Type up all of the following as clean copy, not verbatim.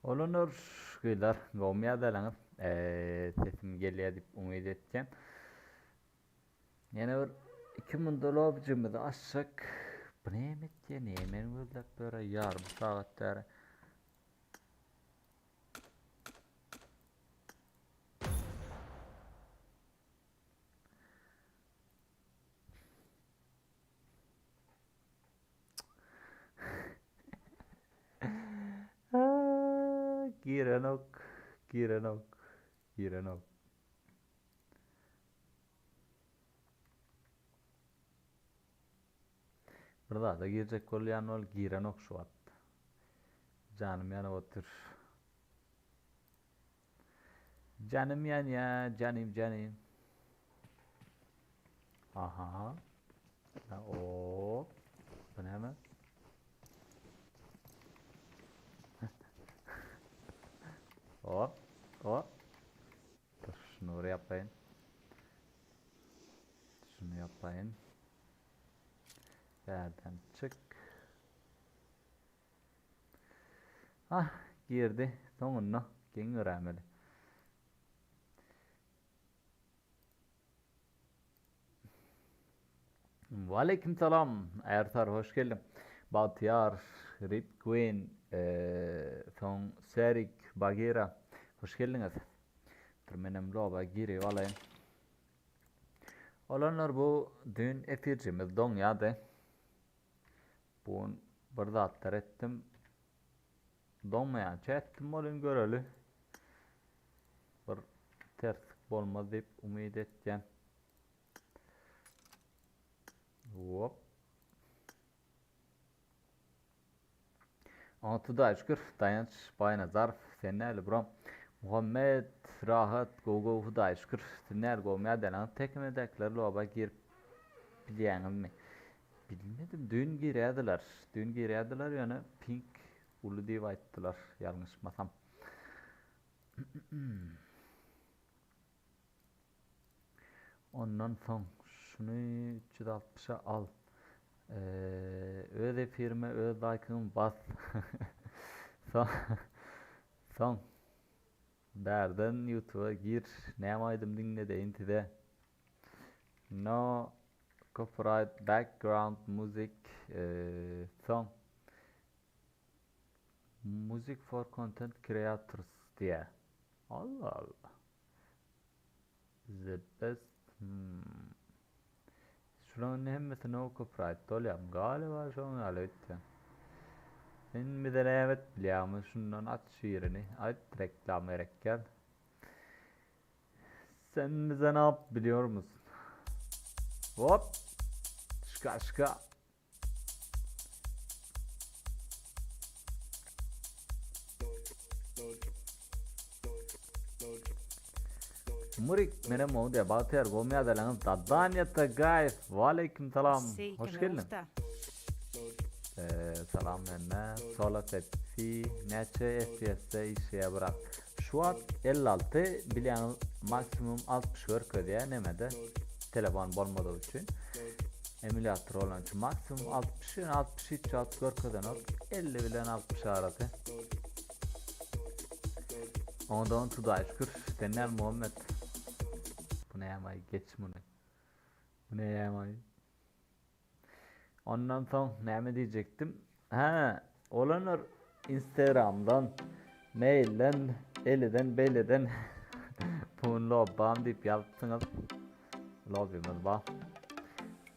Olanlar gyzlar gowmy ýagdaýlaryňyz? Sesim gelýär diýip umyt etýän. Ýene bir 2 munda lobjimizi açsak. Bu näme etýär? Näme meni gözläp ýör? Ýarym sagat bäri. Girenok, girenok, girenok. Bir zada girjek bolýan bol, girenok şu wagt. Janym ýanyp otyr. Janym ýanýa, janym, janym. Aha. O. Bu näme? Hop, hop. Dur, şunu buraya yapayım. Şunu yapayım. Bärden çık. Ah, girdi. Soňunda geň göräýmeli. Waleýkim salam, Ärsar hoş geldiň. Bagtyýar, Rip Queen, soň Serik, Bagira hoş geldiňiz. Dur menem loba girip alaýyn. Olanlar bu düýn efirjimiz doňýardy. Bu gün bir zatlar etdim. Doňmaýança etdim bolyn göreli. Bir terslik bolmaz diýip umyt etýän. Hop. Oňa Hudaýa şükür, Daýanç Baýnazarow, sen näli bro? Muhammet, rahat, gowy gowy Hudaýa şükür. Siz näli gowmy ýa-da tekmedäkiler loba girip bilýäňizmi? Bilmedim, düýn girýärdiler. Düýn girýärdiler, ýöne pink uly diýip aýtdylar, ýalňyşmasam. Ondan soň şuny 360-a al. Öz efirime öz laýkyňy bas. Soň soň bärden YouTube-a gir, näme aýdym diňledeýin size. No copyright background music soň Music for content creators diýýär. Allah Allah. The best hmm. Şularyň indi hemmesi no copyright bolýar. Galiba şoň ýaly öýtýän. Sen bize näme et bilýäňmi? Şundan aç birini. Aýt reklama gerek däl. Sen bize ne yap biliyor musun? Hop. Şka şka. Murik menem gowy diýýär. Bagtyýar gowymy ýagdaýlaryňyz? Dadanya Tagaýew Waleýkim salam. Hoş geldiň. Salam hemme. Sola Pepsi näçe FPS-de işleýär brat? Şu wagt 56 bilýäňiz maksimum 60 görkezýär nemede telefon bolmadygy üçin. Emulýator bolan üçin maksimum 60 ýöne 63 wagt görkezenok 50 bilen 60 arasy. Ondan Hudaýa şükür. Sen näl Muhammet? Bu näme geç muny. Bu näme? Ondan soň näme diýjekdim? Hä, olanlar Instagramdan, mailden, eliden beýleden Pun lobbam diýip ýazypsyňyz. Lobbymiz bar.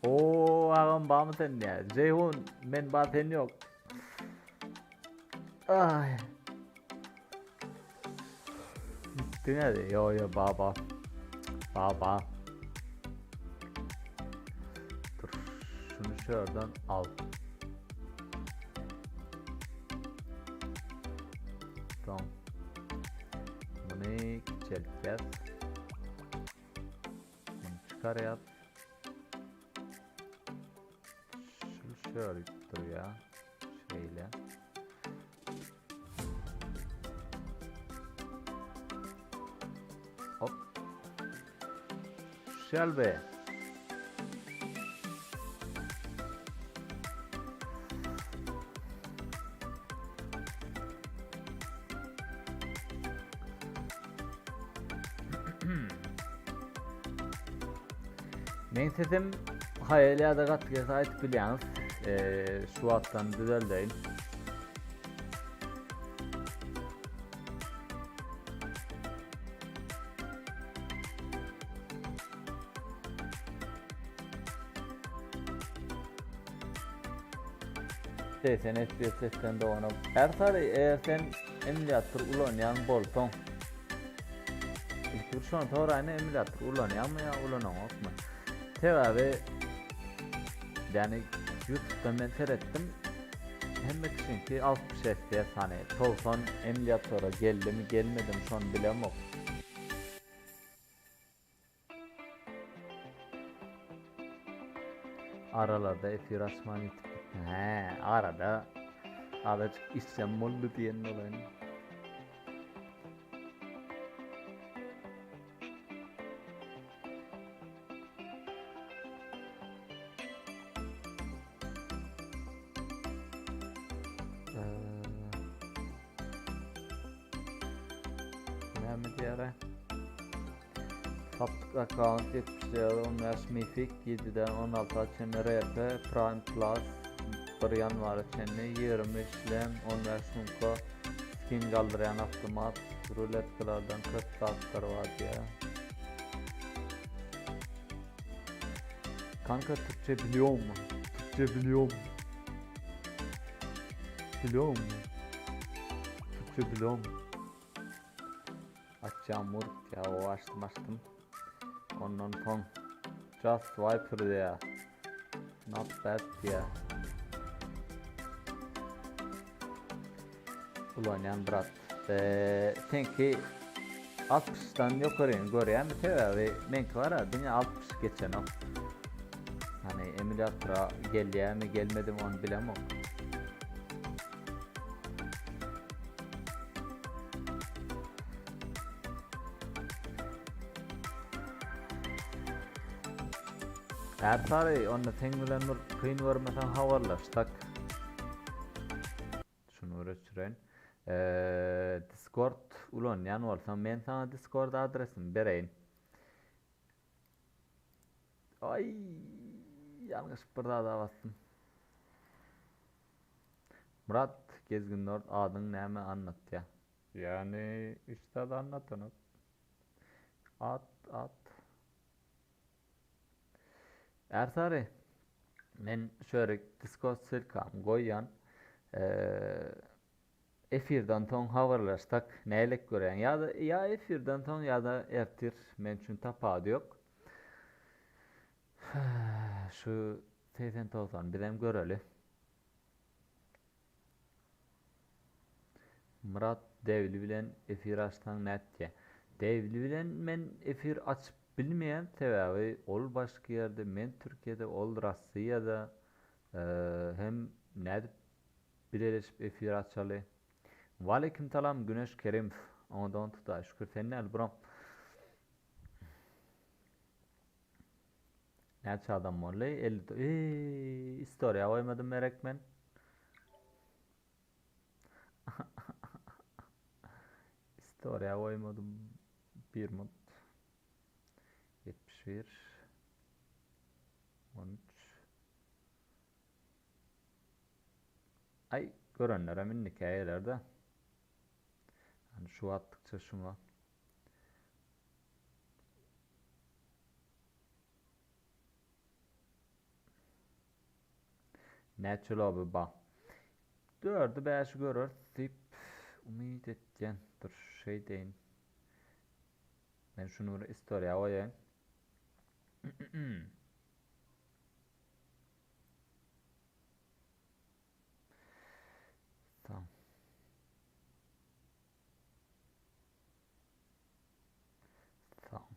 Oo, agam barmy sen diýä? Jeýhun, men bar sen ýok. Ay. Gittin hadi. Yo yo baba. Baba. Dur. Şunu şuradan al. Tamam. Bunu kiçelteceğiz. Bunu çıkar yap. Şu şöyle ya. Şeýle. Hop. Şelbe. Meň sesim haýal ýa-da gaty gelse aýdyp bilýäňiz. Şu wagtdan düzeldeýin. Sen FPS sesden doganok. Ersary eger sen emulýator ulanýan bolsaň Ilki bir şony soraýyn emulýator ulanýaňmy ýa ulanaňokmy? Sebäbi ýani YouTube'da men seretdim hemme kişiňki 60 FPS hany 90 emulýatora geldimi gelmedimi şony bilemok. Aralarda efir açman ýitip gitdi. Hä, arada azajyk işjem boldy diýen bolaýyn. Näme diýere? Satlyk akkaunt 74 15 mifik 7-den 16-a çenli RP Prime Plus 1 ýanwara çenli 20 şlem 15 sumka skin galdyrýan awtomat ruletkalardan köp zatlar bar diýýär. Kanka türkçe biliyormu? Türkçe biliyormu? Biliyormu? Türkçe biliyormu? Açýan murt ya o açdym açdym. Ondan soň Just Viper diýä. Not bad diýä. Ulanýan brat. Eee, seňki 60-dan ýokaryny görýärmi? Sebäbi meňki bar-a diňe 60 geçenok. Hani emulýatora gelýärmi, gelmedimi ony bilemok. Ärsary, onda seň bilen bir kyn görmeseň habarlaşsak. Şuny bir öçüreýin. Discord ulanýan bolsaň, men saňa Discord adresimi bereýin. Aý, ýalňyşyp bir zada basdym. Myrat Gezgin Nord adyň näme anlatýa? Ýani hiç zat anlatanok. At at. Ärsary men şörik Discord ssylkamy goýýan. Efirden soň habarlaşsak nälik görýäň? Ýa-da ýa efirden soň ýa-da ertir men üçin tapawudy ýok. Şu 80-90 bizem göreli. Myrat Dewli bilen efir açsaň nätýä? Dewli bilen men efir açyp bilmeýän sebäbi ol başga ýerde men Türkiýede ol Rossiýada hem nädip bileleşip efir açaly. Waleýkim salam Güneş Kerimow oňa don tutaý şükür sen näl bro. Näçe adam boldy? 50 Eee, istoriýa goýmadym merek men. Istoriýa goýmadym. Bir minut. 71 13 Ay görenlerem indiki geler-de. Yani şu atdıkça şuna. Näçe loby ba? Dördü bäşi göreris diýip umyt etýän. Dur şeý deýin. Men şuny bir istoriýa goýaýyn. Tamam. Tamam.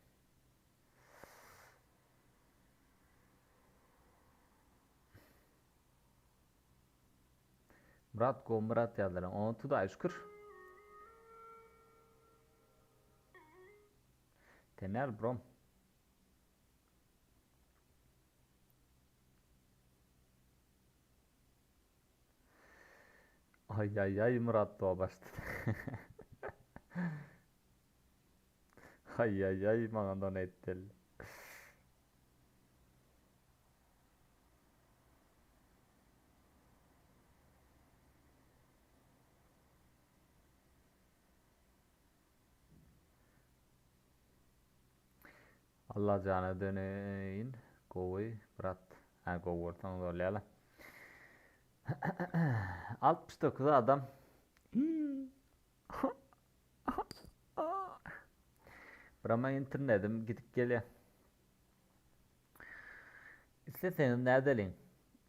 Murat go Murat ýazdylar. Ona tudaý şükür. Tenel brom. Ay ay ay Murat doğa başladı. Ay ay ay maňa donate geldi. Allajana döneýin gowy brat. Hä gowy bolsaňyz bolýala. 69 adam. Birama internetim gidip gelýär. Isleseňiz nädeliň?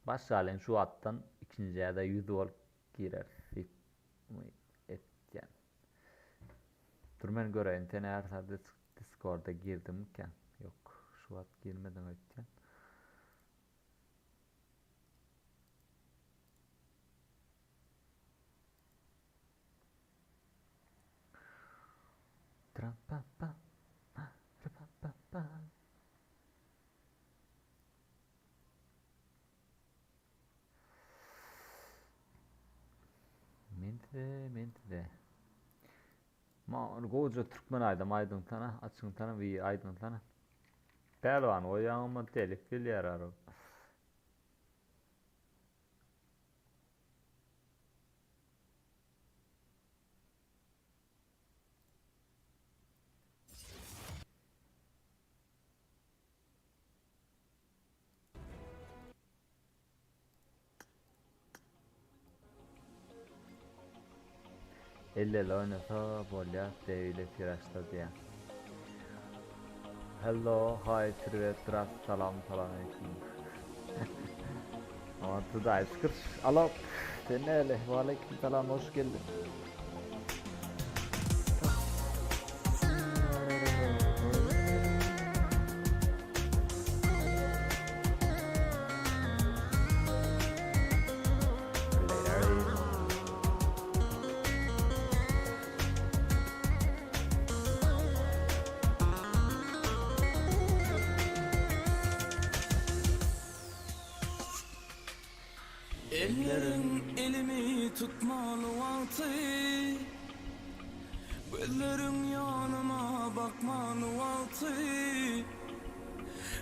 Başlalyň şu wagtdan ikinjä-de 100 bolup gireris diýip umyt etýän. Dur men göreýin sen her Discorda girdiňmikä? Ýok, şu wagt girmediň öýtýän. Tram pa pa pa pa pa pa. Men size, men size. Ma gowja türkmen aýdym aýdyňsana, açyňsana bir aýdyňsana. Pälwan goýýaňmy telif bilýär arw. El ele oýnasa bolýa beýle firaşda diýä. Hello, hi, privet, drast, salam, salam aleýkum. Aman Hudaýa şükür. Alo, sen näle? Waleýkim salam, hoş geldiň. Elleriň elimi tutmaly wagty, Gözleriň ýanyma bakmaly wagty,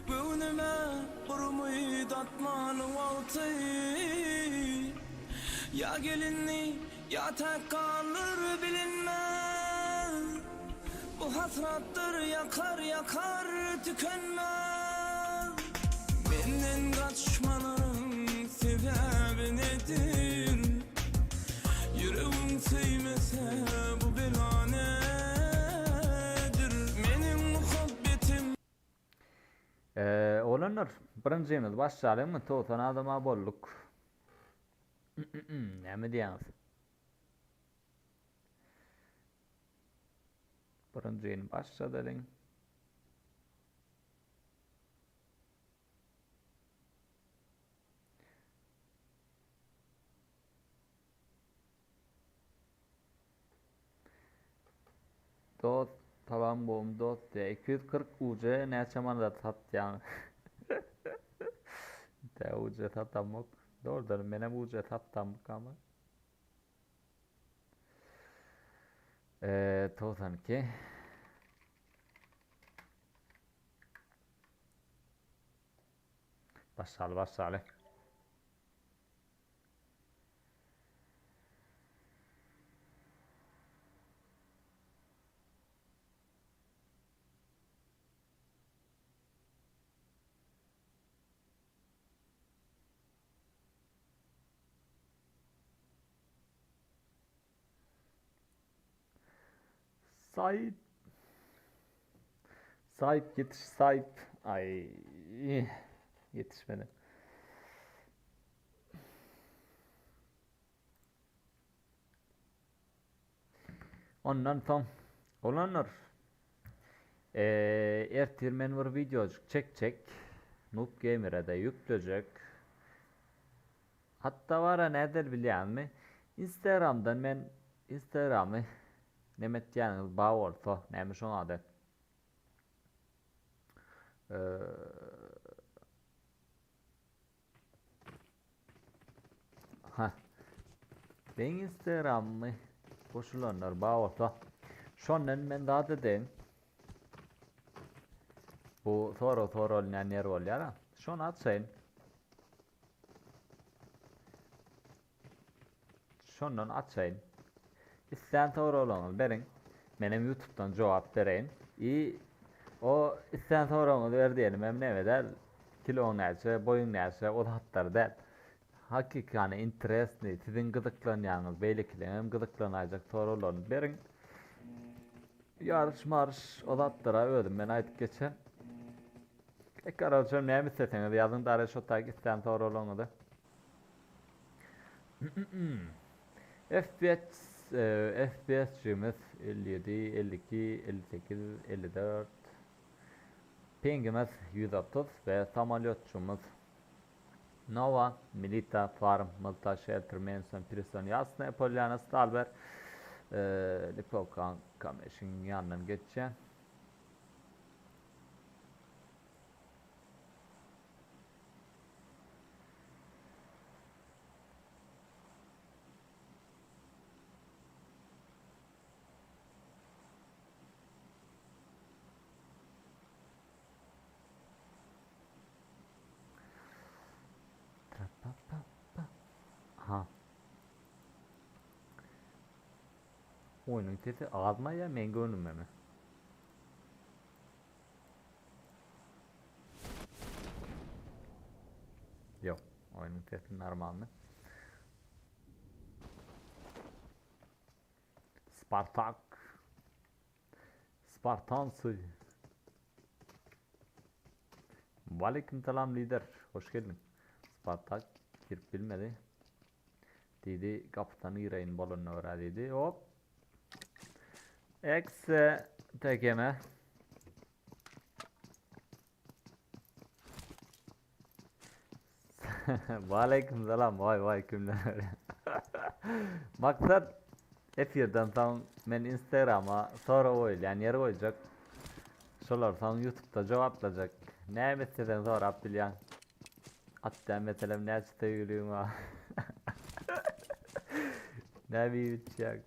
Göwnüme bir umyt atmaly wagty. Ýa gelindi, ýa täk galyr bilinmez, Bu hasratdyr ýakar ýakar tükenmez. Menden gaçmalaryň sebäbi nedir? Ýüregiň söýmese bu bela nedir? Meniň muhabbetim. Oglanlar, birinjimiz başlalyňmy? 90 adama bolduk. Näme diýýäňiz? Birinjini başladalyň. Dost, salam gowmy dost diýýär. 240 UC näçe manada satýaň? Tä UC satamok. Dogrudan menem UC satdamyk ama. Eee 92. Başlaly başlaly. Sahip. Sahip yetiş sahip. Ay yetişmedi. Ondan soň olanlar ee, ertir men bir videojyk çekjek. Noob Gamer'e de yükleyecek. Hatda bara näder bilýäňmi? Instagramdan men Instagramy neme etýäniňiz bar bolsa, näme şoň ady? Ha. Meň Instagramymy goşulanlar bar bolsa, şondan men zat edeýin. Bu sorag soralýan ýer bolýar. Şony açaýyn. Şondan açaýyn. Islän soraglaryňyzy beriň. Menem YouTube'dan jogap bereýin. I. O islän soragyňyzy ber diýelim hem neme däl. Kiloň näçe, boýuň näçe, o zatlar däl. Hakyky ýany interesny, siziň gyzyklanýanyňyz, beýlekileň hem gyzyklanaýjak soraglaryny beriň. Ýaryş maryş o zatlara özüm men aýdyp geçen. Karoçem näme isleseňiz ýazyň dara şo taýk islän soraglaryňyzy. FPS FPS-jigimiz 57, 52, 58, 54. Pingimiz 130 we samolýotjygymyz Nova, Milita, Farm, Mylta, Shelter, Manson, Prison, Ýasnaýa Polýana, Stalber, Lipovka, Kameşiň ýanyndan geçýän. Aha. Oýnuň sesi azmy ýa meň göwnümemi? Ýok, oýnuň sesi normalny. Spartak. Spartansy. Waleýkim salam lider. Hoş geldiň. Spartak girip bilmedi. Diýdi, gapydan gireýin bolanyna görä diýdi. Hop. Eksi tekeme. Waleýkim salam. Waý waý kimler. Maksat efirden soň men Instagrama sorag goýulýan ýer goýjak. Şolar soň YouTube'da jogaplajak. Näme isleseň sorap bilýäň. Atda meselem näçe söýgüliň bar? Näme iýip içýäň?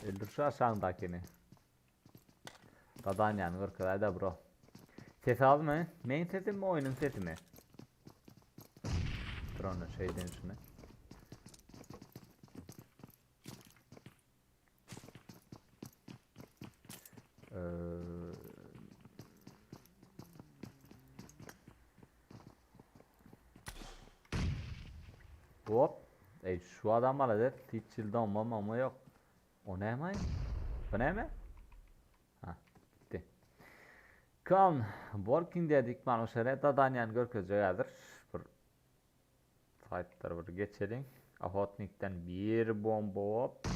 Öldür şu aşagyndakini. Zadaniýany görkezäýdä bro. Ses azmy? Meň sesimmi oýnuň sesimi? Dur onda şeýden şuny. Hop. Ey şu adam malades. Hiç ýyl donma mama yok. O näme? Bu näme? Ha, gitti. Kan Working dedik mana şeýle zadanýany görkezjek häzir. Bir saýtlara bir geçeliň. Ahotnikden bir bomba hop.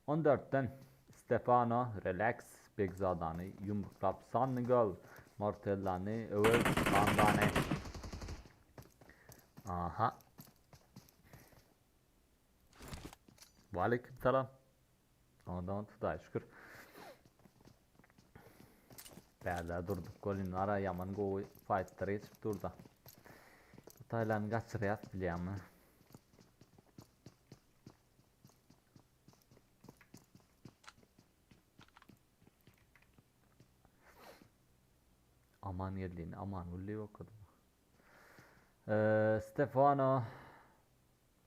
On dörtden Stefano Relax Begzadany ýumruklap Sunny Girl Mortellany Öwez Bandany. Aha. Waleýkim salam. Ondan Hudaýa şükür. Bärde durduk golin ara ýaman gowy faýtlar geçip durda. Bu taýlany gaçyrýas bilýäňmi? Aman geldiğini aman gulli okudum. Ee, Stefano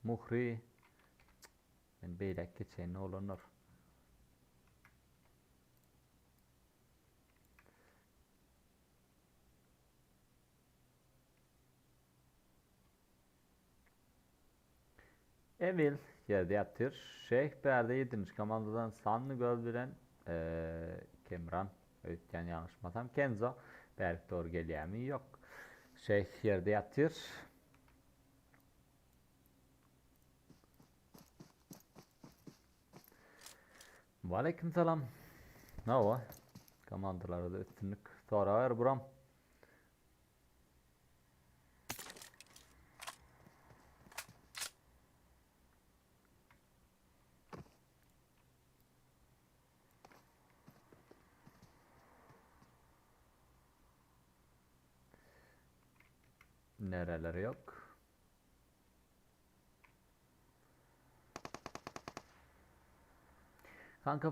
Muhri Men beýläk geçeýin oglanlar. Emil ýerde ýatyr. Şeýh bärde ýedinji komandadan Sanny göz bilen Kemran öýtýän ýalňyşmasam Kenzo bärik dogry gelýärmi? Ýok. Şeýh ýerde ýatyr. Waleýkim salam. Hawa. Komandalarda üstünlik soraber buram. Nereleri yok. Kanka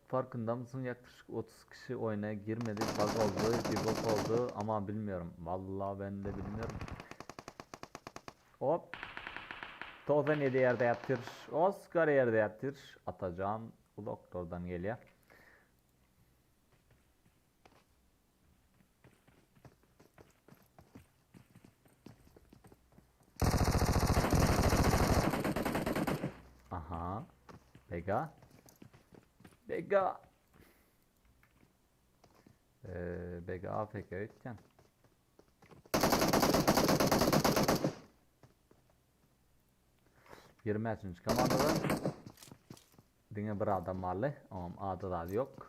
farkynda mısın yaklaşık 30 kişi oyuna girmedi bug oldu bir bok oldu ama bilmiyorum. Vallahi ben de bilmiyorum. Hop. 97 ýerde ýatyr. Oskar ýerde ýatyr. Atajan uzaklardan gelýär. Aha. Bega. Bega. Ee, Bega AFK öýtýän. Ýigrimi bäşinji komandada diňe bir adam barly, oňam ady zady ýok.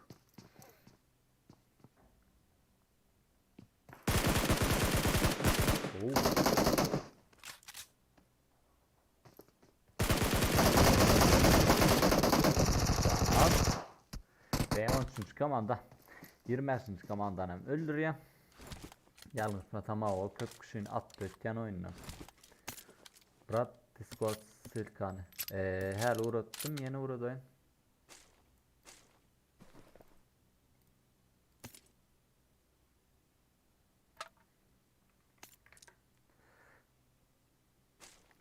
Ve 13. komanda 25. komandany hem öldürýär. Ýalňyşmasam o köp kişini atdy ötýän oýundan. Brat Discord ssylkany. Eee häli uratdym ýene uradaýyn.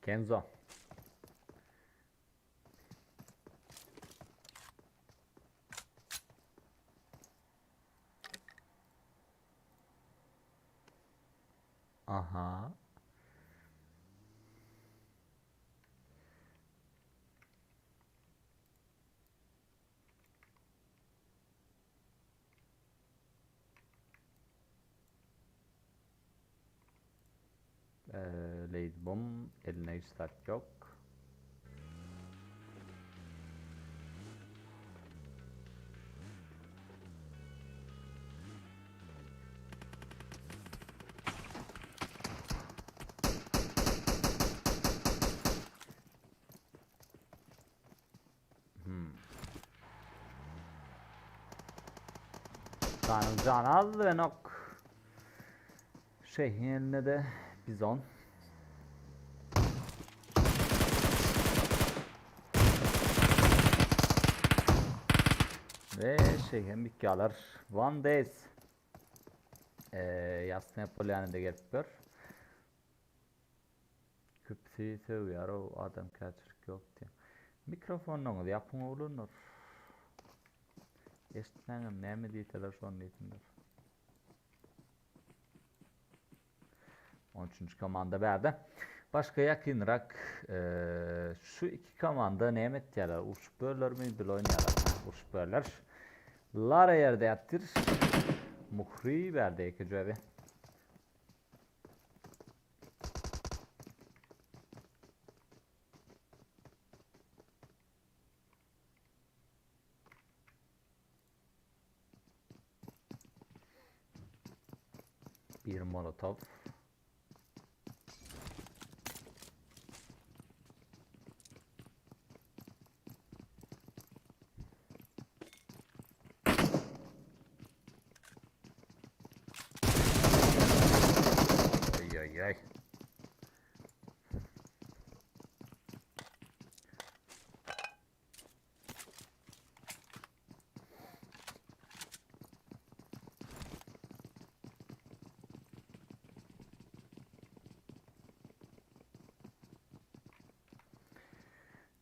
Kenzo. Aha. Lady Bomb eline hiç zat yok. Hmm. Tanrı can az ve nok. Şeyhin eline de bizon. Ve şeyhin bikkalar. One Days. Ee, Ýasna Polýanada gelip gör. Köpüsi sögýär o adamkärçilik ýok diýip. Mikrofonyňyzy ýapyň oglanlar. Eşitmäňem näme diýseler şony diýsinler. 13. komanda bärde. Başga ýakynrak şu iki komanda näme etýärler? Urşup börlermi, bil oýnaýarlar? Urşup börler. Lara ýerde ýatyr. Muhri bärde ýeke jöbi. Bir molotov. Ay ay ay.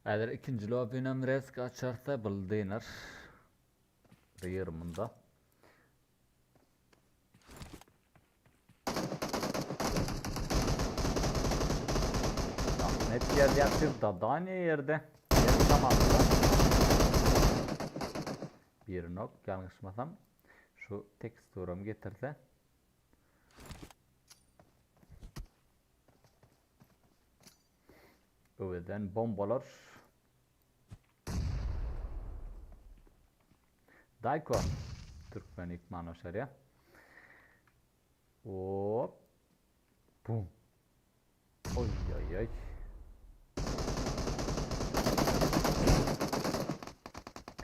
Häzir ikinji lobbynem resk açarsa bul dynar. Gyr munda. Ahmet ýerde ýatyr, Dadaniýa ýerde. Ýer komanda. Bir nok ýalňyşmasam şu teksturam getirse. Öwezden bombalar. Daýko. Türkmen ikman oşarýa. Hop. Bum. Oý oý oý.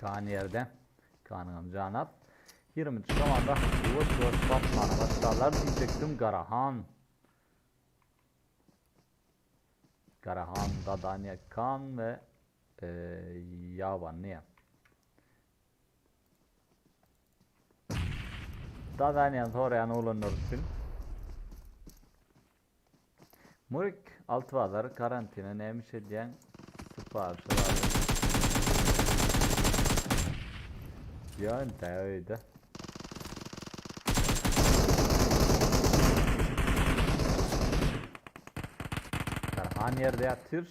Kan ýerde. Kanyňam jany az. 23 komanda ýuwaş-ýuwaş basmana başlarlar diýjekdim Garahan. Garahan, Dadaniýa, Kan we Ýabanyýa. Dadaniýany soraýan oglanlar üçin. Murik. Altybazar karantina näme iş edýäň syparyşa bagly. Ýa entä öýde. Tarhan ýerde ýatyr.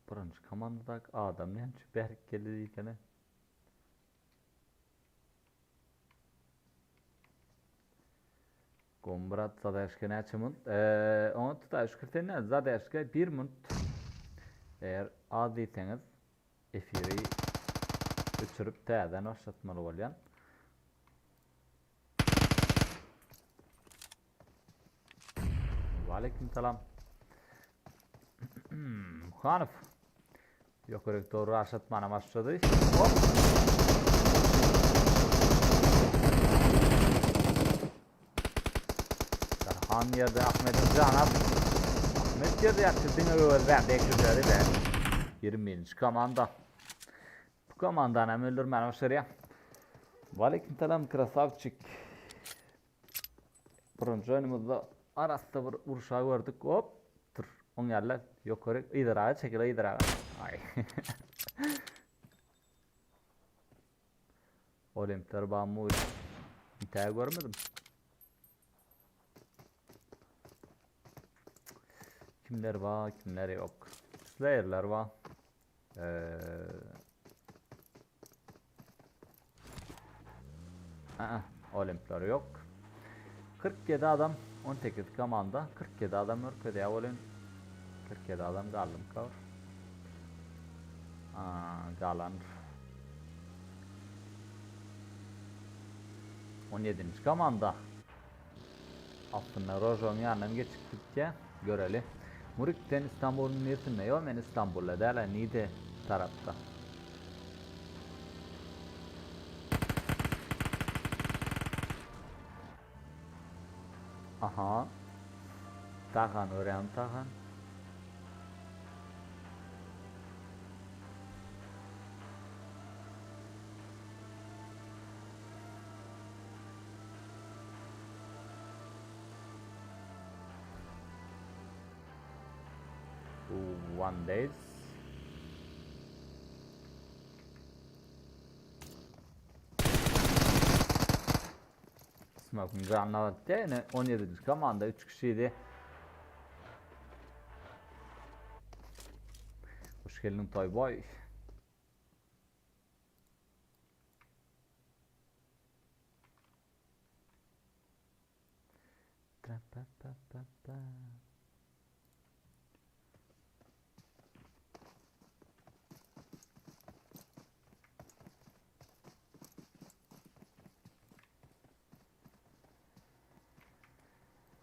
Birinji komandadak adam näme üçin bärik geldi diýsene. Gombrat zadäşke näçe munt? Eee, oňa tutaý şükür sen näme? Zadäşke 1 munt. Eger az diýseňiz efiri öçürip täzeden başlatmaly bolýan. Waleýkim salam. Muhanow. Ýokaryk dogry raşatmana başlady. Hop. Tarhan ýerde Ahmediň jana. Ahmet ýerde ýatdy diňe öwez bärde ekizleri be. 21-nji komanda. Bu komandany hem öldürmäne başarýar. Waleýkim salam krasavçik. Birinji oýnumyzda arassa bir urşa gördük. Hop. Tur. Oň ýaly ýokary yzyraga çekil yzyraga. Aý. Olimpler bambu. Tä görmedim. Kimler bar, kimler yok. Slayer'ler bar. Ee, Aa, Olimpler yok. 47 adam 18 komanda 47 adam görkezýär welin 47 adam galdymyka bir? Aa, galandyr. 17-nji komanda. Aslynda Rožoň ýanyndan geçip gitýär. Göreli. Murik sen Istanbulyň niresinde? Ýok men Istanbulda däl-ä Nide tarapda. Aha. Tahan görýäňmi Tahan? One days. Smoke'un canına baktı. Yani 17. komanda 3 kişiydi. Hoş geldin Toyboy.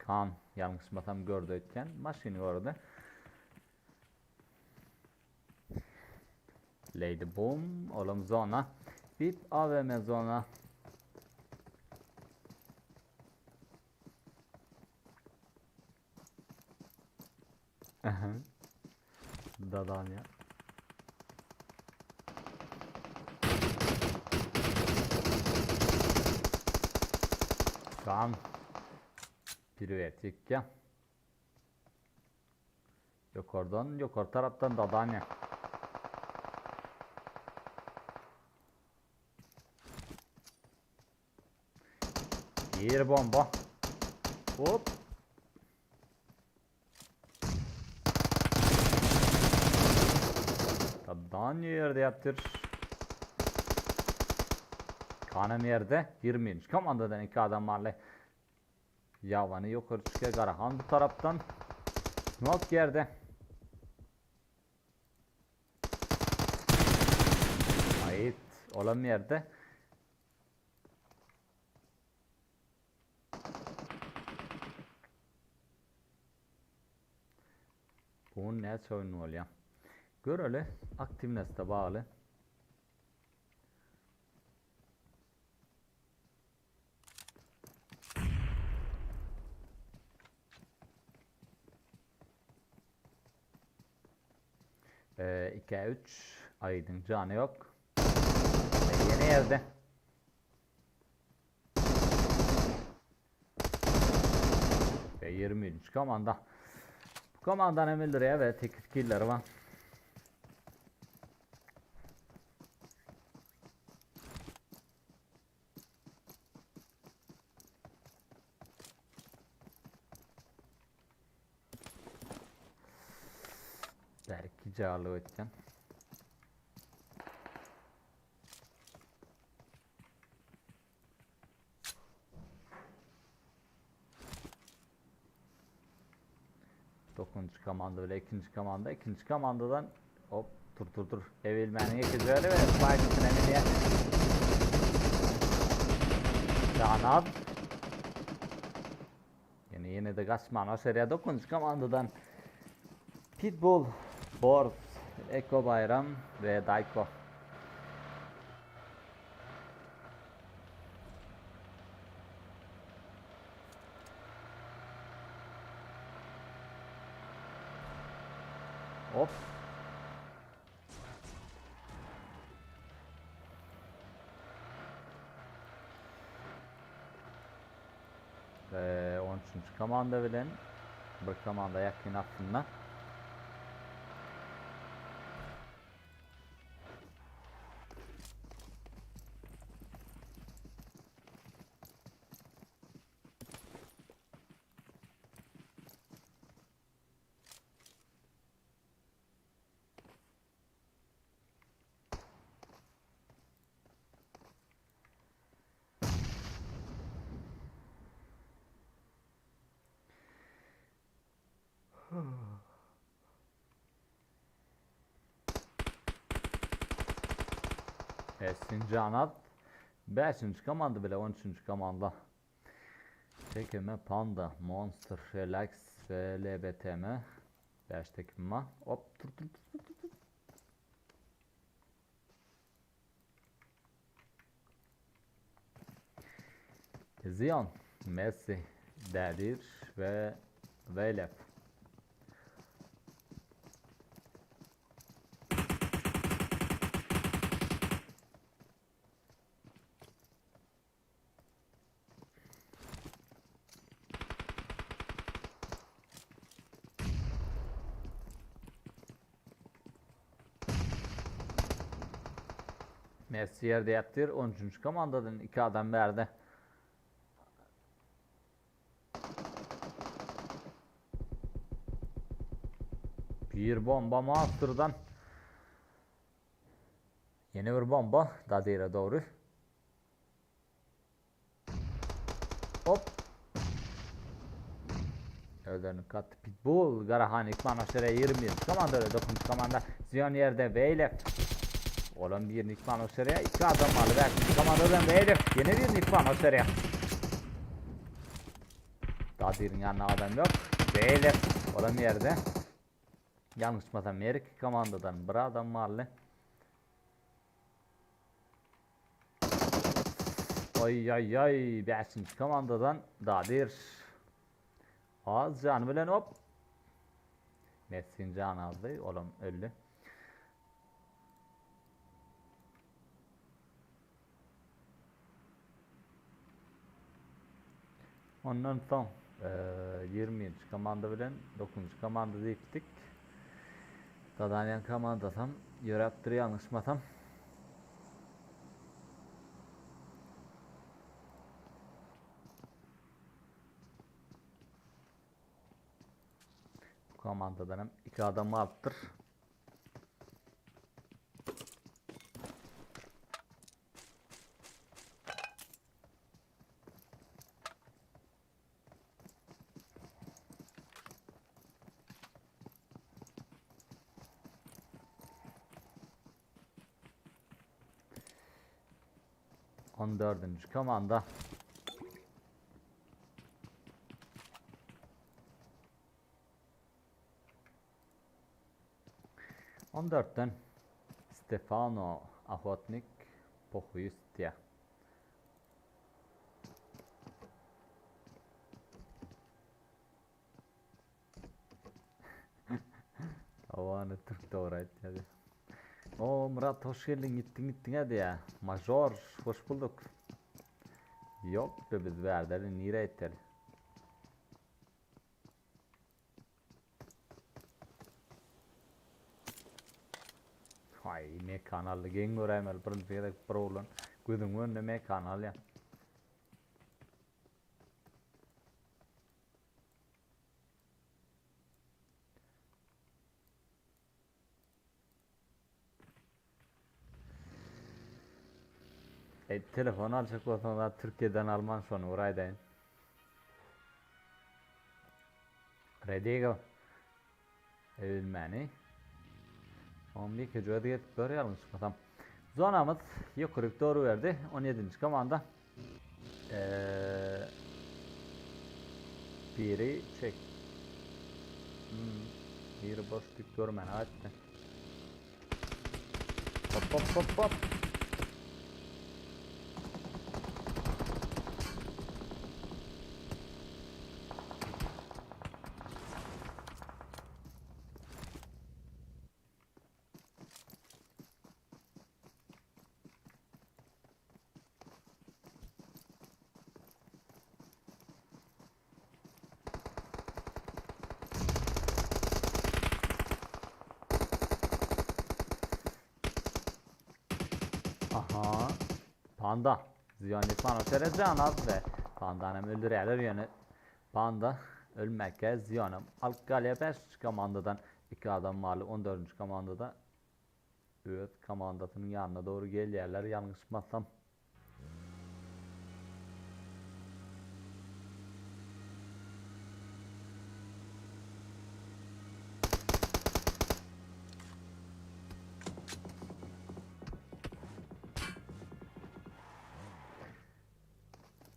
Kan ýalňyşmasam gördi öýtýän. Maşyny gördi. Lady Boom, olam zona. Bip AVM zona. Dadanya. Tamam. Privet ýykýa. Ýokardan, ýokary tarapdan Dadanya. Bir bomba. Hop. Dadanya ýerde ýatyr. Kanam ýerde 20-nji komandadan 2 adam barly. Ýabany ýokary çykýar Garahan bu tarapdan. Smok ýerde. Aýt, olam ýerde. Bu näçe oýun bolýar? Göreli, aktiwnesde bagly. Ee, 2'e 3. Aydın canı yok. Yeni yerde. Ve 23 komanda. Bu komandan hem öldürýär we 8 killeri bar. Belki jarlyk etýän. Dokuzuncu komanda bile ikinji komanda. Ikinji komandadan hop dur dur dur. Evilmäniň ikinji biri we Spike-yň minýär. Canaz. Ýene ýene de gaçmana serýär. Dokuzuncu komandadan Pitbull, Borz, Eko Bayram we Dayko. Hop. Ve 13. komanda bilen bir komanda yakın aslında. Beşinji Anat. Beşinji komanda bile 13. komanda. TKM Panda, Monster, Relax ve LBTM. Beş tekim var. Hop dur dur dur dur dur. Zion, Messi, Dadir ve Velep. Messi ýerde ýatyr. 13-nji komandadan 2 adam bärde. Bir bomba Monster'dan. Yeni bir bomba Dadir'e doğru. Hop. Özlerini kattı. Pitbull Garahan İkman aşağıya 21. Komanda öyle 9. komanda. Ziyon yerde Veylef. Olan bir Nikman aşağıya. 2 adam var. Belki komandadan Veylef. Yeni bir Nikman aşağıya. Dadir'in yanına adam yok. Veylef. Olan yerde. Yanlışmasam Merik komandadan bir adam varly. Oý oý oý bäşinji komandadan Dadir. Az jany bilen hop. Messi'nin jany azdy, olam öldi. Ondan soň 20-nji komanda bilen 9-njy komanda diýipdik. Gazanýan komandasam ýöräpdir ýalňyşmasam. Bu komandadan hem 2 adam alypdyr. On dördüncü komanda. On dörtden Stefano Ahotnik Pohujustja. Hawany türk dogry aýtýar. O Murat hoş geldiň gitdiň gitdiň diýä. Major hoş bulduk. Ýok be biz bärde nire eteli. Aý, mekan aldy. Geň göräýmeli birinji gezek bir oglan gözüň önünde mekan alýar. E, telefon aljak bolsaň da Türkiýeden alman şony bir aýdaýyn. Ready go. Ölmäni. On bir keje özi gelip dur ýalňyşmasam. Zonamyz ýokaryk dogry berdi. 17-nji komanda. Ee, biri çek. Hmm, biri boş dük görmäne gaýtdy. Hop hop hop hop. Aha. Panda. Ziyan etman oşereceğin az ve Pandanam öldürerler yani. Panda ölmekle ziyanım. Alıp galya 5 komandadan 2 adam malı 14. komandada öz komandasının yanına doğru gelýärler ýalňyşmasam.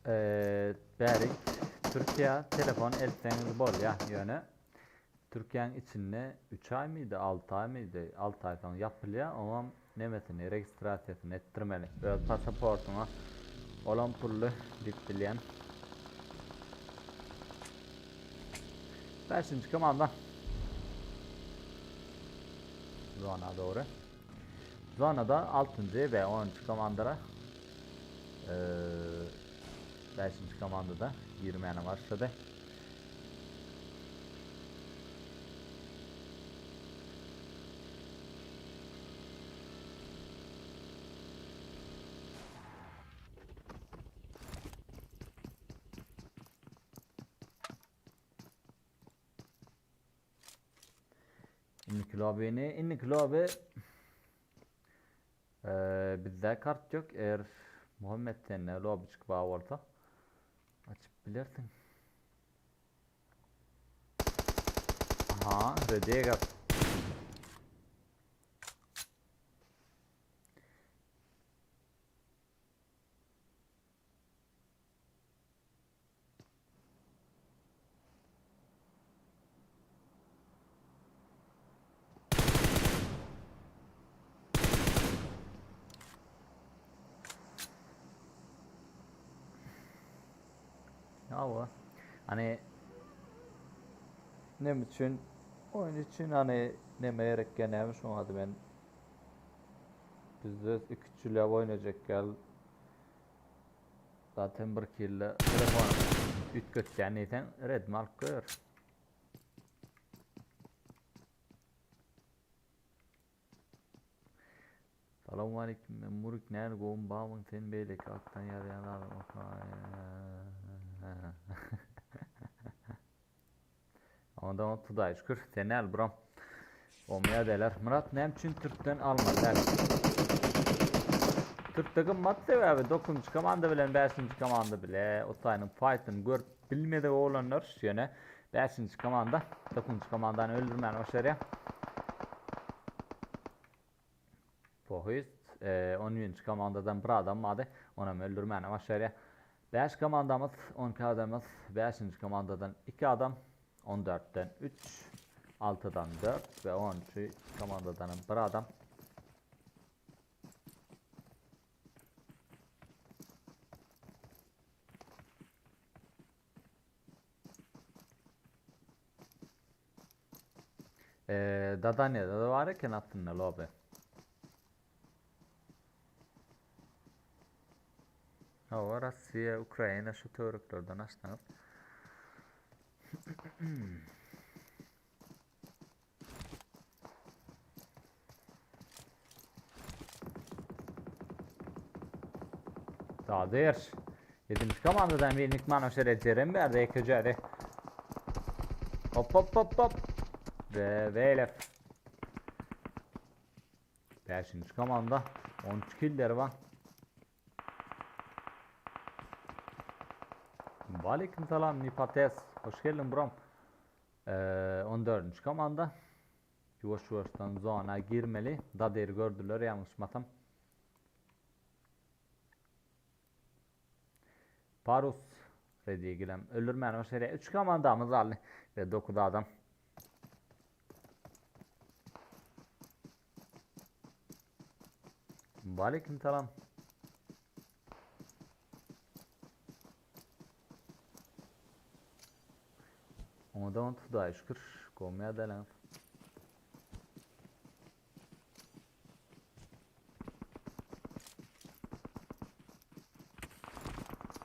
Ee, bärik Türkiýe telefon eltseňiz bolýar ýöne Türkiýäň içinde 3 aý mıydı, 6 aý mıydı? 6 ay soň ýapylýar, oňam nemesini, registrasiýasyny etdirmeli. Öz pasaportuňa olan pully diýip bilýän. 5. komanda. Zona doğru. Zonada 6. ve 10. komandara 5. komandada girmäne başlady. Indiki lobbyni, indiki lobby bizde kart yok. Eğer Muhammed sende lobby çykyp bolsa açıp bilersin. Aha, Redegat. Hawa. Hani nem üçin oyun üçin hani neme gerek gene şoňa da men bizde 2-3 ýyl oýnajak gel. Zaten bir kille telefon üýtgetýän diýseň Redmi alyp gör. Salam aleyküm. Men Murik näl gowum babyn sen beýleki atdan ýazýan adam Onda o Hudaýa şükür. Sen näl bro? Olmaýar deler. Murat näme üçin Türkden almaly däl? Türkde gymmat sebäbi 9-njy komanda bilen 5-nji komanda bile o taýynyň fightyny görüp bilmedik oglanlar ýöne 5-nji komanda 9-njy komandany öldürmäni başarýar. Pohist, 11-nji komandadan bir adam bardy. Onam öldürmäne başarýar. 5 komandamyz, 12 adamyz, 5-nji komandadan 2 adam, 14-den 3, 6-dan 4 we 10-njy komandadan 1 adam. Dadanya'da da var eken aslynda lobby. Hawa, Russiýa, Ukraina şu töwereklerden açsaňyz. Dadir. Ýedinji komandadan bir Nikmanow şere Jerem berdi ekejädi. Hop hop hop hop. Ve Velev. Beşinji komanda 13 killeri bar. Waleýkim salam Nipates. Hoş geldin brom. Ee, 14. komanda. Ýuwaş ýuwaşdan zona girmeli. Daderi gördüler ýalňyşmasam. Parus Rediye gelen öldürmäne başarýar. 3 komandamyz galdy ve 9 adam. Waleýkim salam. Oňa da Hudaýa şükür. Gowmy ýagdaýlaryňyz?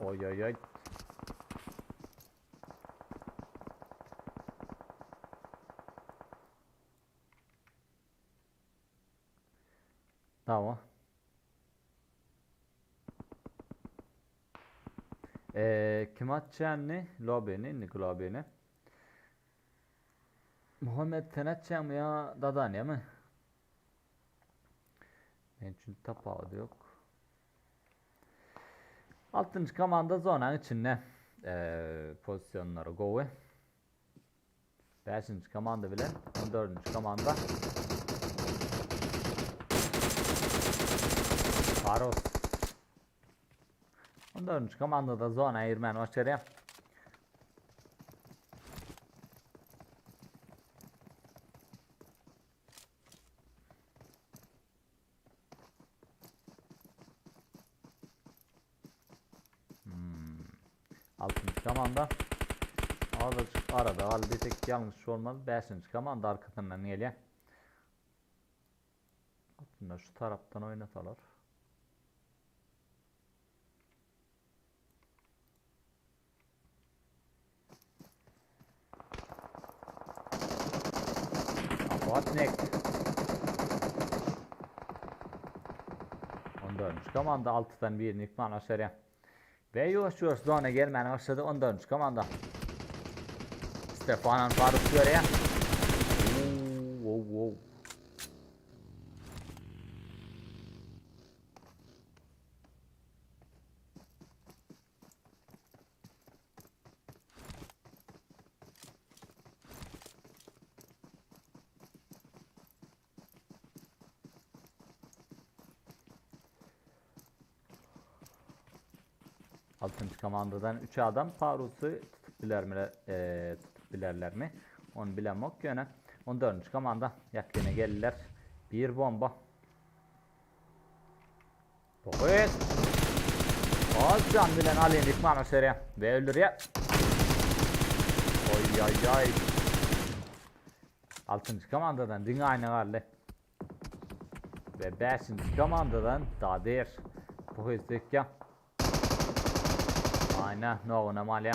Oý oý oý. Tamam. Ee, kim atýanny? Lobini, indiki lobini. Muhammet sen atýaňmy ýa Dadanyamy? Men üçin tapawudy ýok. Altynjy komanda zonanyň içinde. Ee, pozisyonlary gowy. Bäşinji komanda bilen 14-nji komanda. Paros. 14-nji komanda da zona girmän başarýar. Hmm. Altynjy komanda. Azajyk arada galdy desek ýalňyş bolmaz. Bäşinji komanda arkasyndan gelýär. Aslynda şu tarapdan oýnasalar. Abatnik. 14. komanda 6-dan birini ýykman başarýar. Ve ýuwaş-ýuwaş zona gelmäne başlady 14. komanda. Stefanan Faruk görýär. Wow, wow. Altynjy komandadan 3 adam Parusy tutup bilermi, e, tutup bilerlermi? Onu bilemok ýöne. 14-nji komanda ýakyn geldiler. Bir bomba. Tohit. Az can bilen Ali'ni yıkman aşarı ve öldürüyor. Oy ay ay. Altıncı komandadan diňe aynı galdy. Ve beşinci komandadan Dadir. Tohit zekya. Aynen no malya.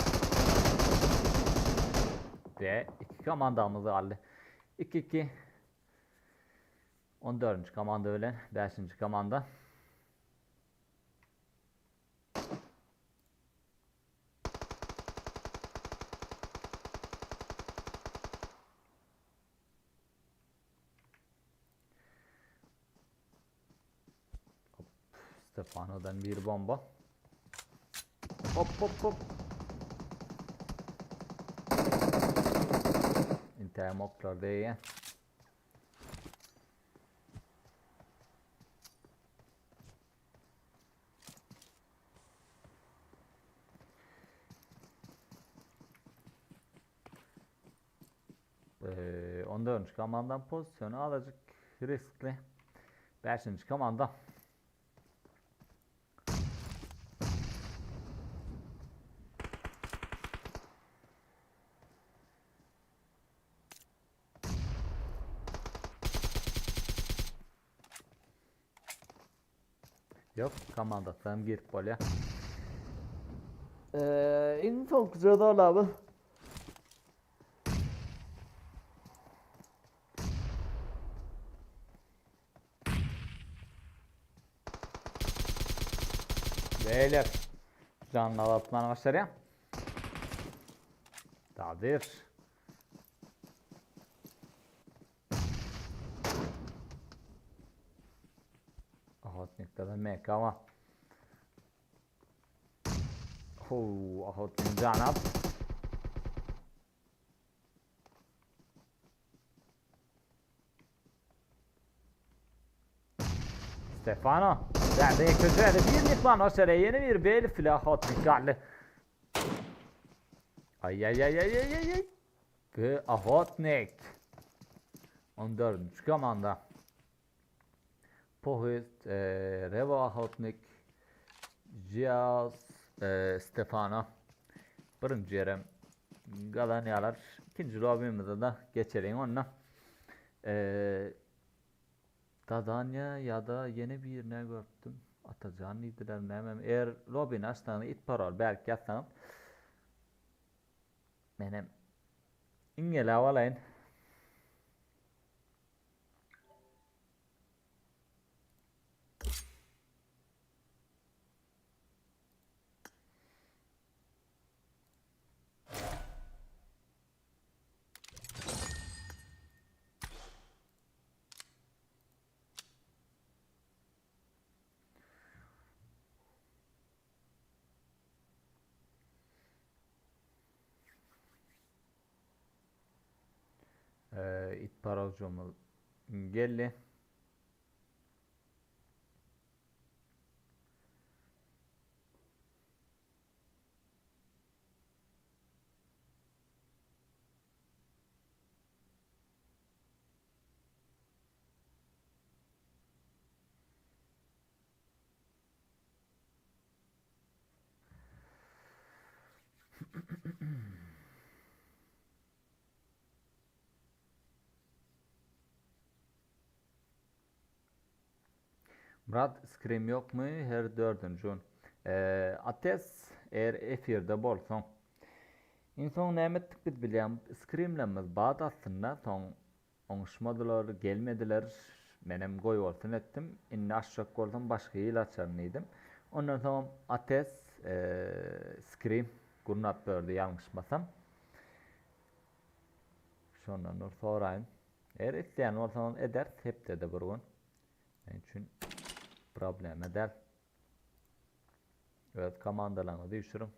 Ve iki komandamyz galdy. 2-2. 14-nji komanda bilen 5-nji komanda. Hop, Stefano'dan bir bomba. Hop hop hop. Intägem oklar diýýän. Ee, 14. komandan pozisyonu alacak riskli. 5. komanda. Ýok, komandasam girip bolýar. Eee, iň soňky jazalamy. Beyler. Canlı azaltmany başarýar. Dadir. Ahotnikde de MK var. Huu, Ahotnik canap. Stefano. Bärde ýeke bir nyklan oşere ýene bir bel filah hotnik galdy. Ay ay ay ay ay ay ay. Ve Ahotnik. 14. komanda. Pohist, e, Revo Ahotnik, Gias, e, Stefano. Birinji ýerem gazanýarlar. Ikinji lobimizde da geçeliň onda. E, Dadanya ýa-da ýene birine görüpdim. Atajan diýdiler nämem. Eger lobini açsaňyz it parol bärik ýazsaňyz menem iňňeläp alaýyn. It paralcymyz geldi. Murat skrim ýokmy her dördünji gün? Ates eger efirde bolsaň. Iň soň näme etdik biz bilýän skrimlerimiz bad aslynda soň oňuşmadylar gelmediler menem goý bolsun etdim indi açjak bolsam başga hili açaryn diýdim ondan soňam Ates skrim gurnap berdi ýalňyşmasam şondan bir soraýyn eger isleýän bolsaňyz ederis hepdede bir gün men üçin problema däl. Öz komandalaryňyzy üýşüriň.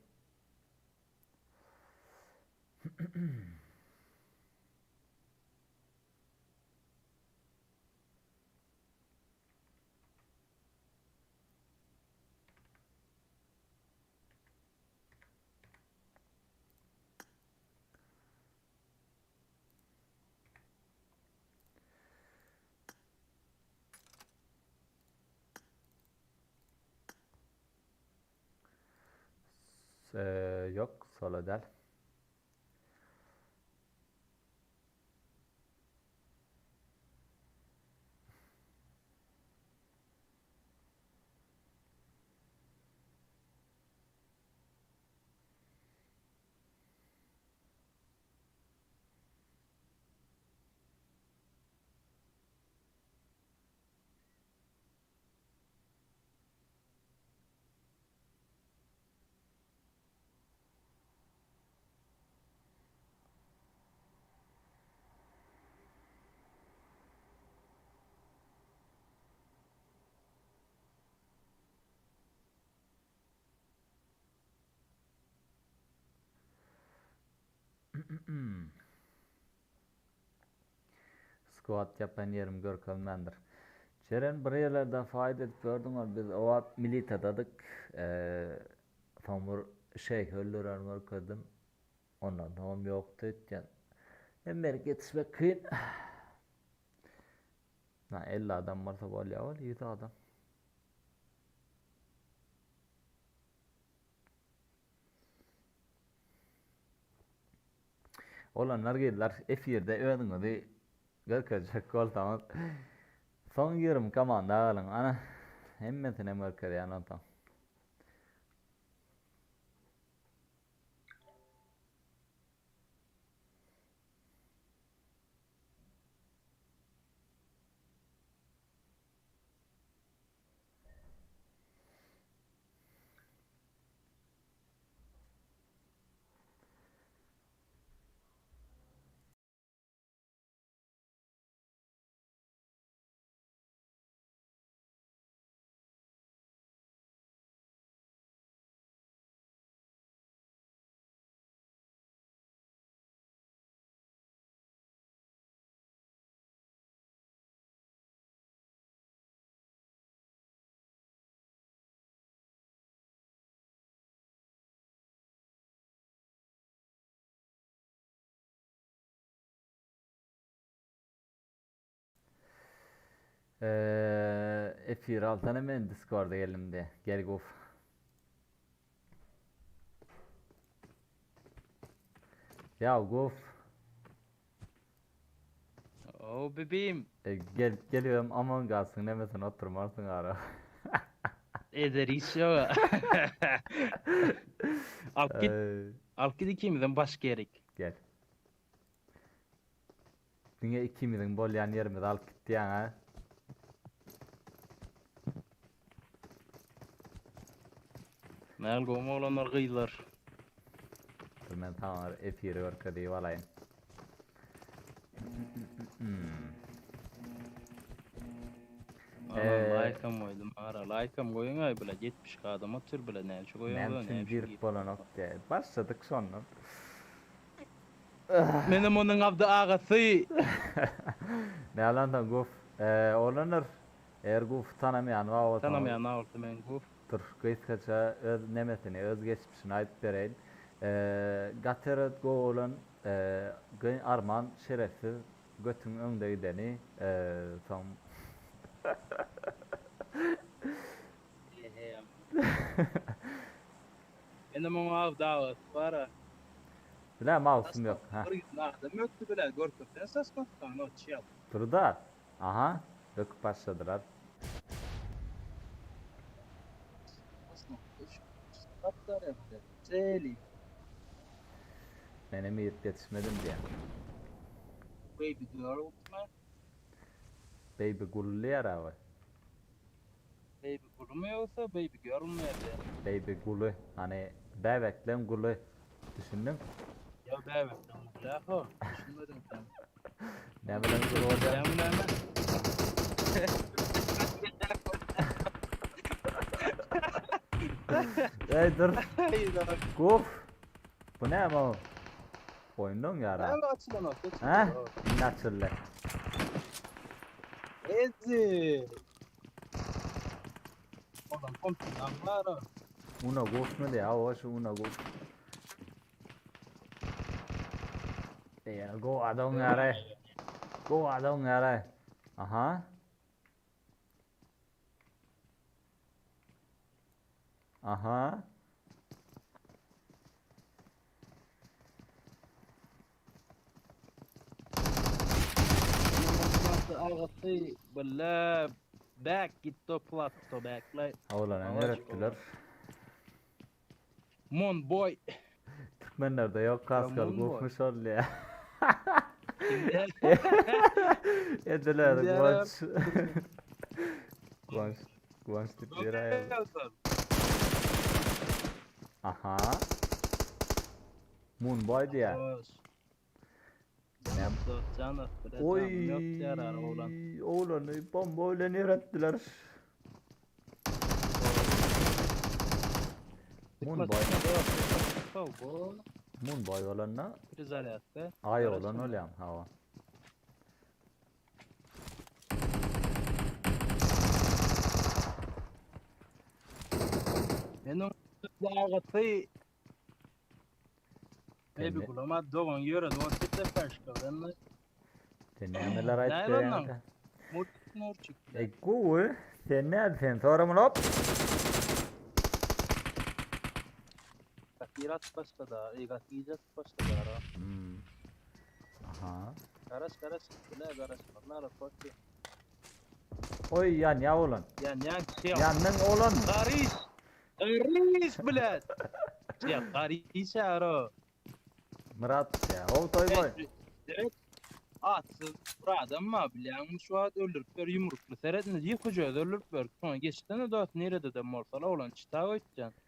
Ýok, sola däl. Squat ýapan ýerim görkezmändir. Jeren bir ýerlerde faýda edip gördüň ol biz o wagt militadadyk soň bir şeýh öldüren görkezdim ondan soňam ýokdy öýtýän. Hemmelik ýetişmek kyn. Na 50 adam bolsa bolýar ol 100 adam. Oglanlar gyzlar efirde özüňizi görkezjek bolsaňyz soň 20 komanda galyň ana hemmesinem görkezýän onsoň. Eee efir alsana men discorda geldim de. Gel guf. Ya guf. O bebeğim. E, gel geliyorum aman kalsın demesen oturmarsın ara. Eder iş yok. Alyp git, Eee, alyp git ikimizden başka ýerik. gel. Diňe ikimiziň bolýan ýerimizi alyp gitýäň ha. Näl gowmy oglanlar gyzlar. Dur men saňa bir efiri görkezip alaýyn. Aman Ee, laýkam goýdum ara laýkam goýuň aý bile 70 adam otyr bile näme üçin Näme goýaňyz üçin näme üçin girip bolanok diýe. Başladyk şondan. Menem onuň Abdy agasy. Nälandan guf. Ee, oglanlar eger gufy tanamaýan bar bolsa Tanamaýan bolsa men guf. Dur gysgaça öz nemesini, öz geçmişini aýdyp bereýin. Ee, Gateret gowy oglan, ee, arman şerefsiz götüň öňde gideni, ee, soň Menem oň Abdy agasy bar-a. Bile mouse'um yok. Ha. Bir giden adam ötdi bile görkezsen saskatdan o çel. Dur da. Aha. Döküp başladylar. Menem girip ýetişmedim diýen. Baby girl mı? Baby gully ýarawy. Baby gulu mu yoksa baby girl mu evde? Baby guly. Hani bäbekleň guly. Düşündiň? Ya bebek lan Düşünmedim sen. Ne bilen guly bolýar? Ben bunu hemen. Ey dur. Guf. Bu ne bu? Oýundan ýara. Hemen açılan o. Ha? Indi açyldy. Ezi. Oradan komşudan var o. Una guf mu diýä? O şu una guf. Eýe, go adam ýara. Go adam ýara. Aha. Aha. Ağası böyle back git to plato back like Oglana Avaç öğrettiler. Mon boy. Türkmenlerde yok kaskal Mon boy. gufmuş oldu ya. Ediler Şimdi Guvanç. Guvanç. Guvanç tipleri ayarlı. Aha. Moon boy diye. Oy. Oğlanı bomba öyle öğrettiler. Moon boy. Moon boy olanna ay olan olýan hawa. Benim ağası Baby Sen, gulama doğan yöre doğan tipe peşka. Ben sen nämeler aýdyp Näme berýän? ondan? Mur mur çıktı. E gowy. Sen näme sen soramyn hop. Kirat başka da, e gat başka da ara. Hmm. Aha. Karaş karaş bile karaş. Bunlar korku. Oy yan ya oğlan. Yani yani şey. Ýandyň oğlan. Karış. Karış bile. Ya karış ara. Murat ya. O toy boy. Evet. Atsız buradan mı bilen şu an öldürüp ber yumruklu seyrediniz yıkıcı öldürüp ber. Sonra geçten de dört nerede de morsala olan çıta koyacaksın.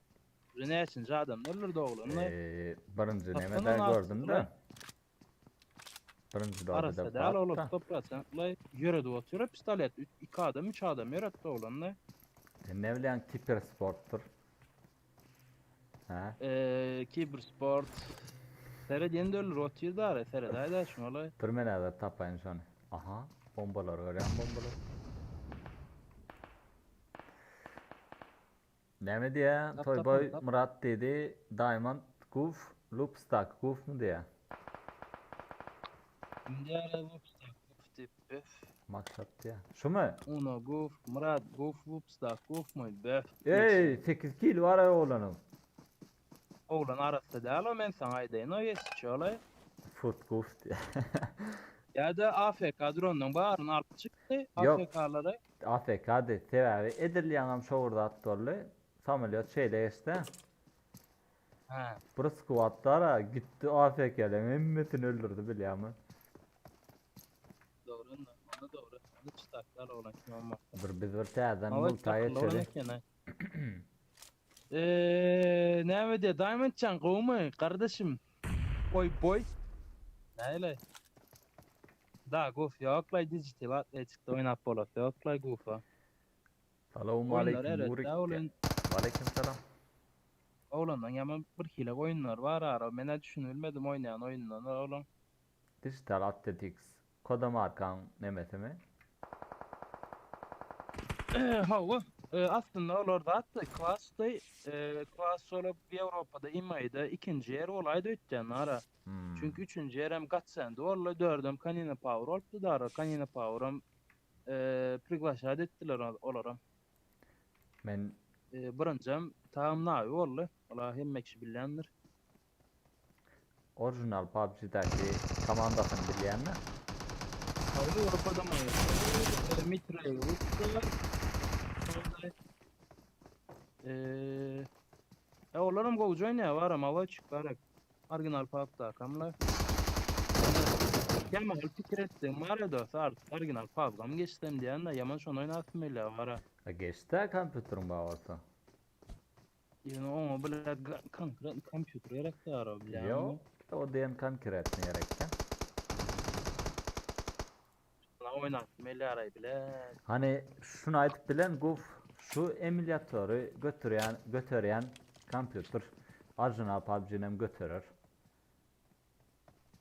Ne için adam öldürdü oğlunu. Eee birinci Tapdan nemeden onu gördüm de. attılar. Birinci Arası lobide da oğlum patla. toprağın yürüdü oturuyor pistolet. İki adam üç adam yürüdü oğlunu. Ne bilen kiper sporttur. Ha? Eee Kibersport. Seyred yeni de öldür oturuyor da ara seyred hayda şunu olay. Dur men häzir tapaýyn şony. Aha, bombalar görýän bombalar. Näme diýä? Tap, Toy tap, boy tap. Murat diýdi. Diamond Goof Loopstack Goof mu diýä? Şimdi ara bu tip. Maksat diýä. Şumy? Uno guf, Myrat guf, Wupsdak gufmy? Beh. Eý, 8 kill bar ay oglanyň. Oglan arassa däl o men saňa aýdaýyn o ýesçi olay. Fut guf diýä. Ýa-da AFK durandan baryny alyp çykdy Ýok. AFK-lary. AFK-dy. Sebäbi edil ýaňam şo bir zat boldy. Samolýot şeýle geçdi. Hä. Bir squad-lara gitdi AFK-leň hemmesini öldürdi bilýäňmi? Dogry onda, onda dogry. Onda çytaklar oglan kim olmasa. Bir biz bir täzeden Hawa, multa akylly oglan geçeli. eken-aý. Eee, näme diýýär? Diamondjan gowumy, gardaşym? Oý boý. Näle? Da guf ýoklaý digital atletikde oýnap bolasy ýoklaý gufa. Salam Oýunlar aleyküm eretdä Nurik. oglan. Aleyküm salam. Oglandan ýaman bir hile oýunlar bar ara. Menä düşünilmedim oýnaýan oýundan oglan. Digital Athletics Koda markaň nemesimi? Hawa, aslynda olar zatdy, klasdy, klas bolup Ýewropada IMA-da ikinji ýer bolaýdy öýtýän ara. Çünki üçünji ýerem Gatsendi boldy, dördem Kanina Power bolupdy dara, Kanina Poweram priglaşat etdiler olaram. Men Birinjem Tagam Nawi boldy, ola hemme kişi bilýändir. Original PUBG-däki komandasyny bilýänmi? Hawa Ýewropada Mitrey Rusda. Eee E olaram gowja oýnaýar baram awaç garek. Original PUBG-dakamlar. Ýaman pikir etdim bar edi artık original PUBG-am geçsem diýen-de ýaman şony oýnasym gelýär bara. A geçdi kompýuteriň bar bolsa. Ýöne oňa bile konkret kompýuter gerek dara bilýäňmi? Ýok, o diýen konkretni gerek dä. Şuna oýnap melýaraý bile. Hany şuny aýdyp bilen guf şu emulýatory götürýän göterýän kompýuter original PUBG-nem göterer.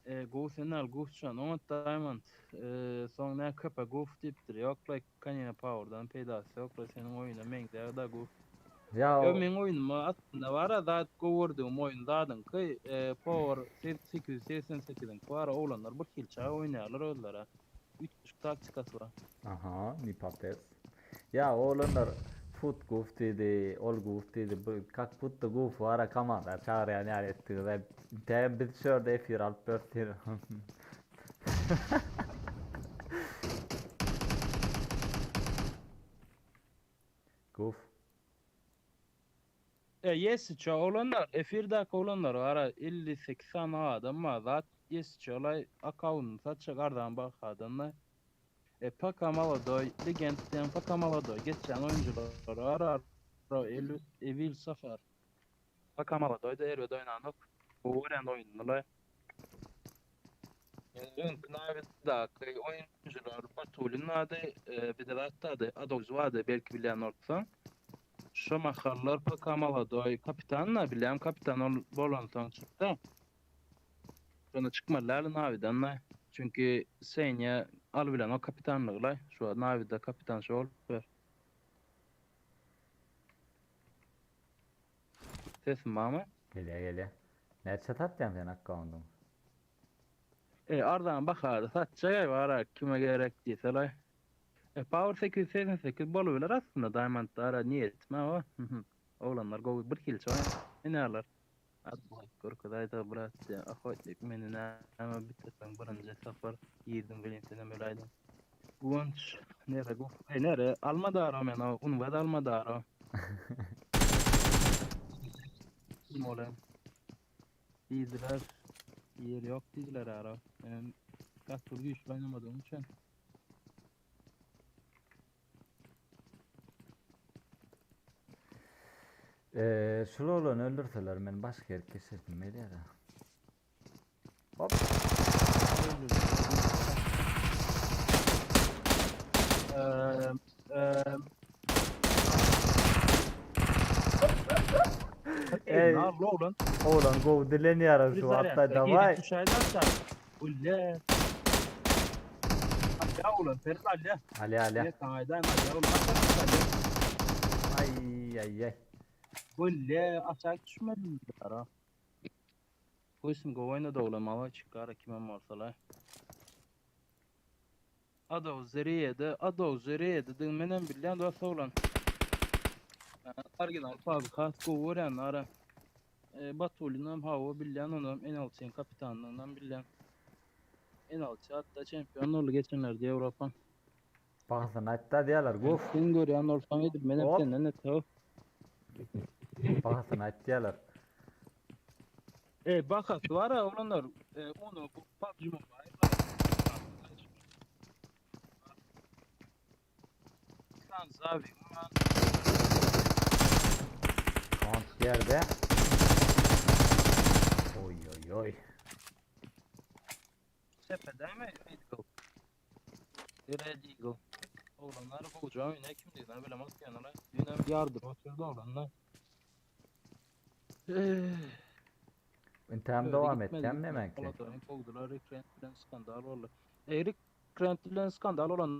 E, gowy sen al gufçan oňat diamond. E, soň nä köpe guf diýipdir. Ýok like kanina powerdan peýdasy ýok la seniň oýuna meňzeýär da guf. Ýa Ýok meň oýnuma aslynda bar-a zat gowy gördügim oýun zadyňky e, power 888-iňki bar oglanlar bir hili çaý oýnaýarlar özleri. Üýtgeşik taktikasy bar. Aha, nipapes. Ýa oglanlar fut guf diýdi, ol guf diýdi, bu kak budda guf bara komanda çagyrýan ýaly etdiňiz. Intägem biz şu ýerde efir alyp ýörüs diýdi. Guf. E, ýesiçe oglanlar, efirdäki oglanlar gara 58 sany adam bar. Zat ýesiçe olay akaunyny satjak arzan bahadan da. E, paka molodoý, legend diýen paka molodoý geçýän oýunjylar bar. Ara Elvis, Evil Safar. Paka molodoý da erbet oýnanok. Gowy görýän oýnuny. Öňki Nawidaky oýunjylar Batulin bardy, bir de zat bardy, Adogzy bardy, belki bilýän bolsaň. Şo mahallar PK Molodoý kapitan-da, bilýän kapitan ol bolansoň çykdy. Şonda çykmaly däldi Nawidan-da. Çünki Senýa alybilenok kapitanlygy-laý. Şu wagt Nawida kapitan şo bolup dur. Sesim barmy? Gelýär, gelýär. Näçe satýaň sen akkaundyňy? E, arzan bahada satjak-aý bara kime gerek diýseler. E, Power 888 bolubiler aslynda Diamond-dara niýetim-ä o. Oglanlar gowy bir hilçe oýnaýarlar. Atmaý görkezäýdä brat diýýär. Ahotnik meni näme bitirseň birinji sapar girdim welin senem öläýdiň. Guwanç nere guf e nere almadaro men o unwed almadaro. Kim olam? Diýdiler. Ýer ýok diýdiler ara. Men gaty bir güýçli oýnamadygym üçin. Eee, şul oglany öldürseler men başga ýere geçirdim gelýär. Hop. Eee, eee, Ey. Ey, oglan. Oglan gowy dilenýär şu wagtda daway. Ulle. Alýa oglan, Ferit alýa. Alýa alýa. Ne saňa aýdaýyn alýa oglan. Alýa. Ay ay ay. Ulle, aşak düşmedim ara. Goýsun gowy oýnady oglan, malaçik gara kimem bolsa-la. Adow Zerede, Adow Zerede diýen menem bilýän dost oglan. Original PUBG has gowy görýän ara. E, Batulinam hawa bilýän onam NLC-niň kapitanlygynam bilýän. NLC hatda çempion boldy geçenlerde Ýewropa. Bahasyny aýtda diýýärler, guf. Sen görýän bolsaň edil menem Hop. senden öte. Bahasyny aýt diýýärler. E, bahasy bar ha oglanlar. E, onu bu PUBG Mobile bar. Sen zavi. Kont ýerde. Oý oý oý. Tepede mi? Eagle. Red Eagle. Oglanlar gowja oýna kim diýdi bilemok ýanyna. Ýöne ýardyp otyrdy oglanlar. Intäm dowam etýän näme ki? Kowdular Rick Rent bilen skandal boldy. E, Rick Rent bilen skandal bolan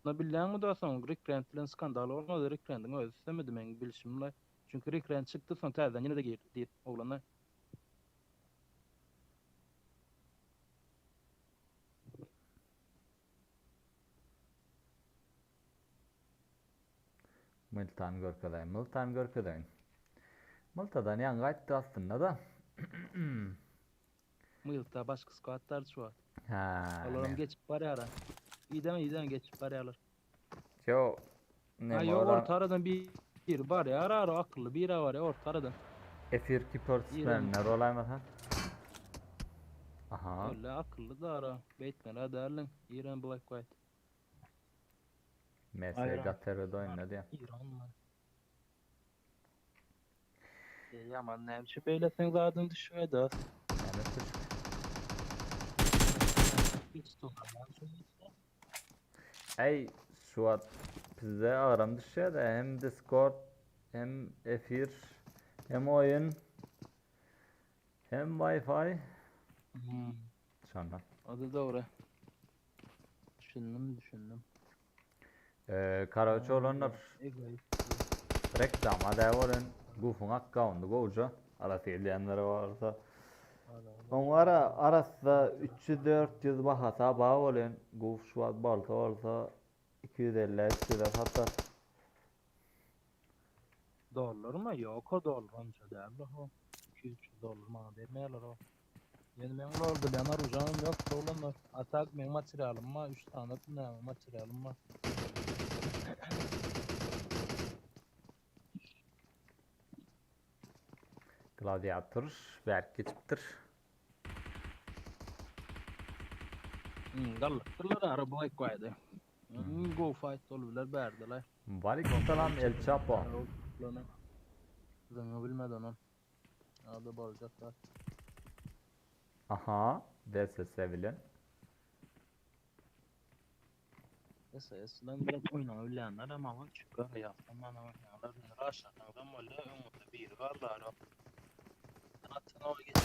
bilýäňmi dostuň? Rick Rent bilen skandal bolmady. Rick Rentiň özi islemedi meň bilşimle. Çünki Rick Rent çykdy soň täzeden ýene-de girdi diýip oglanlar. Myltany görkezeýin, myltany görkezeýin. Myltadan ýaňy gaýtdy aslynda-da. Mylta başga squadlar şu wagt. Ha. Olaram geçip barýarlar. Iden iden geçip barýarlar. Yo. Ne ýok orta aradan bir bir barýar ara akylly bir barýar orta aradan. Efir kiportsmenler olaýmasa. Aha. Öyle akylly da ara. Beýtmeli dälin. İran Black White. MS Ayran. Gater'e oýna diýen. İran mı? E, yaman näme beýle sen zadyň düşmedi. Näme düşük? Hiç tutarlar. Ey şu wagt bizde agram düşýär-de hem Discord hem efir hem oýun hem Wi-Fi. Hmm. Şondan. O da doğru. Düşündüm düşündüm. Ee, karaoke olanlar Egoist. reklama da bolan Goof'un akkaundy gowja. Arasy gelýänlere barsa. Oň ara arasda 300-400 bahasa bar bolan Goof şu wagt bolsa bolsa 250 300 satar. Dollar mı? Yok o dollar onca değil o. 200-300 dollar bana bermeýärler o. Yani men ular bilen arujam yok olanlar. Atak men materialım var. 3 tane ne materialım var. Gladiator berk geçipdir. Hmm, gallatdyrlar ara Black White'ı. Hmm, go fight olurlar berdiler. Valikum salam El Chapo. Zıngı bilmedi onun. Adı bolacaklar. Aha, DSS bilen. SS lan biraz oýnaýanlar ama var çıkar yaptım ben oynayanlar. Raşatdan böyle öňünde bir varlar. Atın o geç.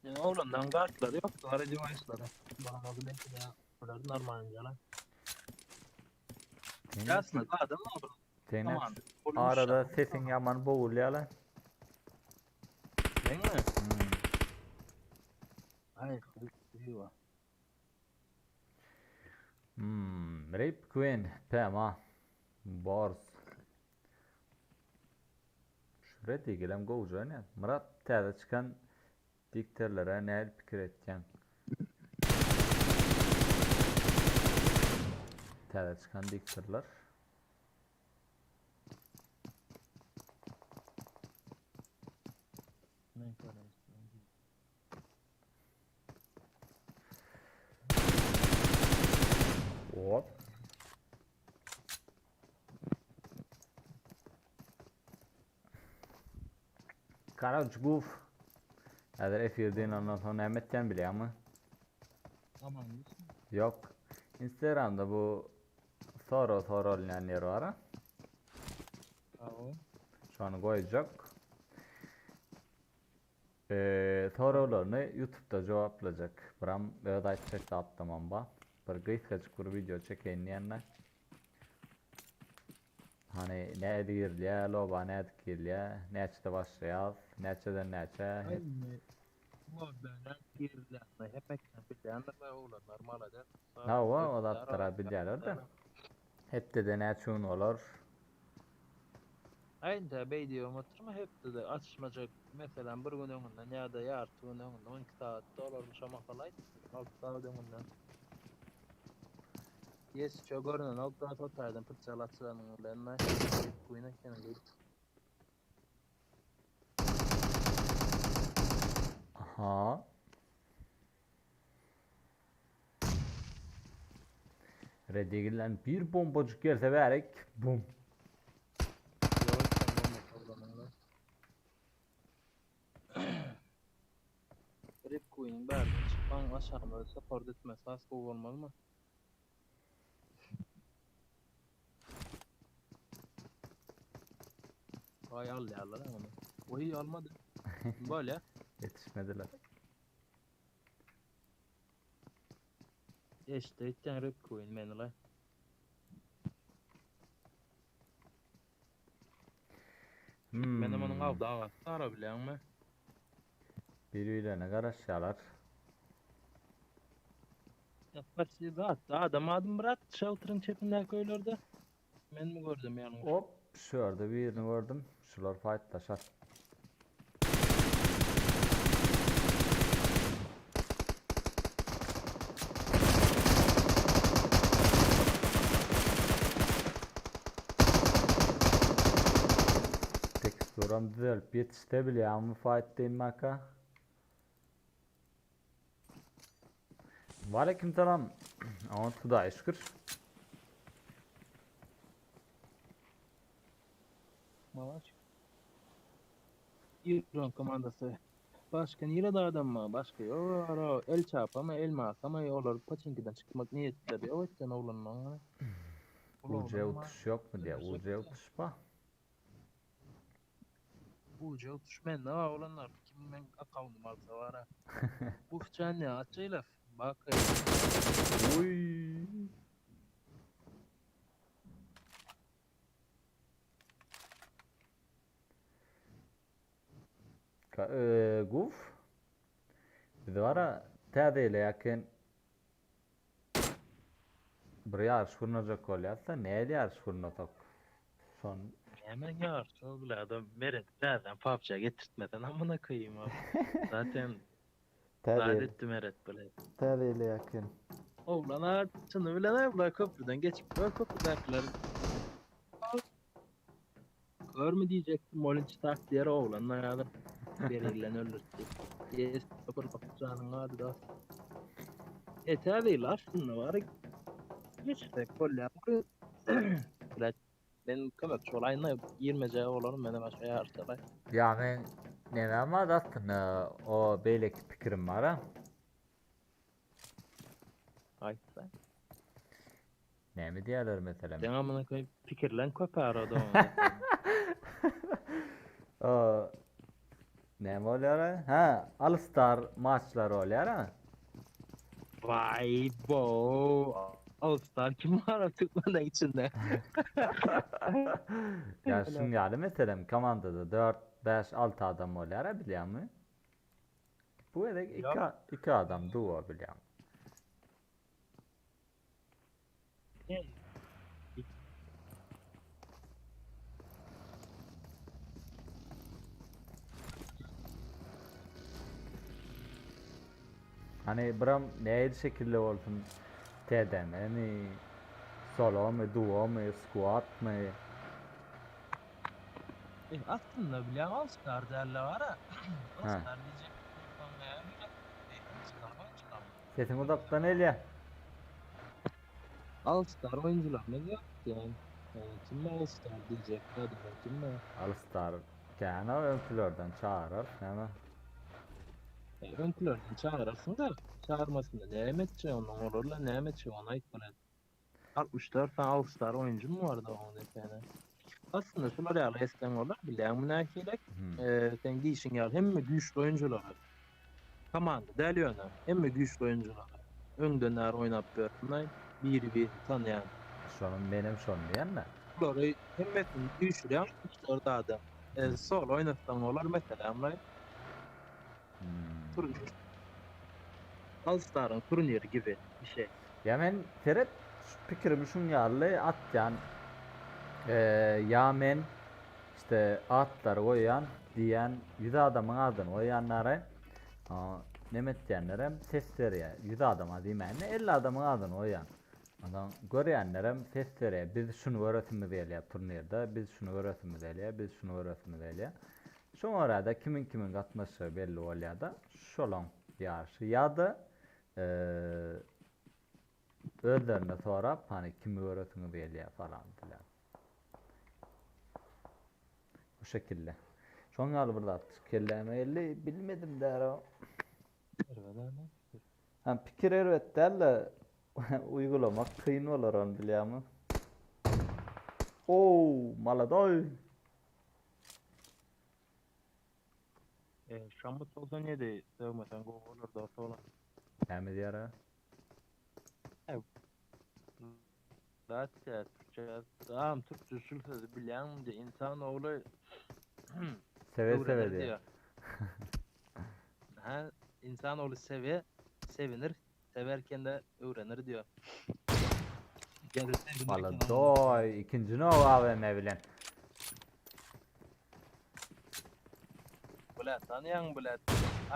Yani oğlundan kartları yoktu. Ara device'ları. Bana adı belki de bular normal yalan. Aslında adam oldu. Tenet Tamam. arada sesin yaman boğulýar lan. Değil mi? Hmm. Ay, eyvah. Hmm, Rape Queen, PMA, Bors. Şuraya diýgelem gowja oýnaýar. Murat täze çykan dikterlere nähili pikir etýäň? Täze çykan dikterler. Ne kadar? Hop. Karaç guf. Häzir efirden ondan soň näme etýän bilýäňmi? Tamam. Yok. Instagramda bu soru sorulýan ýeri bar. ha. Tamam. Şony goýjak. Ee, sorularyny YouTube'da jogaplajak. Biram öz aýtjak zatdamam ba. Bir gysgajyk bir video çekeýin diýende. Hany nädip girilýär, loba nädip girilýär, näçede başlaýas, näçeden näçä. Indi loba nädip girilýänini hepekden bilýändirler oglanlar malades. Hawa o zatlara bilýärler-de. Hepdede näçe gün bolar? Aý indi beý diýibem oturma hepdede açyşmajak meselem bir gün öňünden ýa-da ýarty gün öňünden 12 sagat dolarmy şo mahal aýt 6 sagat öňünden. Ýeşçe görnenok da şo taýdan pyçak açylanyň bilen güýn ekeniň diýip. Aha. Redigilden bir bombacık gelse bärek bum. Ýok sen bomba towlamyňda. Rip Queen-iň bärden çykmaň aşagymyzy support etmesi has gowy bolmazmy? Vay alýarlar ha ony. Oý almady. Bolýa. Ýetişmediler. Eşitdi etýän Rip Queen meni la. Menem onuň Hmm. awda agasy sara bilýäňmi? Bir-birlerine garaşýarlar. Ýapbaşy zat, adam adym brat, shelteriň çepindäki öýlerde. Menmi gördüm ýalňyş? Hop, şu ýerde birini gördüm. Şular fightlaşar. Teksturam düzelip ýetişse bilýäňmi fight diýmaka. Waleýkim salam. Oňat Hudaýa şükür. Malaç. İran komandasy. Başga nirede adam bar? Başga ýok ara. El çapama, el makama olar paçinkiden çykmak niýetleri ýok etden oglanlaryň. UC utuş ýokmy diýýär. UC utuş bar. UC utuş mende bar oglanlar. Kim meň akkauntym alsa bara. Ufjan ýa açylyf. Bak. Uy. Ka e, guf. Biz bara täze ýyla ýakyn bir ýaryş gurnajak bolýarys-da, nähili ýaryş gurnasak? Şon Näme ýaryş ol bile adam Meret täzeden PUBG-a getirtmesen amyna koýayım abi. Zaten Täze zat ýyl. etdi Meret bile. Täze ýyla ýakyn. Oglan a çyny bilen ay bular köprüden geçip gör köprüdäkiler. Görmi diyecektim Molin çıtak diğer oğlan ayadır. Belirlen öldürttü. Yes, bir bakacağının adı da. E tabi aslında var. Geçsek bolýar. Men kömekçi bolaýyn-da, girmejek bolaryn menem aşa ýaryşlara. Ýa men nemem bar aslynda o beýleki pikirim bar-a. Aýtsa. Näme diýerler meselem? Seň amyna koýup pikirleň köp arada oňa. O näme bolýar? Ha, All Star maçlary bolýar-a. Vay bo. All Star kim var Türkmenleň içinde? Ýa şuň ýaly meselem komandada 4, 5, 6 adam bolýar-a bilýäňmi? Bu gezek 2 2 adam duo bilýäň. Hani biram nähili şekilde bolsun TDM-mi, solomy, duomy, squadmy? E, aslynda bilýän All Star däl-de bar-a. All Star diýjek bolsaň näme? Sesiň uzakdan gelýär. All Star oýunçylaryny ýok diýen. Kim All Star diýjek adamlar kim? All Star kän öňkülerden çagyrar näme? Öňkülerden çagyrarsyň da, çagyrmasynda näme etjek onuň olarla näme etjek ony aýt bana. 64 tane All Star oýunçy mı vardı onun efendim? Aslynda şular ýaly etseň bolar, bilýäňmi nähili? Hmm. Sen diýişiň ýaly hemme güýçli oýunçylar. Komanda däl ýöne, hemme güýçli oýunçylar. Öňden är oýnap ýörenler, biri-birini tanýan. Şonuň menem şony diýen-de. Bulary hemmesini üýşürýäň üç-dört adam. E, solo oýnatsaň bolar meselem laý. Hmm. Turnir. All Star'yň turniri gibi bir şey. Ya men seret şu pikirimi şuň ýaly atýan ýa men işte atlary goýýan diýýän 100 adamyň adyny goýýanlary neme etýänlerem ses berýär 100 adama diýmäýin 50 adamyň adyny goýýan ondan görýänlerem ses berýär biz şuny göresimiz gelýär turnirde biz şuny göresimiz gelýär biz şuny göresimiz gelýär şoňa görä-de kimiň kimiň gatnaşjagy belli bolýar-da şolaň ýaryşy ýa-da Özlerine sorap hany kimi göresiňiz gelýär falan filan. Bu şekilde. Şoň ýaly bir zat kelläme geldi, bilmedim däro. Erbet adam pikir. Ha pikir erbet däl-de uygulamak kyn bolar ony bilýäňmi? Oo, maladoý. E, Şamut 97 döwmesen gowy bolar dost oglan. Näme diýer a? Zatça türkçe tam türkçe şul sözü bilýäňmi diýe insan ogly Seve seve öwrenir diýer. diýär. Ha insan ogly seve sevinir severken de öwrenir diýär. Gel sevinirken Maladoý ikinji now AWM bilen. Bula tanıyan bula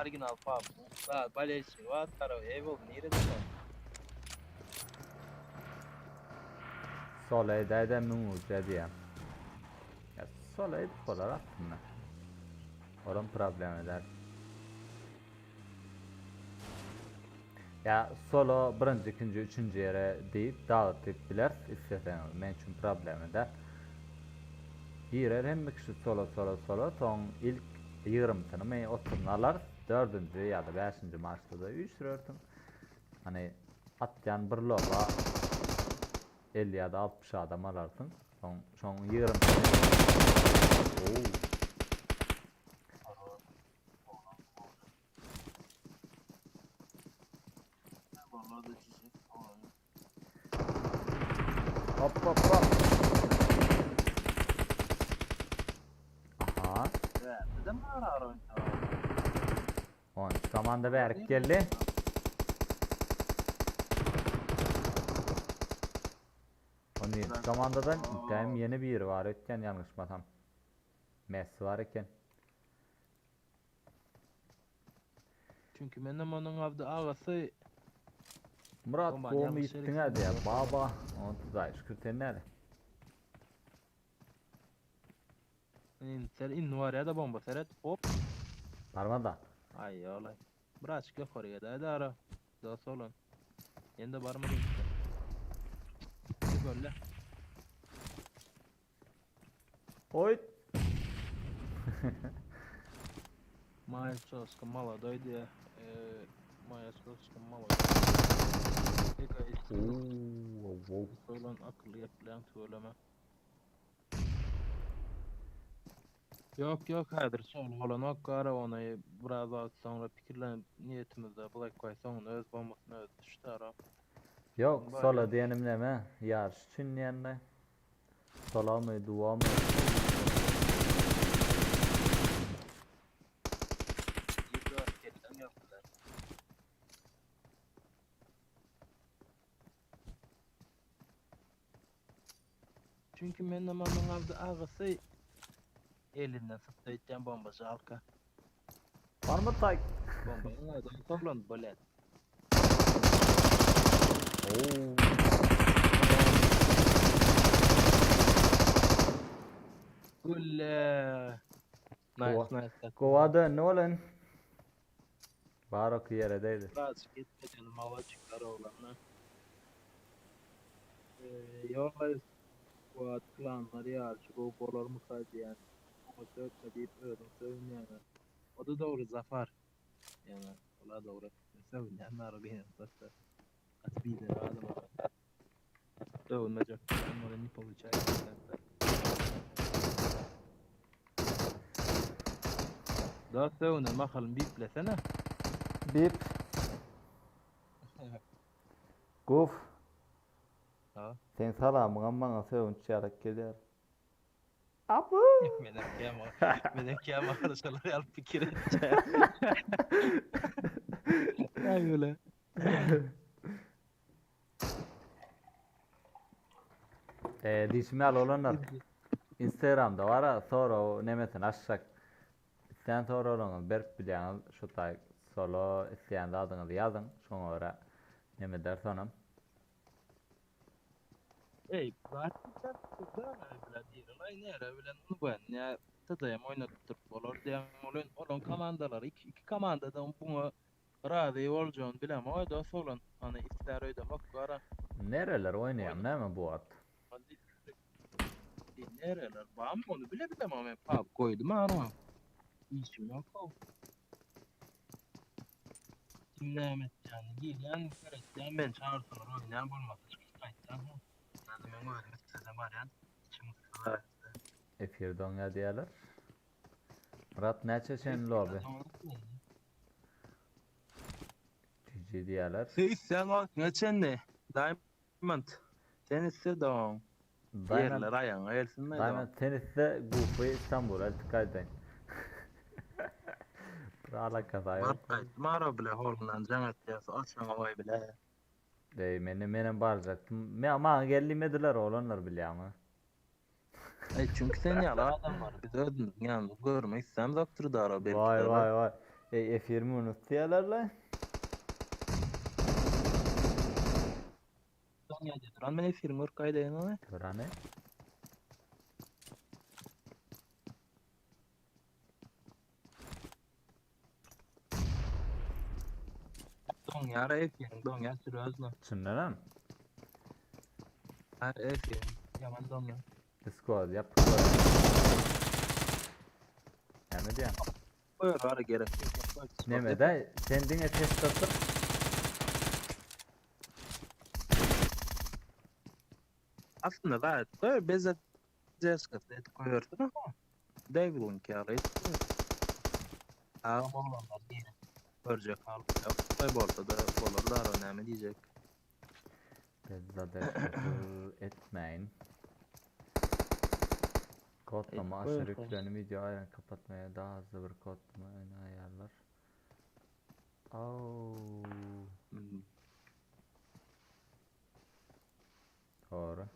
original pub. Da baleci var taraw ey bol nirede sen? Sola edäýdä müň uja diýýän. Ya sola edip bolar aslynda. Oram problem eder. Ya solo birinji, ikinji, üçünji ýere diýip dagatyp bileris isleseňiz. Men üçin problem eder. Girer hemme kişi solo solo solo soň ilk ýigrimisini mi otuzyny alarys. Dördünji ýa-da bäşinji maçda-da üýşürersiň. Hani atýan bir loba 50 ýa-da 60 adam alarsyň. Soň şoň ýigrimisini Oo. Vallahi da çiçek. Hop hop hop. Aha. Neden bana ara On komanda berk geldi. Onu komandadan iddiam yeni bir var ötken yanlışmasam. Messi var eken. Çünkü menem onun avda ağası Murat Aman, gomy yanlış yere ýitdiň hä diýýär. gitdim. Baba, ony şükür sen näde? sen in var ya da bomba seret hop. Barma da. Ay olay. Birazcık yukarıya da hadi ara. Dost olun. Yeni de barmadım işte. Bir böyle. Oý. Maestrovska molodoý diye. Eee Maestrovska molodoy. Egoist. Oo, wow. Olan akıllı yapılan tüyleme. Yok yok häzir sol bolan ok gara ony biraz wagt soňra pikirlenip niýetimizde Black White soňunda öz bombasyna özi düşdi ara. Yok, Var sola ya. diýenim näme? Ýaryş üçin diýende. Sola mı, duva mı? Yedi hareketten yaptılar. Çünkü menem onun aldı ağası elinden sıktı etken bombacı halka. Var mı tak? Bombayı nereden toplandı böyle. Oo. Gülle. Kova. Nice nice. Kova dön ne olan? Var oku yere değdi. Birazcık etmeden hava çıkar oğlanlar. Ee, yolla squad klanlar yarışı bu bolar mı kaydı yani. Ama sökme deyip öldüm sövün yani. O da doğru zafer. Yani ola doğru. Sövün yani benim zaten. At bir de adam var. Dövünmeyecek. Onlara ne получается. Daha sövünün bakalım biplesene. Bip. Guf. Ha. Seň salamyňam maňa sögünç ýalak gelýär. Abu! Menem käma, menem käma şolar ýaly pikir etýän. Aý öle. Eee diýşim ýaly oglanlar. Instagramda bar-a sorag nemesini açjak. Islän soraglaryňyzy berip bilýäňiz şu taý solo isleýän zadyňyzy ýazyň şoňa görä neme ederis onam. Eý zat diýjek bilen diýrelaý nere bilen ony ben ýa TDM oýnadyp bolar diýen bolan olaň komandalary iki iki komandadan buňa razy boljagyny bilemok dos oglan hany islär öýdemok gara. Nereler oýnaýaň näme bu wagt? Nereler bamy ony bile bilemok men pub goýdum ara. Işim ýok how. Kim näme etýänini girýän seretýän men çagyrsalar oýnaýan bolmasa çykyp gaýtýan how. Ýa-da meň özüm islesem barýan içim gysylýar. Efir doňýar diýýärler. Myrat näçe çenli lobby? GG diýýärler. Sen wagtyňa çenli Diamond. Sen iste doň. Diamond, Ýerler aýagyňa gelsin Diamond. Diamond sen iste Goofy Istanbula eltip gaýdaýyn. Bir alakasy ýok. Baryp gaýtdym ara bile holundan jaň etýäs açaňa goý bile. Eý men menem barjakdym. Men maňa gel diýmediler oglanlar bilýäňmi? Eý çünki sen ýaly adamlary biz özümiziň ýanymyzda görmek islämzokdyr dara belki Waý waý waý. Eý efirimi unut diýýärler-le. Soň ýa duran men efiriň görüp gaýdaýyn ony. Görany. Doňýar efiriň doňýar sürözno. Çyndanam. Her efiriň ýaman doňýar. Discord ýapyk goý. Näme diýýäň? Goýar ara gerek ýok. Neme-de sen diňe ses gysyp Aslynda zat goý bez zadержkasy edip goýarsyň ha. Devil'ınki ýaly edip goý. Agam oglanlar girip görjek hal ýok. Goý bolsa-da bolar dara näme diýjek. Bez zadержkasy etmäýin. Kodlama aşyry ýüklendi video aýran kapatmaya daha hızly bir kodlama öne aýarlar. Au. Dogry.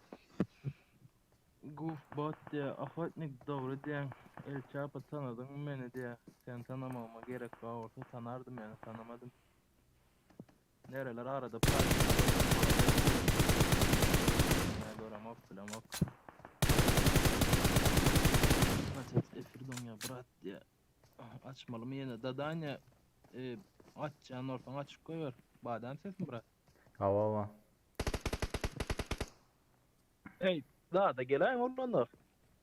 Goof bot diýä, Ohotnik dogry diýäň, El Çapo tanadyňmy meni diýä, seni tanamagyma gerek bar bolsa tanardym ýöne tanamadym. Nereler arada Näme göremok bilemok. Açat efir doňýa brat diýä. Açmalymy ýene Dadanya e, açýan bolsaň açyp goýber. Badam sesmi brat? Hawa hawa. Eý, zada geläýiň oglanlar.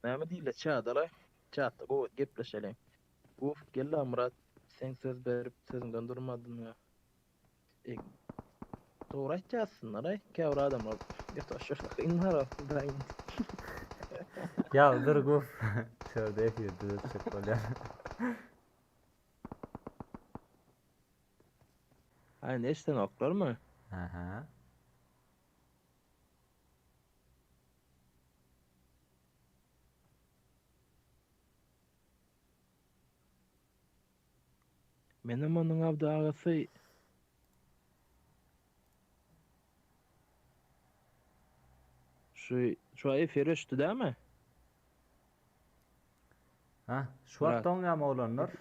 Näme diýilýär, çadalaý. Çatda gowy gepleşeliň. Uf, gel-la Myrat, sen söz berip sözüňden durmadyň-a. Eý, dogry aýtýarsyňlar-aý, käbir adamlar ýataşýarlar, kyn bar-a, Ýa dur guf. Şurada efir düzetjek bolýar. Aý, indi eşidenoklarmy? Aha. Menem onuň Abdy agasy. Şu şu efir öçdi dämi? Ha, şu wagt doňýarmy oglanlar?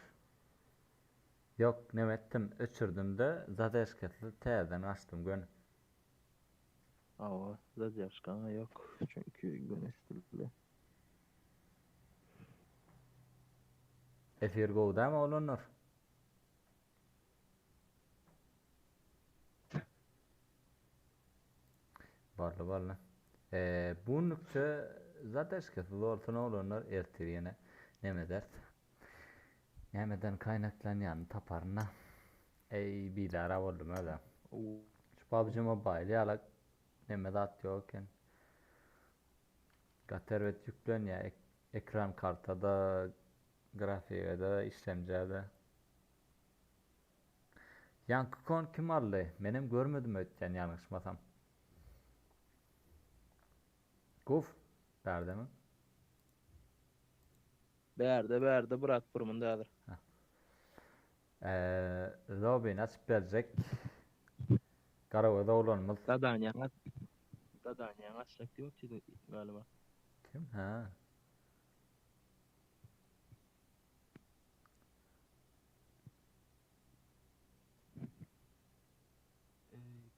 Ýok, neme etdim, öçürdim-de, zadeşkasy täzeden açdym göni. Hawa, zadeşkaň ýok, çünki göni öçdürildi. Efir gowy dämi oglanlar? Barly barly. Eee bu günlükçe zadeşkasy bolsun oglanlar ertir ýene neme ederis. Nämeden kaýnaklanýanyny taparyn-da. Eý bizara boldum özä. Şu PUBG Mobile ýalak neme zat ýok eken. Gaty erbet ýüklenýär ekran kartada, grafigada, işlemjäde. Ýaňky kon kim aldy? Menem görmedim öýtýän ýalňyşmasam. Guf, bärdemi? Bärde bärde brat burmunda häzir. Eee, lobbyny açyp berjek. Garagöz oglanymyz. Zadaniýaňy zadaniýaňy açjak diýip otyrdy galiba. Kim? Ha.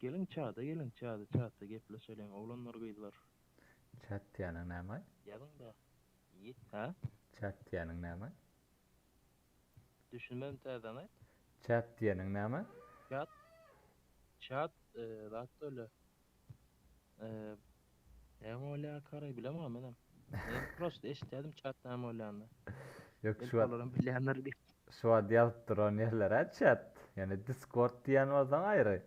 Geliň çada geliň çada çatda gepleşeliň oglanlar gyzlar. Çat diýeniň näme? Ýazyň da. Ha? Çat diýeniň näme? Düşünmedim täzeden aýt. Çat diýeniň näme? Çat. Çat zat öyle. Näme bolýar karaý bilemok menem. Men prosta eşitýärdim çat näme bolýanyny. Ýok şu wagt. Olaram bilýändir diýip. Şu wagt ýazyp duran ýerler-ä çat. Ýöne Discord diýen bolsaň aýry.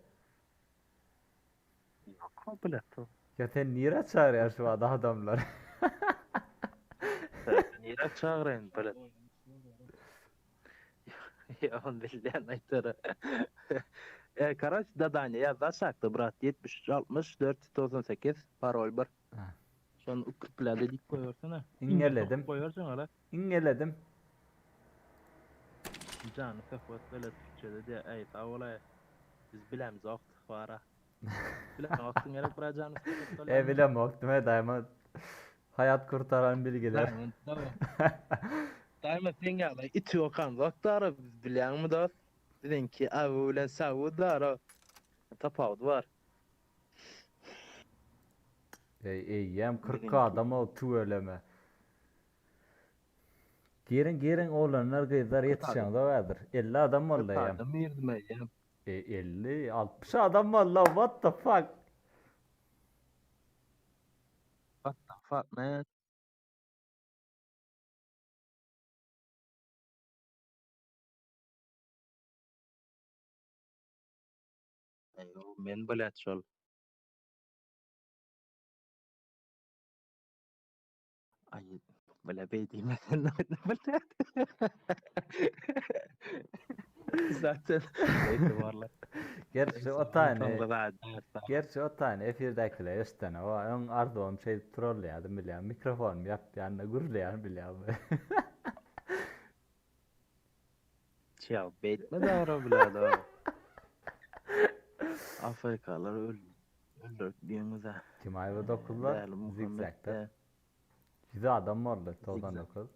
Ýok komplet. Ýa sen nirä çagyrýaň şu wagt adamlary? Nirä çagyraýyn bilet. Ýa ony bilýän aýtara. E, karoç zadaniýa ýazdy aşakda brat 73 60 498 parol 1. Şony ukryplady diýip goýbersene. Iňňeledim. Goýberseň ala. Iňňeledim. Jany söhbet bele türkçede diýä äý sag bolaý. Biz bilemzok wara. Bilemokdyň gerek bra jany söhbet E bilemokdym e daýyma hayat kurtaran bilgiler. Daýyma sen ýaly iti okamzok dara biz bilýäňmi dost? Biziňki awy bilen sawy dara. Tapawudy bar. Eý eýýäm 40 adam ol tüweleme. Giriň giriň oglanlar gyzlar ýetişeňzok häzir. 50 adam boldy eýýäm. Adam girdim eýýäm. E 50 60 adam boldy what the fuck. What the fuck man. Men bilet şol. Ay bile bey diýmesen bilet. Zaten neyse varlar. Gerçi o tane Gerçi o tane efirdäkiler eşdene o öň arzuwym şeýdip trollýadym bilýän mikrofonymy ýapýan-da gürleýän bilýän. Çal beýtme dara bilada. Afrikalar öl öldürip diýeňiz-ä. Kim aýby dokuzlar? Zigzagda. Ýüz adam boldy 99.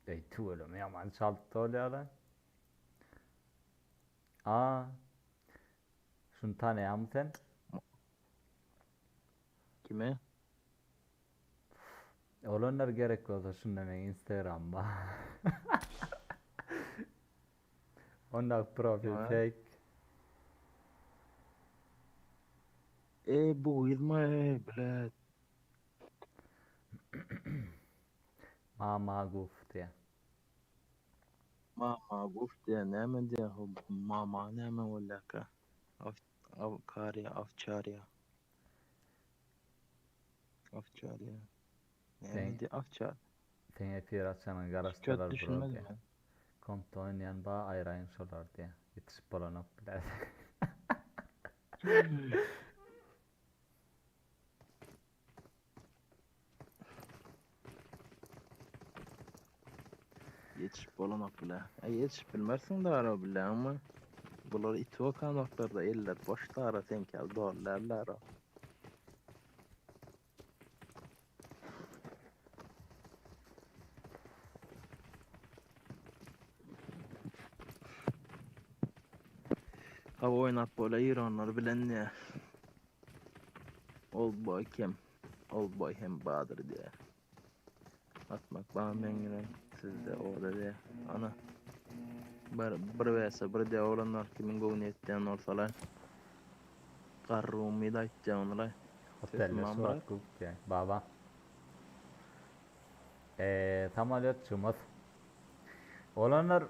Eý tüweleme ýaman çalt dolýarlar. A. Şuny tanaýaňmy sen? Kimi? Olanlar gerek bolsa şunda meň instagram bar. Onda profil fake. E bu gyzma ey bilet. Mama guf diýä. Mama guf diýä näme diýä mama näme bolýaka? Awkarýa awçarýa. Awçarýa. Näme diýä awçar. Seň efir açanyňa garaşdylar bro diýä. Kompda oýnaýan ba aýraýyň şolar diýä. Ýetişip bolanok biläý. Ýetişip bolanok bile. Aý ýetişip bilmersiň dara bilýäňmi? Bular iti okan wagtlarda eller boş dara seňki ýaly doly däl dara. Hawa oýnap bolýa İranlar bilen diýä. Old boy kim? Old boy hem badyr diýä. Atmak ba meň bilen sizde oda diýä. Ana. Bir bir vs bir diýä oglanlar kimiň göwni ýetýän bolsalar. Garry umyt aýtýa onlaý. Otelle surat gup diýä. Baba. Eee samolýotçymyz. Oglanlar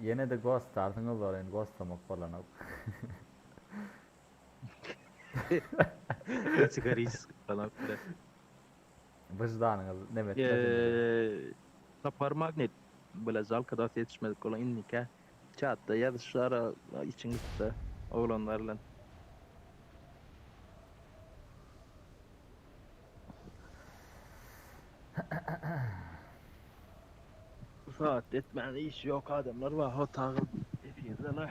ýene-de gostarsyňyz bor indi gostamak bolanok. Kategoriski falan bile. Wyždanyňyz neme etmesin. Sapar Magnet bile žalka dos ýetişmedik bolan indikä çatda ýazyşara içiň gitse oglanlar bilen. Bu saatde etmäne işi ýok adamlar bar hotagym efirde-le.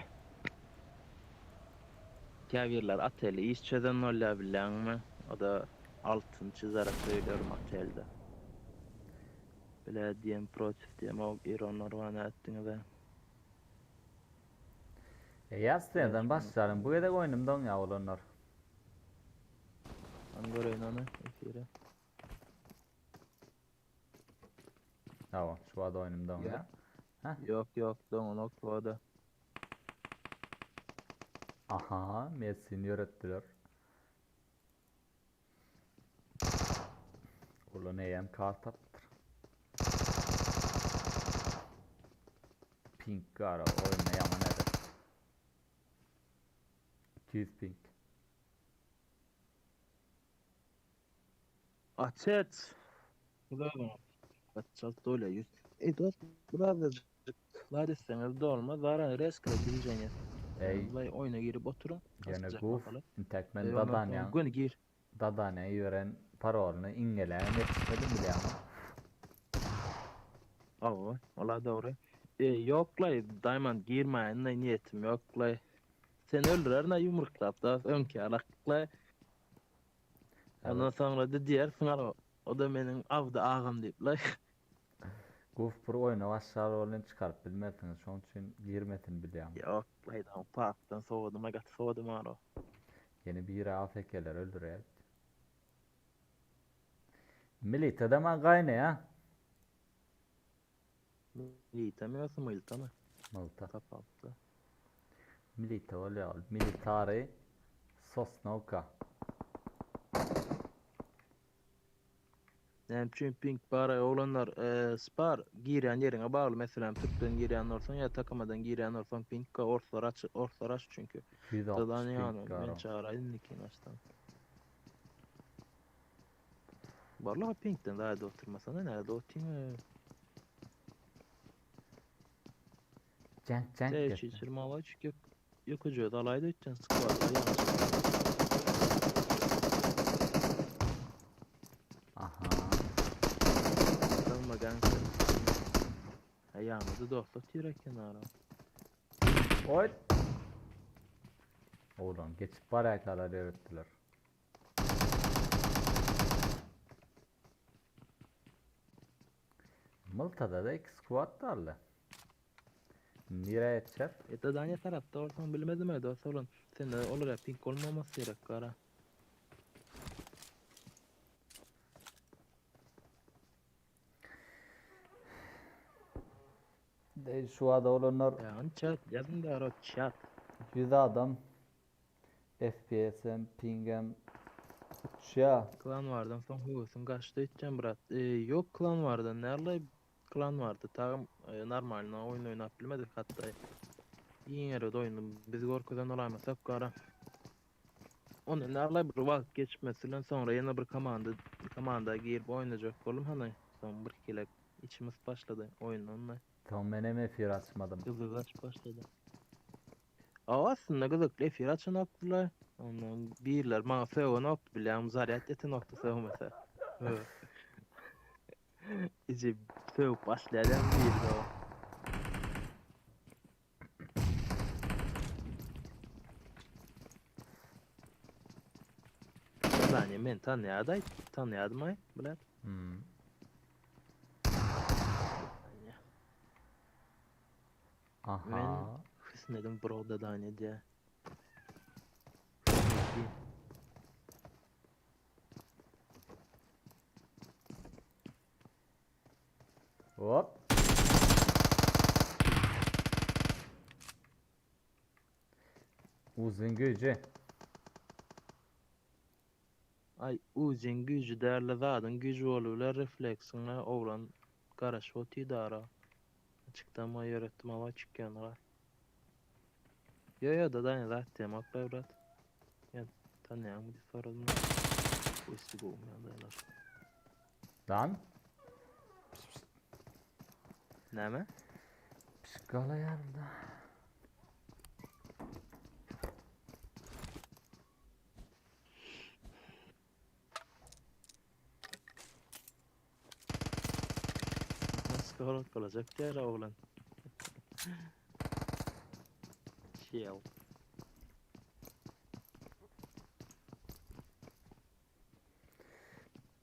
Käbirler otelde iş çözen bolýar bilýäňmi? O-da altyn çyzara söýlerim otelde. Bile diýen protiv diýemok ironlar bar nätdiňizä. E ýaz täzeden başlalyň bu gezek oýnum doňýa oglanlar. Hany göreýin ony efire. Hawa, şu wagt oýnum doňýa. Hä? Ýok, ýok, doňanok bu wada. Aha, Messini ýöretdiler. Ulan eýýäm kart tapypdyr. Pink gara oýunda ýaman eder. 200 pink. Açet. Güzel Kaçak dole yüz. E dost birazcık zat etseňiz dolmaz. Zaran reskre dwijeniýe. Ey. Vallahi oýuna girip oturyň. Ýene Azjak guf. bakalım. Intäk men Ey, ondan soň Dadanýaň Göni gir. Dadanýa iberen parolyny iňňelägem ýetişmedim bilýäňmi? Hawa, ola dogry. E, ýoklaý, Diamond girmäýin-de niýetim ýoklaý. Seni öldürerin-ä ýumruklap da öňki ýalaklaý. Ondan soňra da diýersiň al o da meniň Abdy agam diýip-le. Guf bir oýna başlar bolyn çykaryp bilmersiňiz şoň üçin girmesin bilýäň. Ýok laýdan parkdan sowadym gaty sowadym aro. Ýene biri AFK-leri öldürýär. Milita-da maň gaýnaýa. Militami ýogsa myltamy? Mylta. Tapawutly. Milita bolýar ol. Military Sosnowka. Näme üçin ping bar oglanlar spar girýän ýeriňe bagly meselem türkden girýän bolsaň ýa takamadan girýän bolsaň ping orslar aç orslar aç çünki. 260 ping bar. Men çagyrayyn nikin açdan. Barla pingden daha da oturmasana nerede oturayım? Cenk cenk Şey getir. çirmala çünkü yok ucu dalayda ütken squad yanlış. Aha. Dalma ganka. Ayağımızı dostluk yürek kenara. Oy. Oğlum geçip barakalar öğrettiler. Mılta'da da iki squad darlı. Nire yetişer? E da ne tarafta olsan bilmedim öyle dost olun. Sen de olur ya pink olmaması gerek kara. De, şu ada olanlar Ya hani chat yazın da ara chat. 100 adam FPS'm, ping'im uçya. Klan vardan son hüvüsün kaçtı edeceğim brat. E, yok klan vardı. Nerede klan vardı? Tamam e, normaline oyun oynayıp bilmedik hatta. Yine de oyunu biz korkudan olaymasak kara. Onu nerede bir vakt geçmesinden sonra yine bir komanda komanda girip oynayacak oğlum hani son bir kere içimiz başladı oyun onunla. Tamam ben hem efir açmadım. Kızılaç başladı. Aa, aslında gyzykly efir açan noktalar. Ondan birler maňa söwen nokta bilýän zaryat eten nokta sövmese. Içi sövüp başlaýan bir de o. Saniye men tanýardy, tanýardym ay, bilen. Hmm. Saniye. Aha. Men Hüsnedim bro da dane diye. Hop. Uzun gücü. Ay uzun gücü değerli zadın gücü oluyorlar refleksine oğlan garaş oti dara. Açıklama öğrettim ama çıkıyorlar. Yo yo da da ne da mak brat. Ya tanıyan mı soralım. Bu isti olmayanlar. Lan. Ne mi? Pişkala yarda. Sorag diýer oglan. Chill.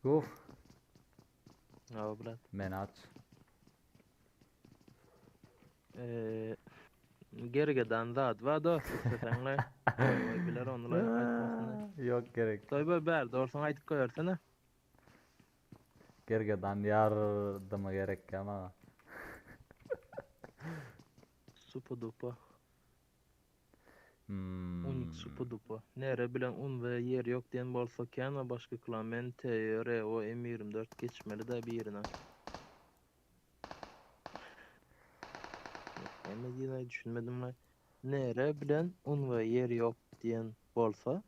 Uf. Hawa brat. Men aç. Eee Gergedan zat bar dost isteseňle. Toýboý biler ony la aýtmasyny. Ýok gerek. Toýboý bärde bolsaň aýdyp goýbersene. Gergedan ýardymy gerek ýa maňa. Supa dupa. Unik supa dupa. Nere bilen un we ýer ýok diýen bolsa känä başga klan men TY RO M 24 geçmeli dä birine. Näme diýen düşünmedim la. Nere bilen un we ýer ýok diýen bolsa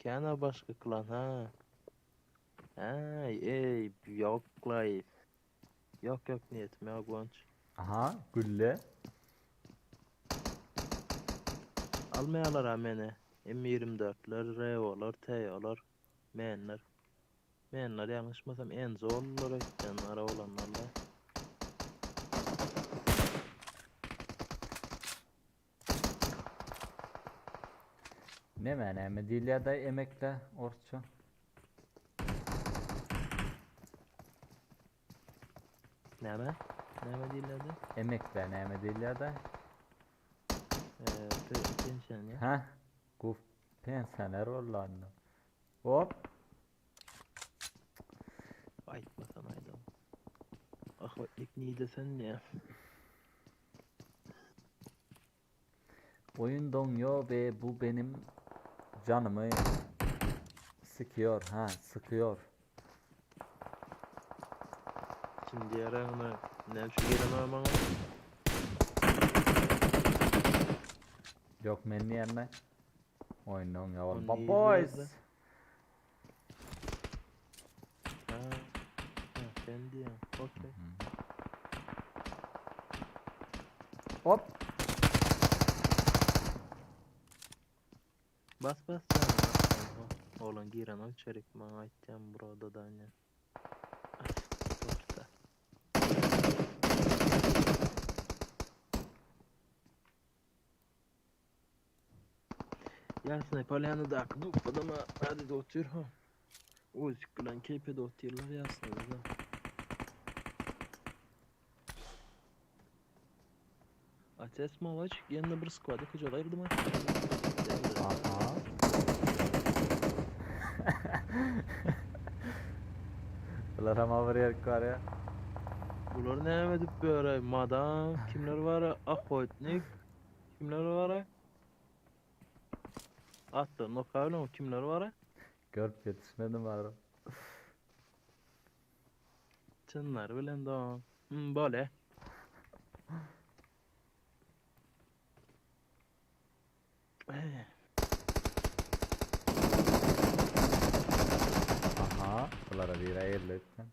känä başga klan ha. Äý eý ýoklaý. Ýok ýok niýetim ýok Guwanç. Aha gülle. Almaýarlar-a meni. M 24-ler, RO-lar, TO-lar, menler. Menler ýalňyşmasam Enzo boldular öýtýän ara bolanlar-la. Neme näme diýilýär-de emekle orsça? Näme? Näme diýilýärdi? Emekle näme diýilýär-de? Eee, pensioner. Hä? Guf pensioner boldy onda. Hop. Aýtmasan aýdam. Ahwatnik nide sen diýä. Oyun donuyor ve bu benim canımı sıkıyor ha sıkıyor. Kim diýer ony? Näme üçin gelen maňa? Yok men diýende oyun donuyor. Onu Ba niye boys. diýerdi? Ha. Ha, sen diýen. Okey. Hop. Bas bas sen. bas. Oglan giren o içerik maňa aýtýan burada da ne. Orta. Ýasyna polýanadaky duppadama hadi otyr ha. Ozik bilen keýpede otyrlar ýasyna da. Отец Малач, ýene bir squad kucak aýyrdy mı? Aha. Bular hem bir yer var ya. Bular näme edip böyle madam kimler var? Ahotnik kimler var? Atlar nokavla kimler var? Görüp yetişmedim abi. Çınlar bilen de Hmm, böyle. Aha. Bulara bir ayırdı lütfen.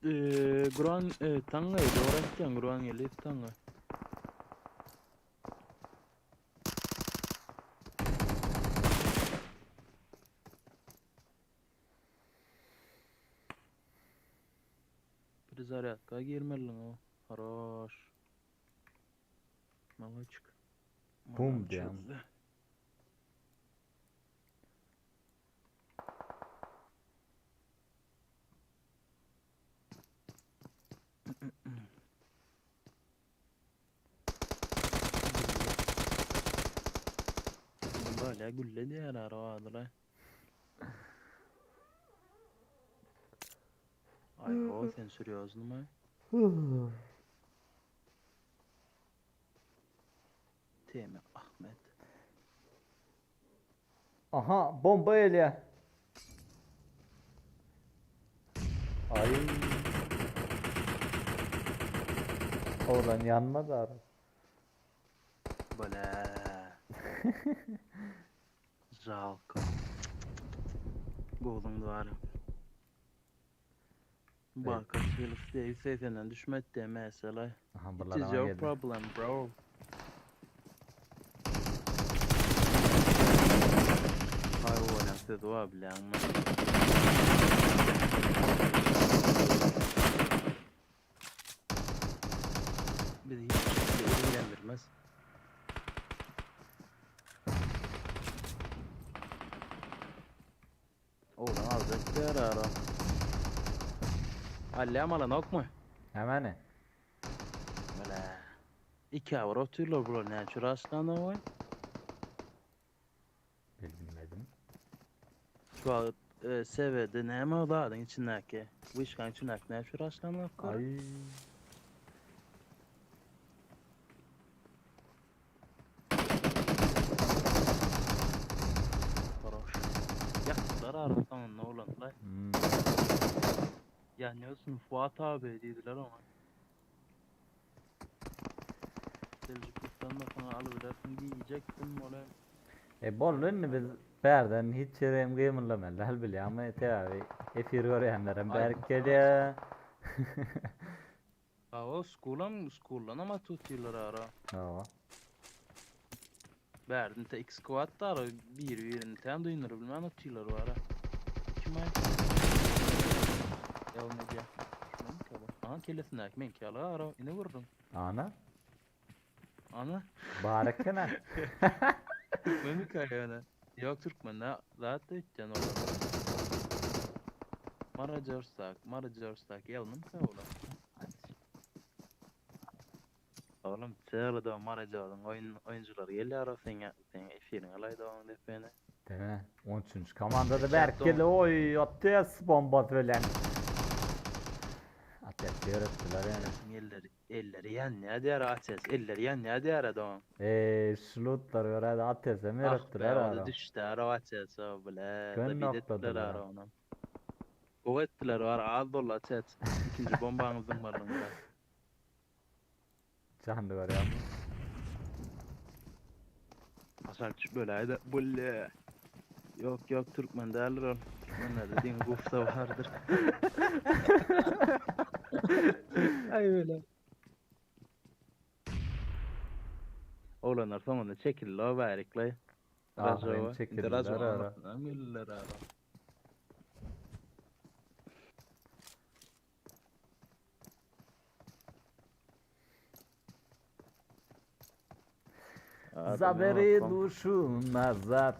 Ee, Guran e, tanga doğru etken Guran gelip tanga. Bir zaryadka girmeliň o. Haroş. Maloçik. Bum diýen. Böyle gülle diýer ara adyla. Ay o sen sürüyorsun mu? Temi Ahmet. Aha bomba elýär. Ay. Oradan yanmadı abi. Böyle. Жалко. Golun duvarı. Bak yıl senden düşmedi mesela. Aha It buralar is ama your geldi. problem bro. Ay oğlan söz var bilen mi? Öýdýär ara. Alýam alanokmy? Nämäni? Bile. Ikä bir otyrlar bular näme üçin raşlanaoý? Bilmedim. Şu wagt e, SVD näme o zadyň içindäki? Wyşkaň içindäki näme üçin raşlanok? Ay. Horoş. Ýakdylar ara soňunda oglanlar. Hmm. Ýanýorsun Fuat abi diýdiler oňa. Seljuklukdan da soňra alybilersiň diýjekdim ol hem. E boldy indi biz bärden hiç ýere hem gymyldamaly däl bilýäňmi? Sebäbi efir görýänlerem bärik gelýär. Hawa skulam skuldanam atyp otyrlar ara. Hawa. Bärden te iki squad da ara biri birini täm dyndyryp bilmän otyrlar bara. Kim aý? Ýa ne diýä? Şunam bu? Aha kellesindäki meňki ýaly ara ine görüň. Ana. Ana. Bar eken ha. Türkmen mi ýöne? Ýok türkmende zat da öýtýän olar. Mara Jorstak, Mara Jorstak ýalnym ka olar. Oğlum çağırdı Mara Jordan oyun oyuncular gelýär o seň seň efiriň alaýdy oň depene. Deme. 13. Komandada berk geldi. Oy Ates bombasy bilen. Ates ýöretdiler ýene. Elleri elleri ýanýar diýär Ates. Elleri ýanýar diýär adam. Eee şlutlar görä Ates'e mi Ah be ýöretdiler o da ara. düşdi ara Ates o bile. Gön Da bir etdiler nokladylar. ara onu. Gowy etdiler var az boldy Ates. İkinci bombaňyz zymbarlygyňda. Jandy görýärmi? Aşak düşüp böläýdi. Bulle. Yok yok Türkmen däldir ol. Türkmenlerde diňe gufsa bardyr. Ay öyle. Oglanlar soňunda çekildi o bärikle. Ahyryn Rajova. çekildiler Rajova ara. arasyndan geldiler ara. Adam Zaberi yok, duşu nazat.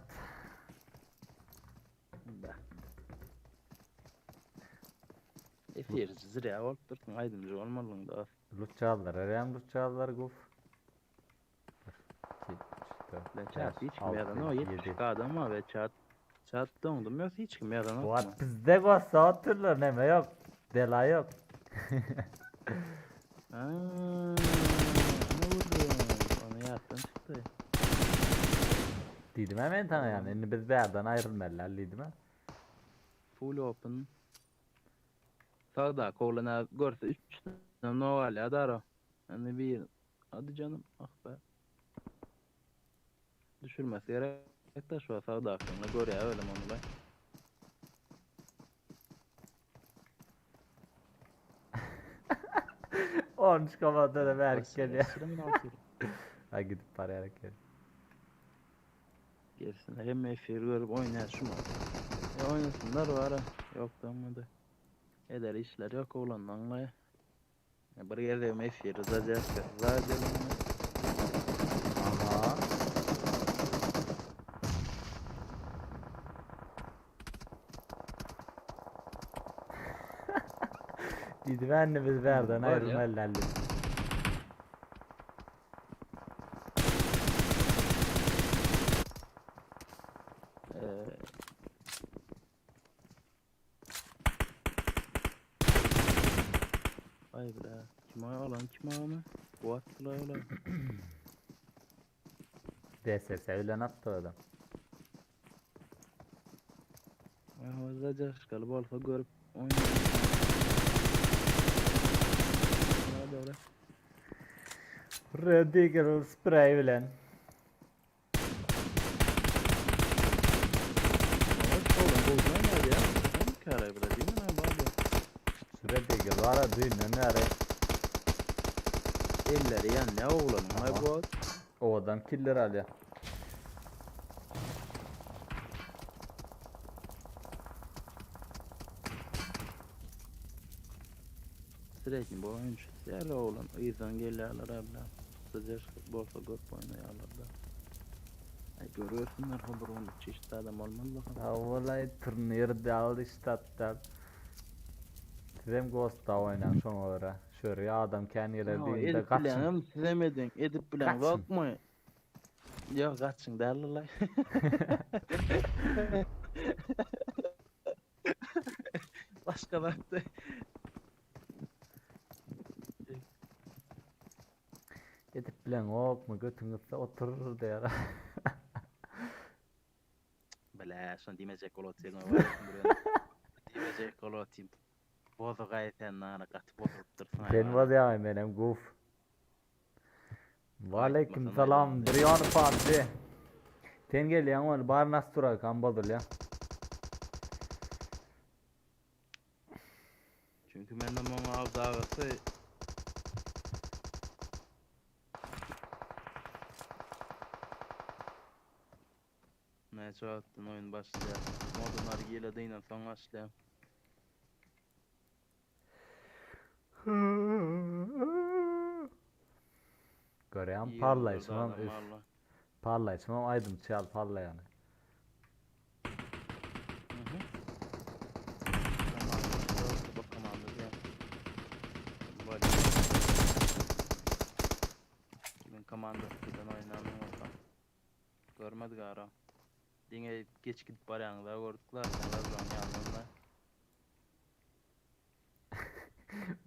Efir zirä bolup dursun aýdymjy bolmalyň da. Lutçalar, erem lutçalar guf. 1, 2, 3, 4, Ben 5, çat hiç kim 6, ýadan o 7. 70 adam var ve çat çat dondum yok hiç kim ýadan Bu at bizde gossa oturlar neme yok. Dela yok. Aa, ne vurdum? Onu ýatdan çykdy. Diýdim hemen sana yani. Indi biz bärden ayrılmalylar diýdim ha. Full open. Sağda kovlana görse 3 tane no var ya dara. Yani bir hadi canım ah be. Düşürmesi gerek de şu sağda aklına gör ya öyle onu be. 13 komanda da berk geliyor. Sıramın altı. Ha gidip parayarak geliyor. Gerisini hem efir görüp oynar şu mu? E oynasınlar var ha. Yok da Eder işler yok oğlanın anlaya. E bir yerde efir zaten zaten. Aha. Diýdim anne biz bärden Var ya. ayrılmalylar. Ee, Ay bre. Kim o lan kim o mu? Bu attılar öyle. DSS bilen atdy adam. Ay hozda jaşkalı bolsa görüp oynayalım. Hadi öyle. Red Eagle spray bilen. Ama oğlum bu ne ya? Ben kare bre değil mi abi? Red Eagle var ha düýnden bäri Elleri yan ne oğlum? Ay Tamam. bu at. o adam killer alýar. Sürekli bu oyuncu. Yer oğlum. İzden geliyorlar abla. Sıcak bolsa görüp oynuyorlar da. Aý görübersinler hol bir onda çeşitli adam bolmaz bakalım. Hawalaý turnir dal ştat dal. Sizem Ghostda oýnaň şoňa görä. Şöri adam kän geler diýiňde Edip gaçyň. bileňem sizem ediň. Edip bileň Gaçyň. zokmy? Ýok gaçyň däldilaý. Başga zatda. Edip bileňokmy götüň gyssa otur diýer. Bile, şony diýmejek bolup otyryn. Diýmejek bolup otyryn. Bozugaý sen nana gaty bozulypdyrsyň. Sen bozýaň menem guf. Waleýkim salam Drion PUBG. Sen gelýäň ol bar nasturalkam bozulýa. Çünki mende muň awdagasy Näçe wagtdan oýun başlaýar? Moda nargile dynan soň başlaýar. Görýän parlaýşymam üf. Parlaýşymam aýdymçy ýaly parlaýany. Kimin komandasy bilen oýnanyny bolsa. Görmedik ara. Diňe geç gidip barýaňyza gördükler. Ýanynda.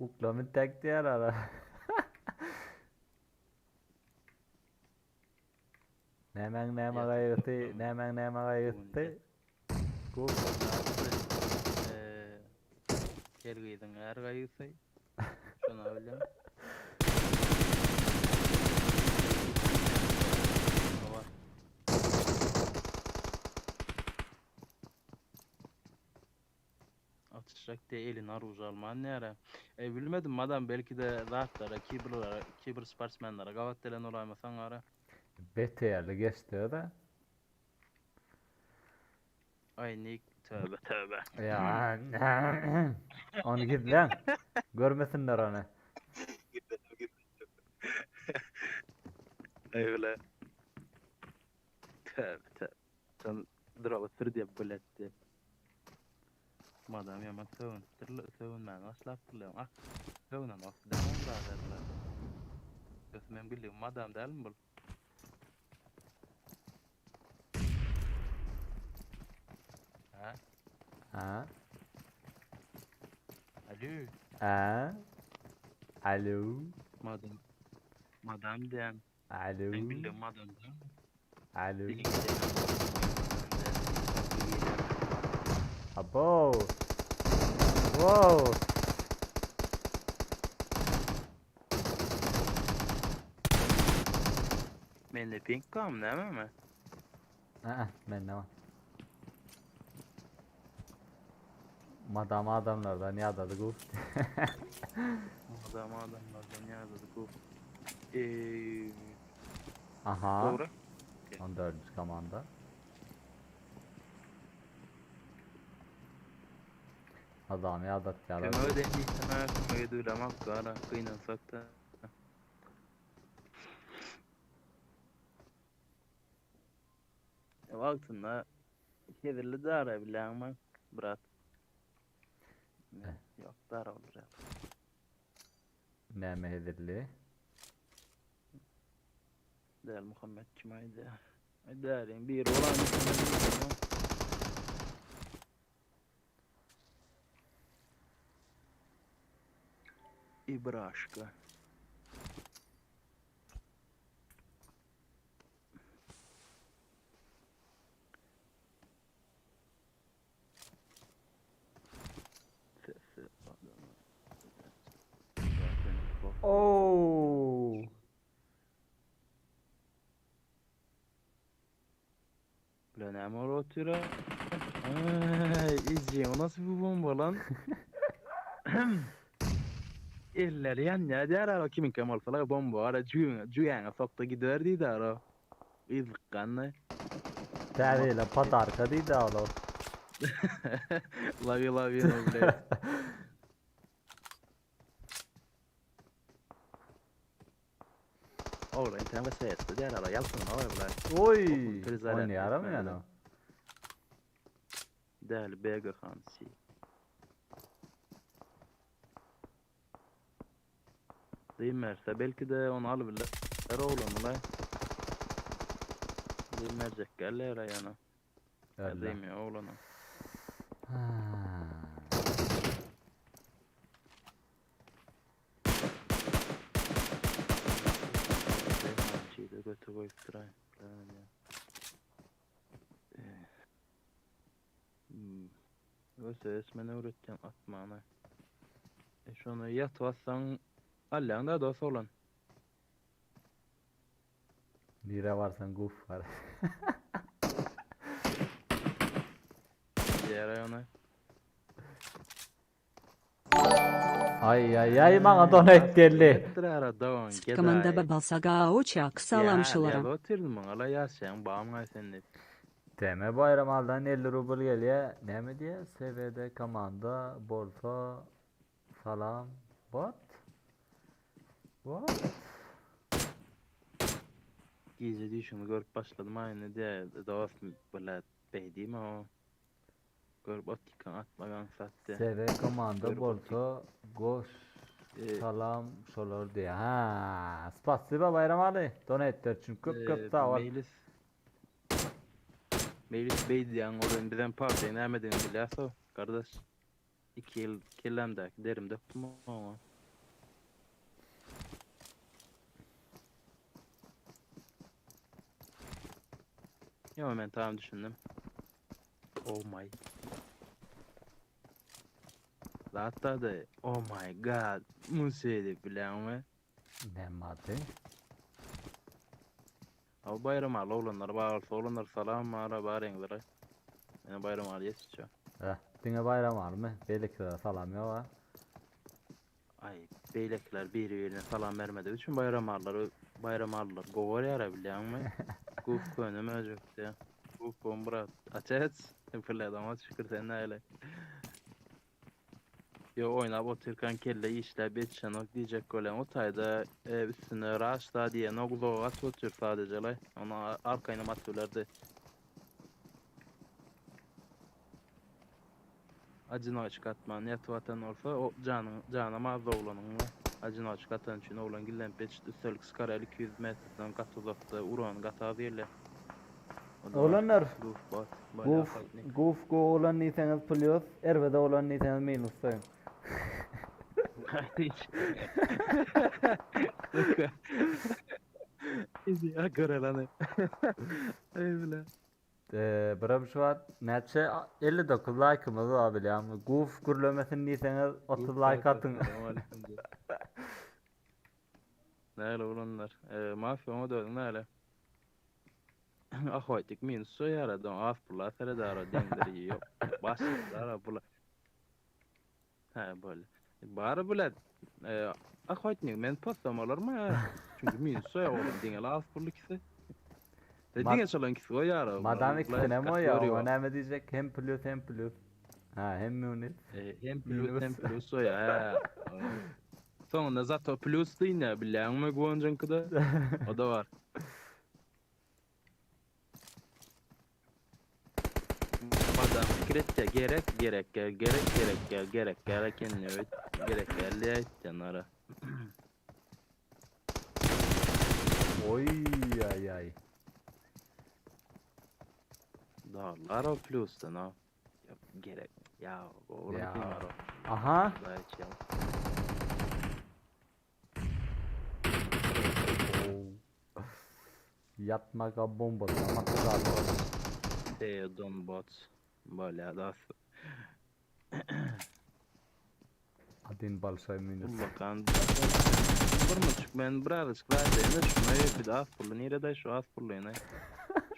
Uklamy tek diýer ara. Nämäň näme gaýgysy, nämäň näme gaýgysy? Bu Her gyzyň är gaýgysy. Şona bilýän. Atyşjak diýe eline oruž alman näre. E bilmedim madam belki-de zatlara kiberlere kiber sportsmenlere gabat gelen bolaýmasaň ara. Beterli geçdi-de. Aý nik töbe töbe. Ýa ony gizläň. Görmesinler ony. Öyle. Töbe töbe. Sen droba sür diýip biletdi. Madam ýaman sögünipdir, sögünmäne başlapdyrlar. Ah, sögünen wagty däl oň biraderler. Ýogsa meň bildigim madam dälmi bul? Ha? Ha? Alo. Ha? Alo. Madam. Madam diýen. Alo. Meň bildigim madam dälmi? Alo. Abo. Wow. Mende pink kam näme? Aa, mende var. Madam adamlardan ýadady guf. Madam adamlardan ýadady guf. Eee, Aha. Dogry. 14. komanda. Adamy ýadatýarlar. Kömek eden diýsem, kömek edilemok gara, gynansak-da. Wagtynda hezilli dara bilýäňmi, brat? Eh. Ýok, dara olur ýaly. Näme hezilli? Däl Muhammet kim aýdýar? Aý däliň biri bolan. Ibraşka. Oo. Ulan näme bolup otyr a? Aý, eje, o nasıl bir bomba lan? Elleri ýanýar diýer ara kimiňkem bolsa bomba ara jüýüňe jüýäňe sokda gidiber diýdi ara. Yzykgandy. Täze ýyla podarka diýdi olar. Lawi lawi no bled. Oglan entäm gaçaýatdy diýer ala ýalkyn oý bular. Oý, oýnaýaram ýa. Däli BG Hansi. Diýmerse belki-de ony alybiler oglanlar. Diýmerjek gelýär ýana. Diýmeýär oglana. Çiğde göte koyup durayım. Hmm. Öse esmen öwretýän atmany. E şony ýatyp atsaň alýaň da dos oglan. Nirä barsaň guf bar. Diýer ony. Ay ay ay maňa donate geldi. Komanda balsaga oçak salam şulara. Otyryn maňa la ýaşaýaň bamgaý sen diýip. Teme Bayram aldan 50 rubl gelýä. Näme diýä? SVD komanda bolsa salam. What? What? Gije düýşüňi görüp başladym aýny diýä dost bilet beýdimi o. Görüp otykan atmak aňsat diýä. SV komanda Görüp bolsa goş E, salam şolar diýä. Ha, spasiba Bayram Ali. Donate üçin köp köp e, sag bol. Mejlis Mejlis beý diýen olayın bizem partiýa nämedigini bilýäs-ow, kardeş. 2 ýyl kellämdäki derim dökdüm oňa. Ýo, men tamam düşündim. Oh my. Zatda oh my god. Musa diýip bilýäňmi? Näme bardy? Aw Bayram aly oglanlar bar bolsa oglanlar salam ara baryňyzlar. Meni Bayram aly ýetişýär. Eh, diňe Bayram alymy? Beýlekilere salam ýok ha. Ay beýlekiler biri-birine salam bermedigi üçin Bayram alylar Bayram alylar gowarýar bilýäňmi? Guf köne möjekdi. Guf bom brat. Açaç. Fırladım şükür sen näle. Yo oýnap otyrkan kelle işläp ýetişenok diýjek bolýan o taýda e, üstüne raşda diýenok uzaga atyp otyr sadece lay. Onu arkaýynam atyp bilerdi. Ajinoçka atman ýatyp atan bolsa o janyň janam az oglanyň we ajinoçka atan üçin oglan gillenip ýetişdi üstelik Skarel 200 metrden gaty uzakda urany gaty az gelýär. O da bar. Oglanlar, Guf bot. Bolýar guf, haýtnik. guf go oglan diýseňiz plýus, erbet oglan diýseňiz minus goýuň. Ya görelani. Ey bile. Ee, biram şu wagt näçe 59 like'ymyz bar bilýäňmi? Guf gürlemesin diýseňiz 30 like atyň. Näle olanlar? E, mafia oňa döndü näle? Ahoytik minus şu ýaradan az pula seredara deňleri ýok. Başlara pula. Ha böyle. Bary bile e, ahoytnik men postam olar mı? Çünkü minus şu oğlum diňe az pully ikisi. De Ma- diňe şolan ikisi o ýara. Madam ikisine mi o ya? O näme diýjek? Hem plýus hem plýus. Ha, hem minus. E, hem plus hem Minus. plus o ya. He. Soňunda zato plus diýne bilýäňmi Guanjyňkyda? O da var. Madam fikir et ya gerek gerek gel gerek gerek gel gerek gerek kendine öt gerek gel diye ettin ara. Oy ay ay. Dağlar o plus'tan o. Ya, gerek ya oğlum Ya. kim var o? Aha. Daha hiç ya. Ýatmaga bomba atlar. Theodon bot. Böyle da Adin balşay minus. Bakan. Vurma ben birazcık daha da şunu bir daha az pullu nerede şu az pullu yine.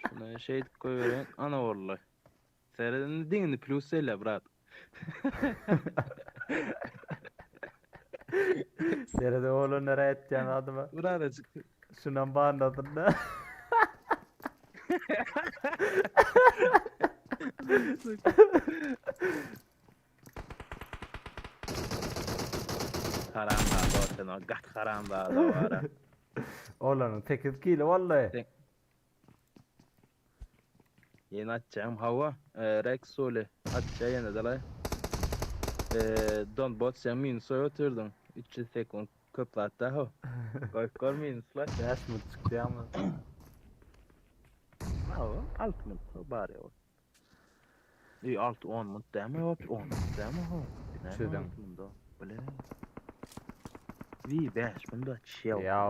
Şunu şey koyuyorum ana vallahi. Seyredin dingini plus ile brat. Serede oğlum nereye etýän adyma? Birazcık Şundan banladın da. Haram da zaten o gat haram da da var. Oglanyň 8 kili boldy. Ýene atjagym hawa. Rex Suli atja ýene dalaý. Don bot sen minus goýup otyrdyň. 300 sekunt köp zat da ho. Goýup gör minusla. 5 minut çykýamy? Hawa, 6 minut bar ýok. Ey 6 10 minut dämi hop 10 minut dämi ho. Çözüň. Bile. Vi 5 minut açýa. Ýa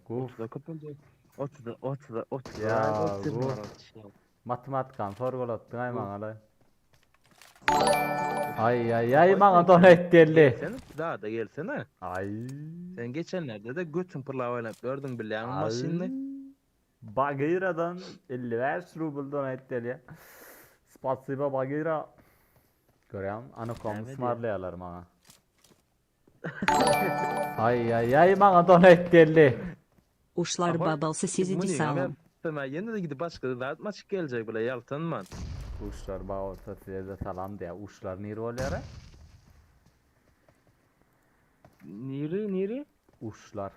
guf. 30-a köpeldi. 30-a 30-a 30-a Ýa, 30 bu- açýa. Matematikany sorgulatdyň aý maňa laý. Aý aý aý maňa donate geldi. Sen daha da gelsene. Aý. Sen geçenlerde de götün pyrlap oýnap gördüň bilýäňmi maşynyny? Bagiradan 55 rubl donate gelýär. Spasiba Bagira. Görýäň, anakom Näme diýýär? smarlaýarlar maňa. Aý aý aý maňa donate geldi. Uşlar Ahoy, babalsy sizi Muny salam. Ben ýene de gidip başga zat maçyk geljek bile ýaltanman. Uşlar ba bolsa size de salam diýär. Uşlar nir bolýar? Niri niri? Uşlar.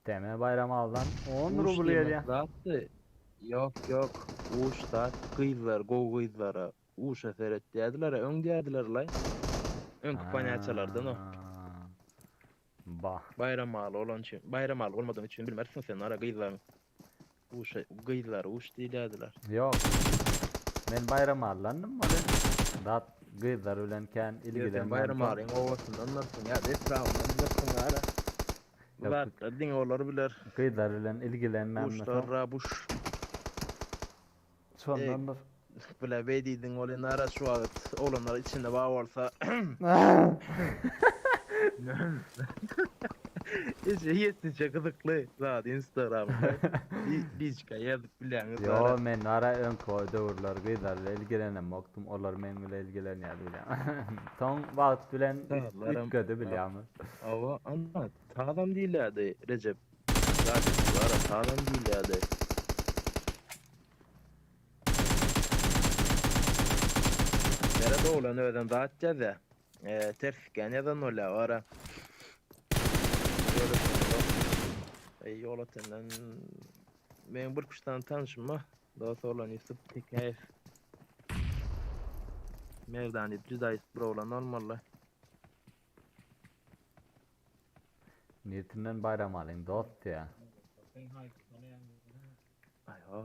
Deme Baýramaldan 10 Uş rubl diýmek gelýär. zatdy. Ýok ýok. Uş zat gyzlar, gowy gyzlara uşa seret diýerdiler, öň diýerdiler laý. Öňki ponýatiýalardan o. Ba. Baýramaly bolan üçin, baýramaly bolmadyň üçin bilmersiň sen ara gyzlaryň uşa gyzlar uş diýerdiler. Ýok. Men Baýramallandym weli. Zat gyzlar bilen kän Sen ilgilenmän. Baýramalyň obasyndandyrsyn ýa-da etrabyndandyrsyn ara. Bu Ýok. zatlar diňe olar biler. Gyzlar bilen ilgilenmän. Uşlar rabuş. Şondandyr. Bile bey diýdiň ol indi ara şu wagt oglanlar içinde bar bolsa. Eje ýetdinçe gyzykly zat Instagramda. Liçka ýazyp bilýäňiz. Yo men ara öňki o döwürler gyzlar bilen ilgilenemokdym. Olar meň bilen ilgilenýärdi bilýän. Soň wagt bilen Gyzlaram- üýtgedi bilýäňmi? Awa, ana, tazam diýilýärdi Recep. Zat bar, tazam diýilýärdi. Nerede oglan özem zat ýazýar. Eee, ters iken ýazan bolýar ara. Ey ýol atenden men bir kuştan tanışym bar. Dost oglan Yusuf Tekäýew. Merdan diýip juda bir oglan bolmaly. Niyetinden Baýramalyň dost ya. Ay o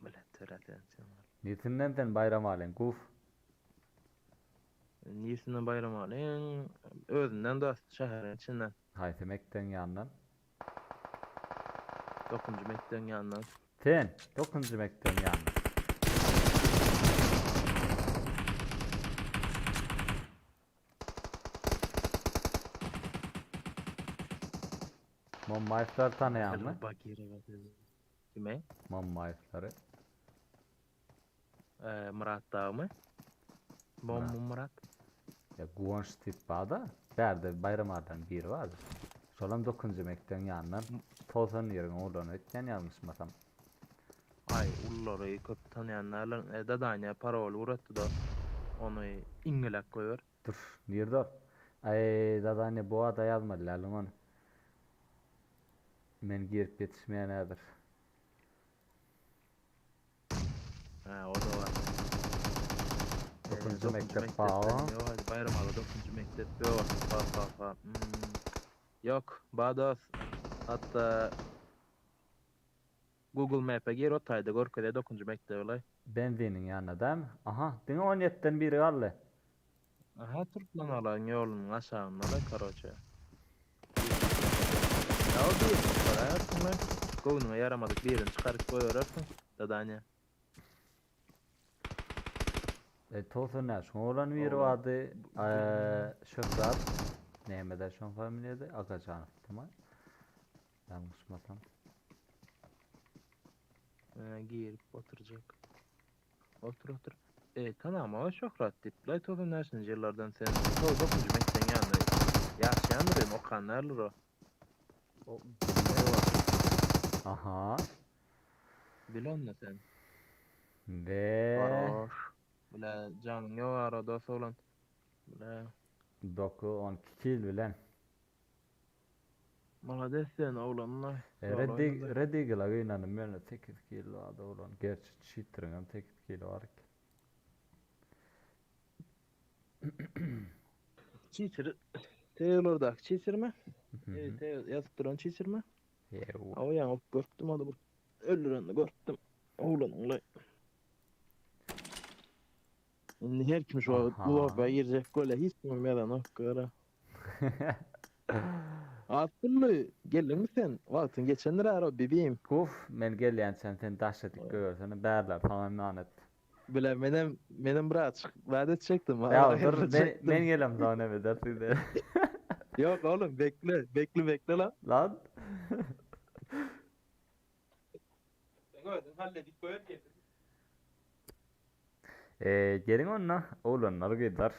bilen töreden sen. Niyetinden sen Baýramalyň guf. Niresinden Baýramalyň özünden dost şäheriň içinden. Haýsy mekdebiň ýanyndan? 9. mekdebiň ýanyndan. Sen 9. mekdebiň ýanyndan. Mommaýewleri tanaýaňmy? Kime? Mommaýewleri. Ee, Murat dagmy? Bom Murat. Murat. Ya Guwanç tip bar-da. Bärde Baýramardan biri bar. Şolam 9. mekdebiň ýanyndan 90 ýeriň oglany ötýän ýalňyşmasam. Ay ullary köp tanıyanlarla e, dadanya parol uğratty da onu ingilak koyuyor. Dur, nirde ol? Ay, dadanya bu ada ýazmaly lälim ony. Men girip ýetişmeýän häzir. Ha o da var. Dokuzuncu Ee, mektep mektepten bağ. Yok hadi Bayramalı 9. mektep yok. Ha ha ha. Hmm. Yok Bağdat. Hatta Google Map'e gir o tayda görkezýär 9. mektep olay. Benziniň ýanynda dämi? Aha, diňe 17-den biri galdy. Aha Türkmen alan ýolunyň aşagynda da karoçe. Ya o bir çıkararsın lan. Göwnüňe ýaramadyk birini çykaryp goýararsyň. Dadanya. E, Tosun ne? Şoň oglan biri Oglan. bardy. Eee, Şöhrat. Nämede şoň familiýady? Agajanowdy mı? Ýalňyşmasam. Ee, girip oturacak. Otur otur. E, tamam o Şöhrat diýip. Lay tozun näçinji ýyllardan sen? To 9. mekdebiň ýanynda. Ýaşaýandyr hem okanlardyr o. O Eyvah. Aha. Bil onu sen. Ve Baroş. Bile canın yok arada olan. Bile 9 12 kill bilen. Malades sen oglanlar. E, Red, Red Eagle'a gynandım ýöne 8 kill bardy oglan. Gerçi cheateriň hem 8 kill bar eken. Cheater Taylor'daky cheater mi? Evet, ýazyp duran cheater mi? Ýew. Aw ýaňy görüpdim ony bir öldürenini görüpdim. Oglanlaý. Indi her kim şu wagt Aha. lobba girjek bolýar. Hiç kim ýazanok gara. Atully, geldiňmi sen? Wagtyň geçendir ara bibim. Guf, men gelýänçäm sen daş edip goýbersene, bärler saňa emanet. Bile menem menem birazjyk zat etjekdim. Ýa dur, men men gelemsoň näme edersiň sen? Ýok oglum, bekle, bekle bekle lan. Lan. Sen özüň halledip goýar gepi. Eee geliň onda oglanlar gyzlar.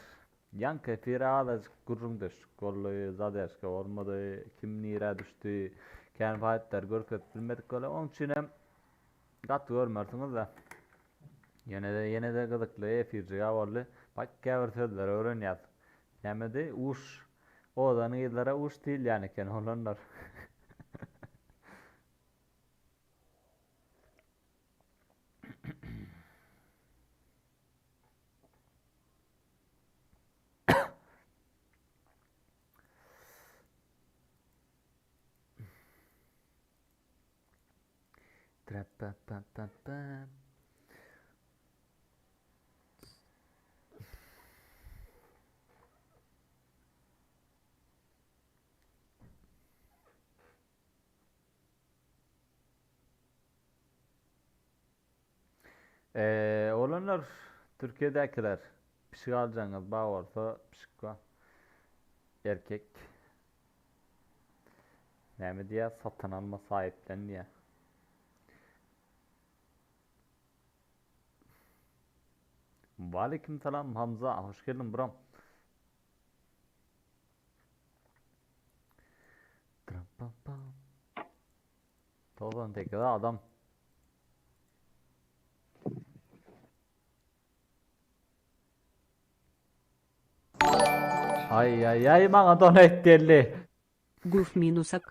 Ýaňky efire azajyk gürrüňdeşlik boldy, zaderşka bolmady, kim nirä düşdi, kän faýtlary görkezip bilmedik bolar. Oň üçinem gaty görmersiňiz-de. Ýene-de ýene-de gyzykly efirjig-ä boldy. Bak käbir sözleri öwrenýäs. Nämedi? Uş. Owadan gyzlara uş diýilýän eken oglanlar. Eee oglanlar Türkiýedäkiler pişik aljagyňyz bar bolsa pişik bar. Erkek. Näme diýýär satyn alma saýyplen diýýär. Waleýkim salam Hamza hoş geldiň brom. 98 adam. Ay ay ay maňa donate geldi. Guf minusak.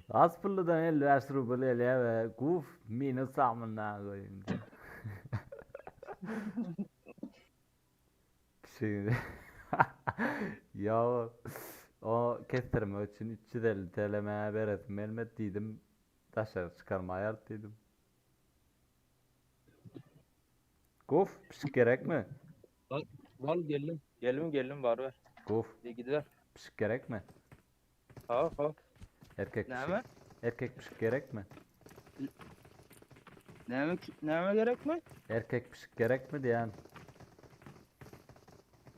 Az pulludan 55 rubl gelýär we guf minus amyna goýun. Pişigini. Ýa o kesdirmek üçin 350 TL maňa beresim gelmedi diýdim. Daşary çykarmaýar diýdim. Guf, pişik gerekmi? Bal, bal geldim. Geldim geldim bar ber. Guf, De gidiver. pişik gerekmi? Ha ha. Erkek pişik. Näme? Erkek pişik gerekmi? Näme näme gerekmi? Erkek pişik gerekmi diýen.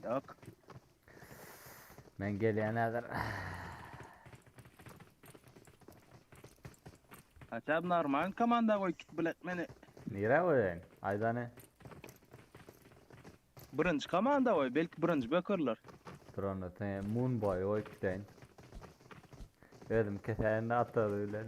Ýok. Men gelýän häzir. Haçan normal komanda goý git bilet meni. Nirä goýaýyn? Aýdany. Birinji komanda goý, belki birinji bökerler. Dur onda sen Moonboy goýup gideýin. Özüm kesäýin de atardy bilen.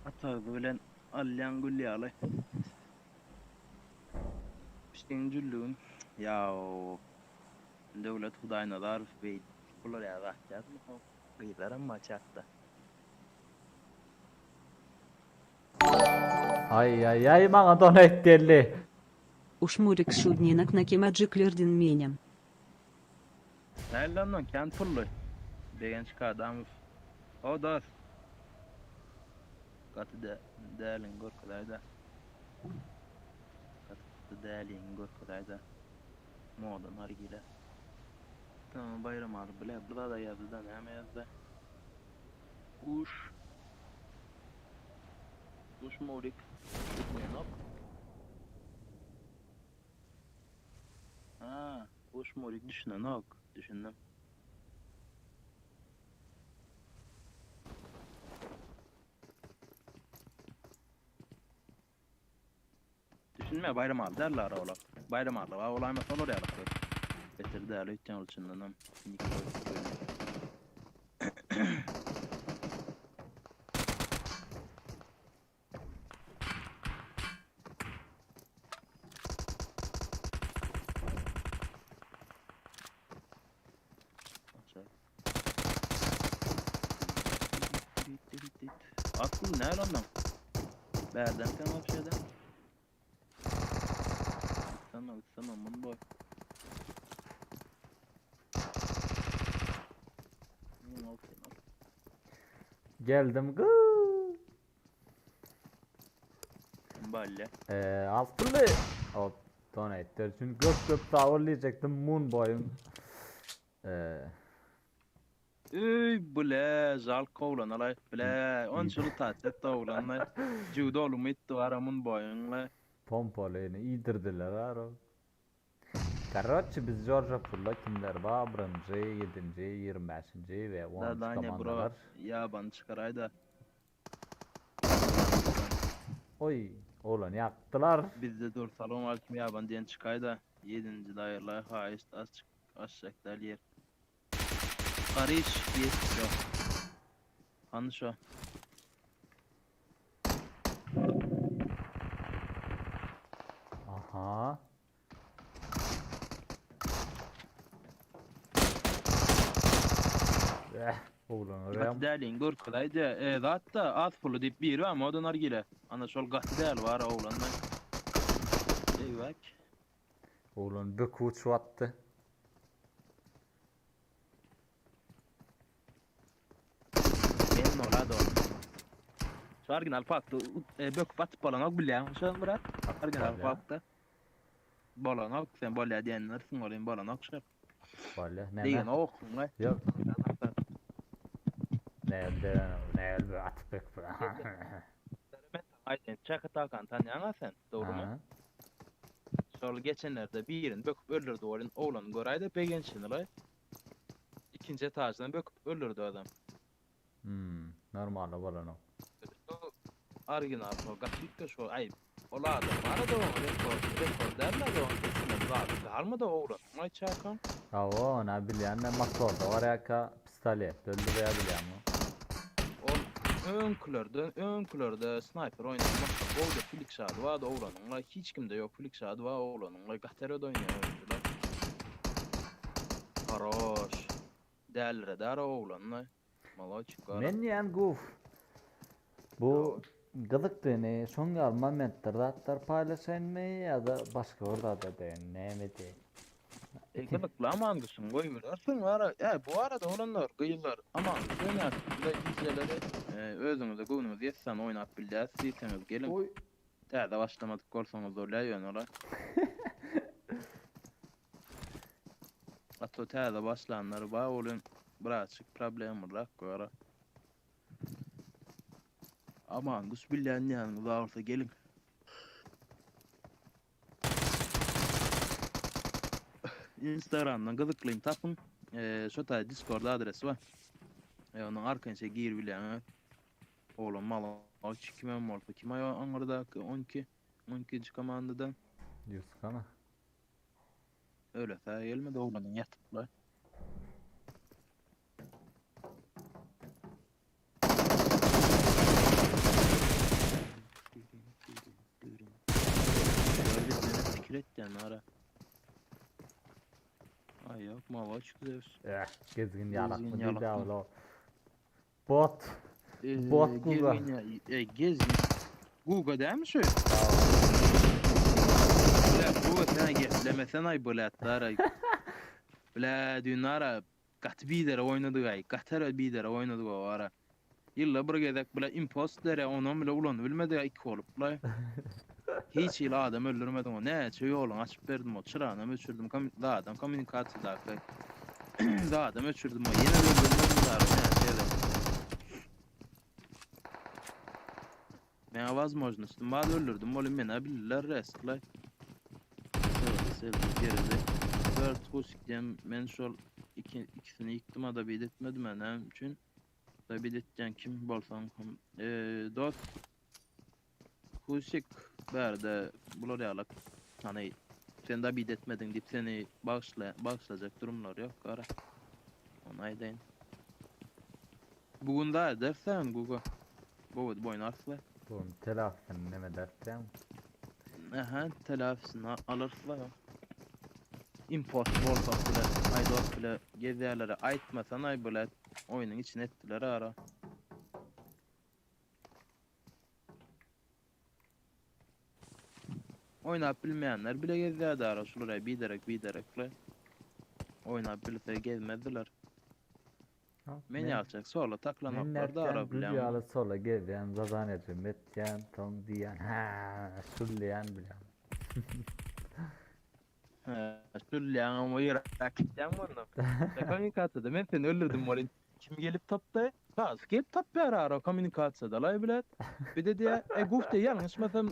Atagzy bilen alýaň gül ýaly. Pişigiň jüllügin. Ýaw. Döwlet Hudaýnazarow beý bular ýaly zat ýazma. Gyzlaram bar çatda. Aý aý aý maňa donate geldi. Uşmurik şudninak nakimajyklerdin menem. Näl ondan kän pully. Begenç Kadamow. O dos. Gaty dä däliň görkezäýdä. Gaty däliň görkezäýdä. Moda nargile. Tamam Baýramaly bile bir zada ýazdy-da näme ýazdy? Uş. Uş Murik. Düşünenok. Ha, uş Murik düşünenok. Düşündim. Düşünme Baýramaly däl ara olar. Baýramaly wa bolaýmasa olar ýaly gyz. Beter däl öýtýän ol çyndanam. Pul näl ondan? Bärden sen wapşe de. Tamam tamam bunu boy. Bunu al sen al. Geldim gı. Balle. Eee altyly. O donate üçin köp köp sag bol diýjekdim Moonboy'uň. Eee Öý bile žalk oglan alay bile onçaly taçet oglanlay juda olum itdi gara mun boýuňla. Pompalyny iýdirdiler aro. Karoçi biz Jorja Pulla kimler bar birinji, ýedinji, 25-nji we 10-njy Zadaniýa bro komandalar. ýabany çykaraýda. Oý, oglan ýakdylar. Bizde dur salowmalikim ýabany diýen çykaýda ýedinji daýyrlaý haýyşt açyk açjak däl ýer. Garyş ýetişýok. Hany şo. Aha. Eh, oglan Gaty oraya. däliň görkezäýdi. E, zat-da az pully diýip biri bar moda nargile. Ana şol gaty däl bar oglan. Eýwak. Oglan böküp uçup atdy. Men ola dogry. Şu original fakty e, böküp atyp bolanok bilýäňmi şo Murat? Original Bolýa. fakty. Bolanok sen bolýa diýenlersiň olayım bolanok şo. Bolýa. Näme? Diýen okuň. Ýok. Näme näme atyp böküp. Men aýdyn Çaky Takan tanýaňa sen, dogrymy? Ha. Şol geçenlerde birini böküp öldürdü oğlun oğlan göräýde begençini la. İkinci etajdan böküp öldürdü adam. Hmm, normal bolanok. Şu Original şo gatyk şo aý. Ol adam bar da o rekord rekord derler o kesin zat galmady oğlan. Ay Çakan. Awa, ona bilýän men motorda bar ýa pistolet öldürýär bilýän. Ol öňkülerde öňkülerde sniper oýnamak boldy Felix ady bardy oğlanın. La hiç kimde yok Felix ady var oğlanın. La Gatero'da oynayan oyuncular. Haroş. Dälre dar oğlan la. Maloçik gara. Men diýen guf. Bu gyzykdyny şoň ýaly momentler zatlar paýlaşaýynmy ýa-da başga bir zat edeýin, näme edeýin? E, gyzykly aman guşun goýberersiň ara. E, bu arada olanlar gyzlar aman oýnap da gijeleri e, özüňize göwnüňiz ýetsen oýnap bilýäs diýseňiz geliň. Oý, Täze başlamadyk bolsaňyz bolýar ýöne ola. Ato täze başlanlar bar bolun birazçyk problemrak gara. Aman guş bilýän ýanyňyz bolsa geliň. Instagramdan gyzyklyny tapyň. Ee, şo taý Discord adresi bar. E, onun arkança gir bilýän. Oğlum mal kimem bolsa kim aý aňyrdaky 12 12. komandadan. Yusuf ama. Öyle ta gelmedi oğlanın yatıplar. Gördük fikir etti yani ara. Ay yok mava çıktı. Eh, gezgin ýalak Gezgin mı ýalak diýdi mı? awla. Bot. Ee, Bot Guga. gezgin ya- E, gezgin. Guga değil mi şu? Bile Guga sen geplemesen ay bile ara. Bile dün ara kat bidere oynadık ay. Katar bidere oynadık o ara. Yılla bir gezek bile impostere onun bile ulan bilmedi iki olup la. Hiç yıl adam öldürmedim o. Ne çe yolunu açıp verdim o. Çırağını öçürdüm. Kam da adam komünikasyada. Da adam öçürdüm o. Yine de öldürmedim da. Ne çe Men возможностьum var öldürdüm oğlum beni bilirler restler. Sevdi sevdi geride. Dört kuş ben şol iki, ikisini yıktım da bir etmedim ben hem için. Da bir etken kim bolsan kim. Ee, dost Kuşik berde bular yalak. Hani sen de bir etmedin deyip seni bağışla, bağışlayacak durumlar yok ara. Onu aydayın. Bugün daha edersen Google. Bu boyun arsla. Bu telafisini neme dersen. Aha telafisini alırsla. Import bolsak bile, aydot bile gezerlere aytmasan ay bile oyunun içine ettiler ara. Oýnap bilmeýänler bile gezýärdi ara şular biderek biderekle. Oýnap bilse gezmezdiler. Men ýalçak sola taklanoklar da ara bilýän. Men ýaly sola gezýän, zazan ejem etýän, soň diýýän, hä, şulýan bilýän. Hä, şulýan ama ýöräp gitýän onda. Kommunikasiýada men seni öldürdim welin kim gelip tapdy? Saz gelip tapýar ara kommunikasiýada laý bilet. Bir de diýä, e guf diýä ýalňyşmasam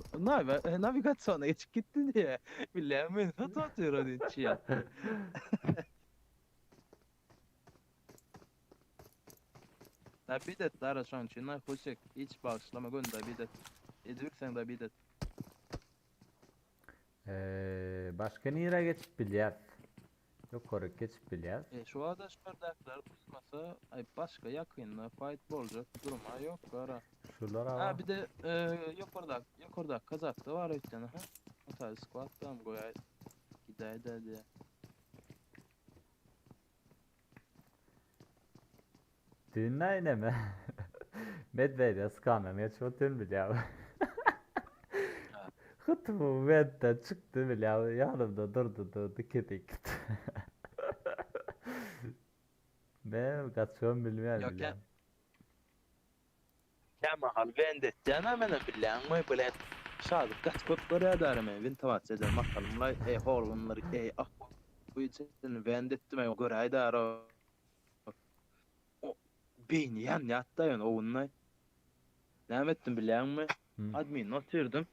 nawigasiýona geçip gitdi diýä. Bilýän men satyp otyr o diýip. Dabit et dara şoň üçin na husik hiç bagyşlama göni dabit et. Edibilseň dabit et. Eee başga nirä geçip bilýäs? Ýokaryk geçip bilýäs. E şu wagta şulardakylar pusmasa aý başga ýakynda fight boljak duruma ýok gara. Şular Ha bir de e, ýokardak ýokardak kazakda bar öýtýän aha. O taý squad-dam goýaý. Gidäý-dä diýä. Düýn näme? Medwedýa skandan geçip otyryn bilýämi? Hut bu wentden çykdy bilýämi? Ýanymda durdy durdy kesik gitdi. Men gaçybam bilmeýän bilýän. Kämahal wend etýän-ä menem bilýäňmi bilet. Şadyk gaty köp görýär-dä men wintowat eden mahalymlaý eý horgunlar eý ah bu içini wend etdim eý göräý-dä o beýni ýanýat-da ýöne owunlaý. Näme etdim bilýäňmi? Adminde otyrdym.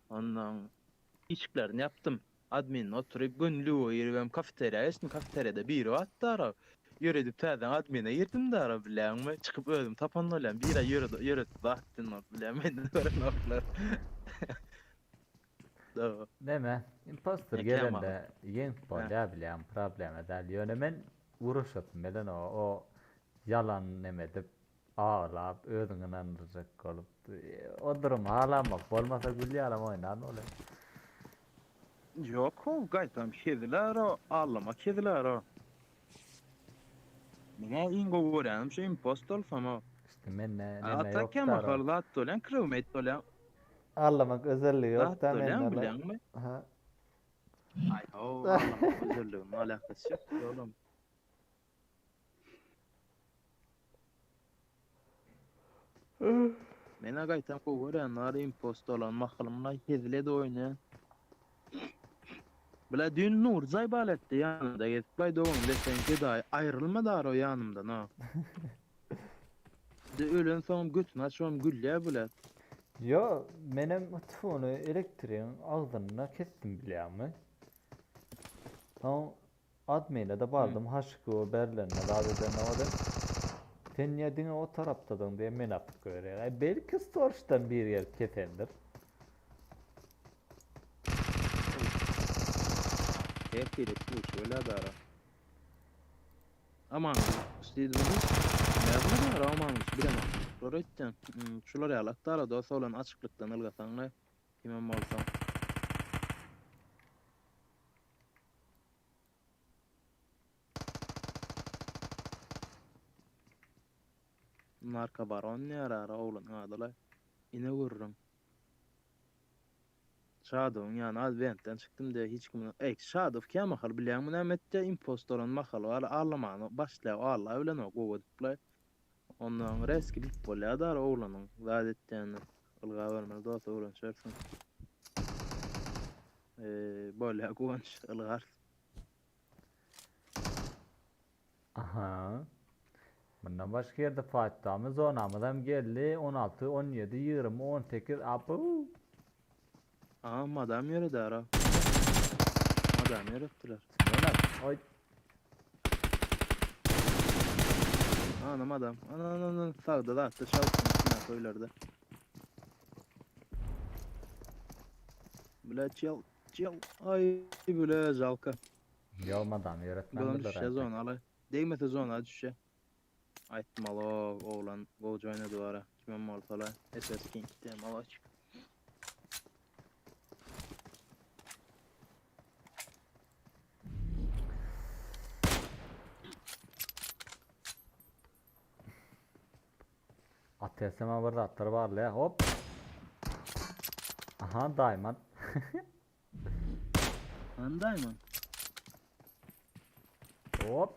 Ondan işiklerini ýapdym. Adminde oturyp göni lüwe giribem kafeteriýa geçdim. Kafeteriýada biri bardy ara. Ýöredip täzeden admine girdim-de ara bilýäňmi? Çykyp özüm tapan bolýan. Biri ýöredip ýöretdi zat diýen bilýän meni görenoklar. Neme, imposter gelende ýeňip bolýar bilýän problema däl. Ýöne men ugraşasym gelenok. O ýalan neme edip Aglap özüňi ynandyrjak bolup. O durumy halamok. Bolmasa gül ýalam oýnan bolar. Ýok how gaýtam hezil ara aglamak hezil ara. Meňä iň gowy görýänim şu impost bolsam o. İşte mende neme Ata ýok kämahal zat bolýan crewmate bolýan. Aglamak özelligi ýok Zat da bolýan mende. bilýäňmi? Ha. Aý how aglamak özelliginiň alakasy ýok oglum. Menä gaýtam gowy görýän bar impost olan mahalymda hezil edip oýnaýan. Bile düýn Nur zaýbal etdi ýanymda gezip baý dogan deseň gedaý aýrylma daro ýanymdan ha. De ölen soňam götüni açybam gülýär bile. Ýo, menem tufony elektrigiň agzynda kesdim bilýäňmi? Soň Admine-de bardym HQ berlenine zat edenine o-da Sen niye diňe o tarapdadyň diýe meni atyp goýberýär. Aý belki storjdan biri gelip kesendir. Her hili puç bolýar dara. Aman diýdi bu. Näme dara aman bilemok. Şular aýtýan. Şular ýaly dara dos oglan açyklykdan ylgasaň-la kimem bolsaň. Narka baron diýer ara oglanyň adyla. Ine gürrüň. Şadowyň ýany az bentden çykdym diýe hiç kim Eý Şadow kämahal bilýäňmi näme etýä impost bolan mahaly bar aglamany başlaýa agla bilenok gowy edip Ondan reski bilip bolýar da oglanyň zat etýänini. Ylgabermeli dos öwrenişersiň. Eee bolýa Guwanç ylgarys. Aha. Mundan başga ýerde faýtdamy zonamyzam geldi 16 17 20 18 abu. Aha madam ýöredi ara. Madam ýöretdiler. Zona oý. Ana madam. Ana ana ana sagda zatda çalsyn üstüne köylerde. Bile çel çel ay bile jalka. Ýo madam Bulam ýöretmändirler düşse entek. zona alay. Degmese zona düşse. Aýtmaly oglan gowja oýnady bara. Kimem bolsa la. SS King diýen alaç. ATS-me bir zatlar barly ya. Hop. Aha diamond. Hany Diamond? Hop.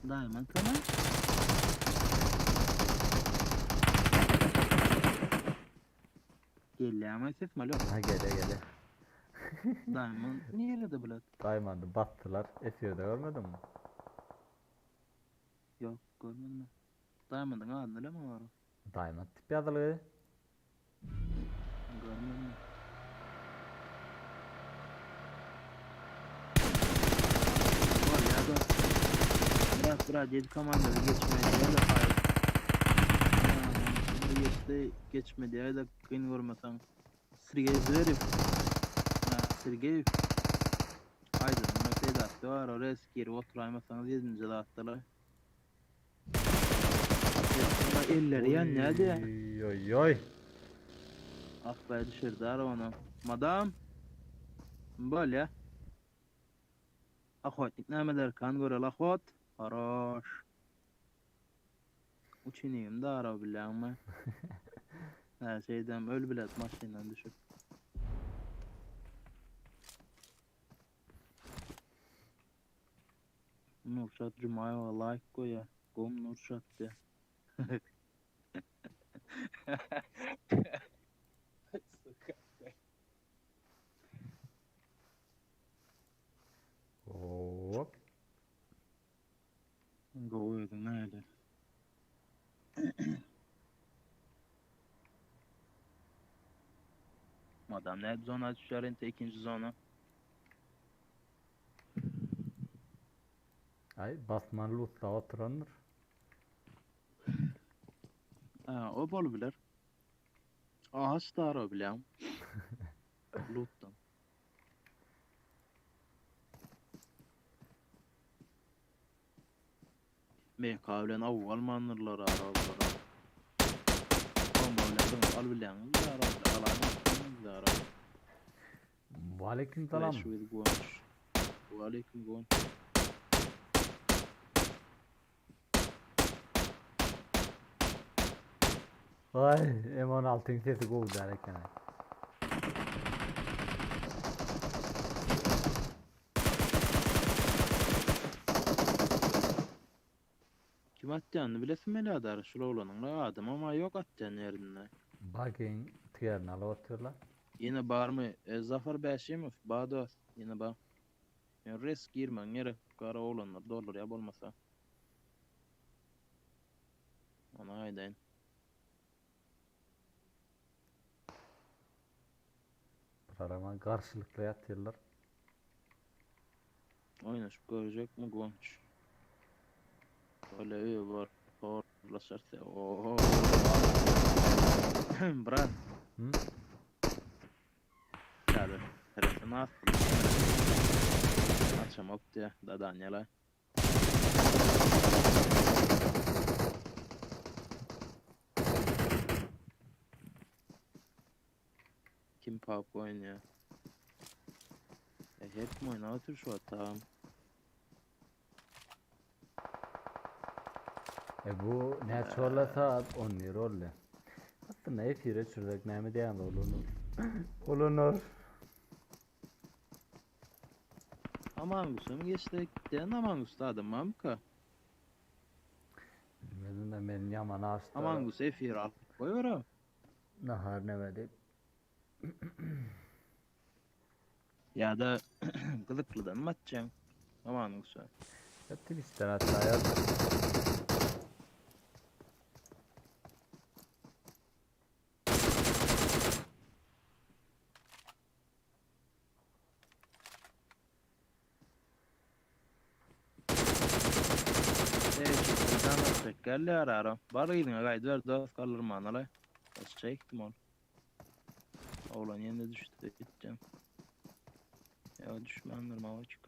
Diamond hany? Gelýärmi ses malo? Ha gele gele. Diamond nirede bular? Diamond'ı basdylar. Efirde görmedin mi? Yok görmedim. Diamond'ın adyny bileme var. Diamond tip ýazylgy. Görmedim. Var ya da. Bırak bırak yedi komandada geçmedi ya da hayır. Geçti geçmedi ya da kıyın görmesen. Sergey Zverev. Ha, Sergeyev. Aydın buna peydası var oraya girip oturaymasanız yedinci zatdylar. Elleri ýanýardy. Oy oy oy. Ah be düşürdi arabany. Madam. Bolýa. Ahotnik näme ederkan göreli ahot. Haroş. Uçinigim de araba bilýäňmi? Her şeyden öl bilet maşyndan düşüp. Nurşat Jumaýewa like goýýa. Gom Nurşat diýä. Hop. Gowy özüň näle? Madam nädip zona düşýär ente ikinji zona? Ay basman lootla oturandyr. Ha, o bol biler. Ağaç da ara bilýän. Loot'tan. MK bilen aw almandyrlar aralara. Bomba bilen döňüp al bilýäňiz ara alaýmasyňyz ara. Waleýkim salam. Flash with Guanç. Waleýkim Guanç. Ay M16'yň sesi gowy däl eken. Kim atýanyny bilesim gelýär şul oglanyň la adam ama ýok atýan ýerinde. Bagyň tigerini alyp otyrlar. Ýene barmy? E, Zafar Bäşimow, ba dost, ýene ba. Ýa risk girmegiň gerek, gara oglanlar doldurýar bolmasa. Ony aýdaýyn. Bular garşylykly ýatyrlar. Oýnaşyp görjekmi Guwanç? Öyle öýe bar, horlaşarsa. Oho. Brat. Hı? Täze telefon astym. Açamok diýä, Daniela. Kim PUBG oýnaýar? E, hep mi oýnap otyr şu wagt agam? E bu näçe boldy saat 11 boldy. Aslynda efire çürzek näme diýen bolunur. Bolunur. Among Us'a mı geçtik? Diýen Among Us'ta adam barmyka? Bilmedim de men ýaman açdy. Among Us efir alyp goýber. Nahar näme diýip. Ya da gyzyklydan mı atjaň? Among Us'a. Ya Twitch'ten hatta yaz. Teşekkürden atjak geldi ara. Bar yzyňa gaýdyber dost galdyrman alay. Çekdim ol. Oğlan ýene düşdi gitdim. Ya düşmändir mawçyk.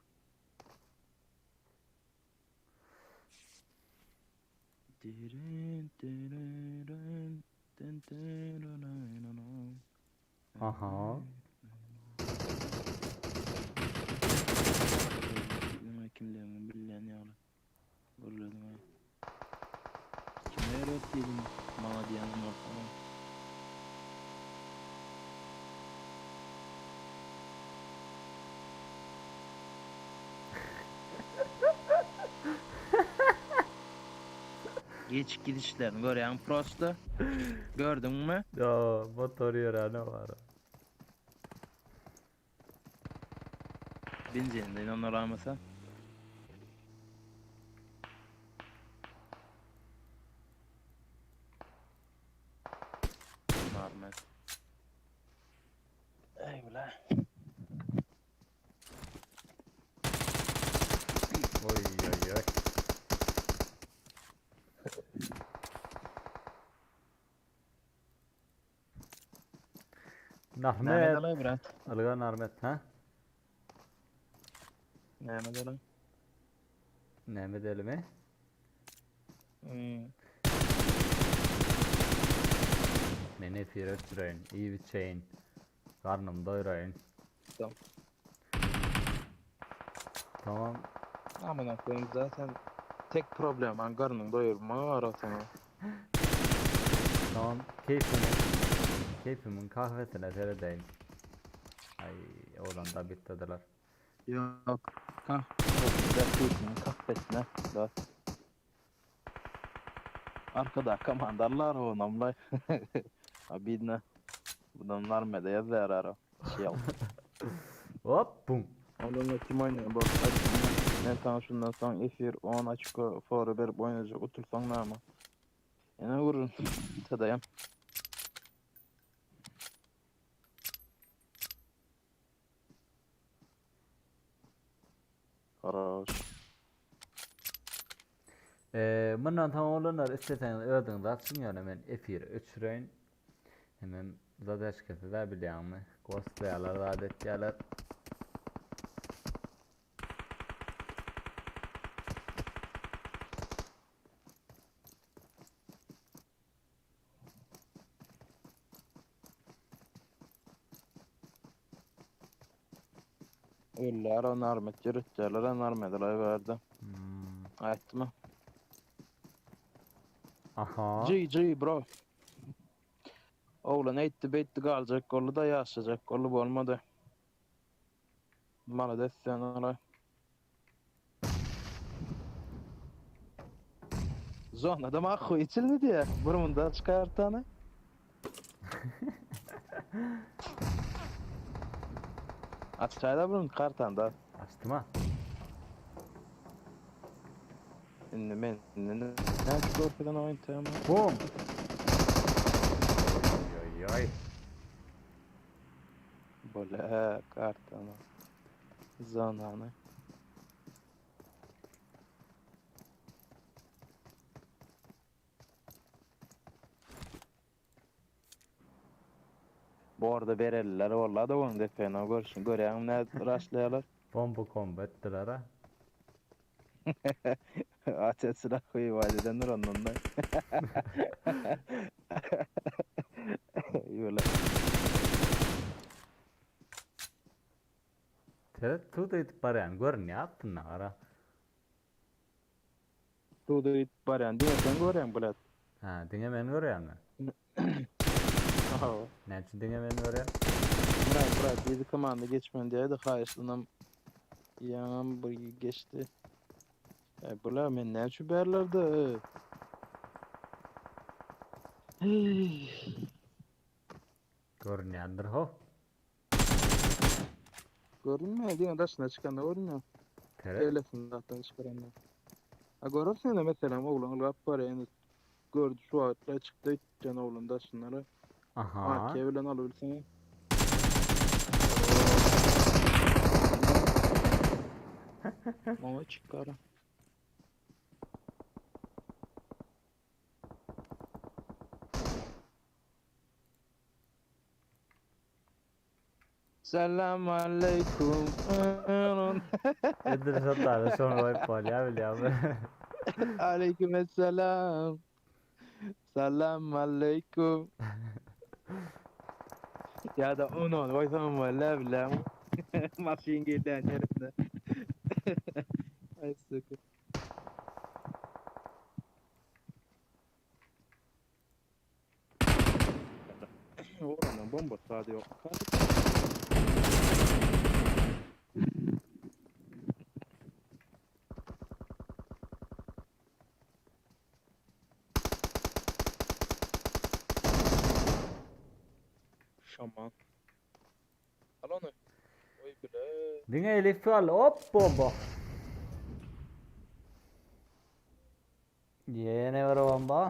Dirin dirin din din Aha. Kimlerini bilýän ýaly. Görledim ha. Kime öğrettiydin? Bana diyen var falan. Geçip gidişlerini görýäň prosta. Gördüňmi? Yo, motor ýöräne bar. Benzinden onaramasa. Marmet. Ey ula. Oý oý oý. Näme Nahmet. edeli brat? Alga Narmet ha? Näme edeli? Näme edelimi? Hmm. Men efir öçüreýin, iýip içeýin. Garnym doýuraýyn. Tamam. Tamam. Amına koyayım zaten tek problem ben karnını doyurma arasını. Tamam. Keyfimin, keyfimin kahvesine seyredeyim. Ay oradan da bittiler. Yok. Kah. Yok. Kahvesine. Da. Arkada komandarlar o namlay. Abidna. Bunlar mı da yazar ara. Şey al. Hop bum. Onunla kim oynuyor bak. Ben sana şundan sonra efir 10 açık foru berip oynayacak otursan ne ama. Ene vurun. Tadayam. Karaş. Ee, bundan tam olanlar isteseniz özüňiz açyň ýöne men efir öçüreýin. Hemem zadaşkasy da bilýäňmi? Ghostlaýarlar, zat etýärler. Öller o narmet yürütlerler o narmet verdi. Hmm. Aytma. Aha. GG bro. Oğlan eýtdi beýtdi galjak boldy da ýaşajak boldy bolmady. Malades sen ola. Zonada mahhu içildi diye. Burunda çıkartanı. Açayda burun kartanda. Açtım ha. Indi men indi ne korkudan oýnaýam. Bum. Oy oy oy. Bole kartana. Zonany. Bu arada bereliler vallahi da onun defene görüşün. Görýän ne raşlaýarlar. Bomba kombo etdiler ha. Aç silah koyup aileden ondan da. Yola. Teret tuda edip barýan görünýär aslynda gara. Tuğda git baryan diye sen görýän bulat. Ha, diňe men görýänmi? Aha. Näme üçin diňe men görýän? Murat Murat yedi komanda geçmen diye de haýyşlynam ýaňam bir geçdi. E bular men näme üçin berlerde? Hey. Görünýändir ho. Görünmüyor diye daşına çıkan da görünmüyor. Teret Eylesin zaten çıkaranlar. Ha görürsün de mesela oğlan gap var yani gördü şu atla çıktı can oğlan daşınları. Aha. AK bilen alabilsin. Mama çıkar. Selam aleyküm. Edil şatlar şonu goýup bolýar bilýärmi? Aleyküm selam. Selam aleyküm. Ya da onu koysam vallahi billahi. Maşin geldi yerine. Ay sıkı. Oranın bomba sade yok. Şaman. Al ony. Oý bile. Diňe Elif galdy. Hop bomba. Ýene bir bomba.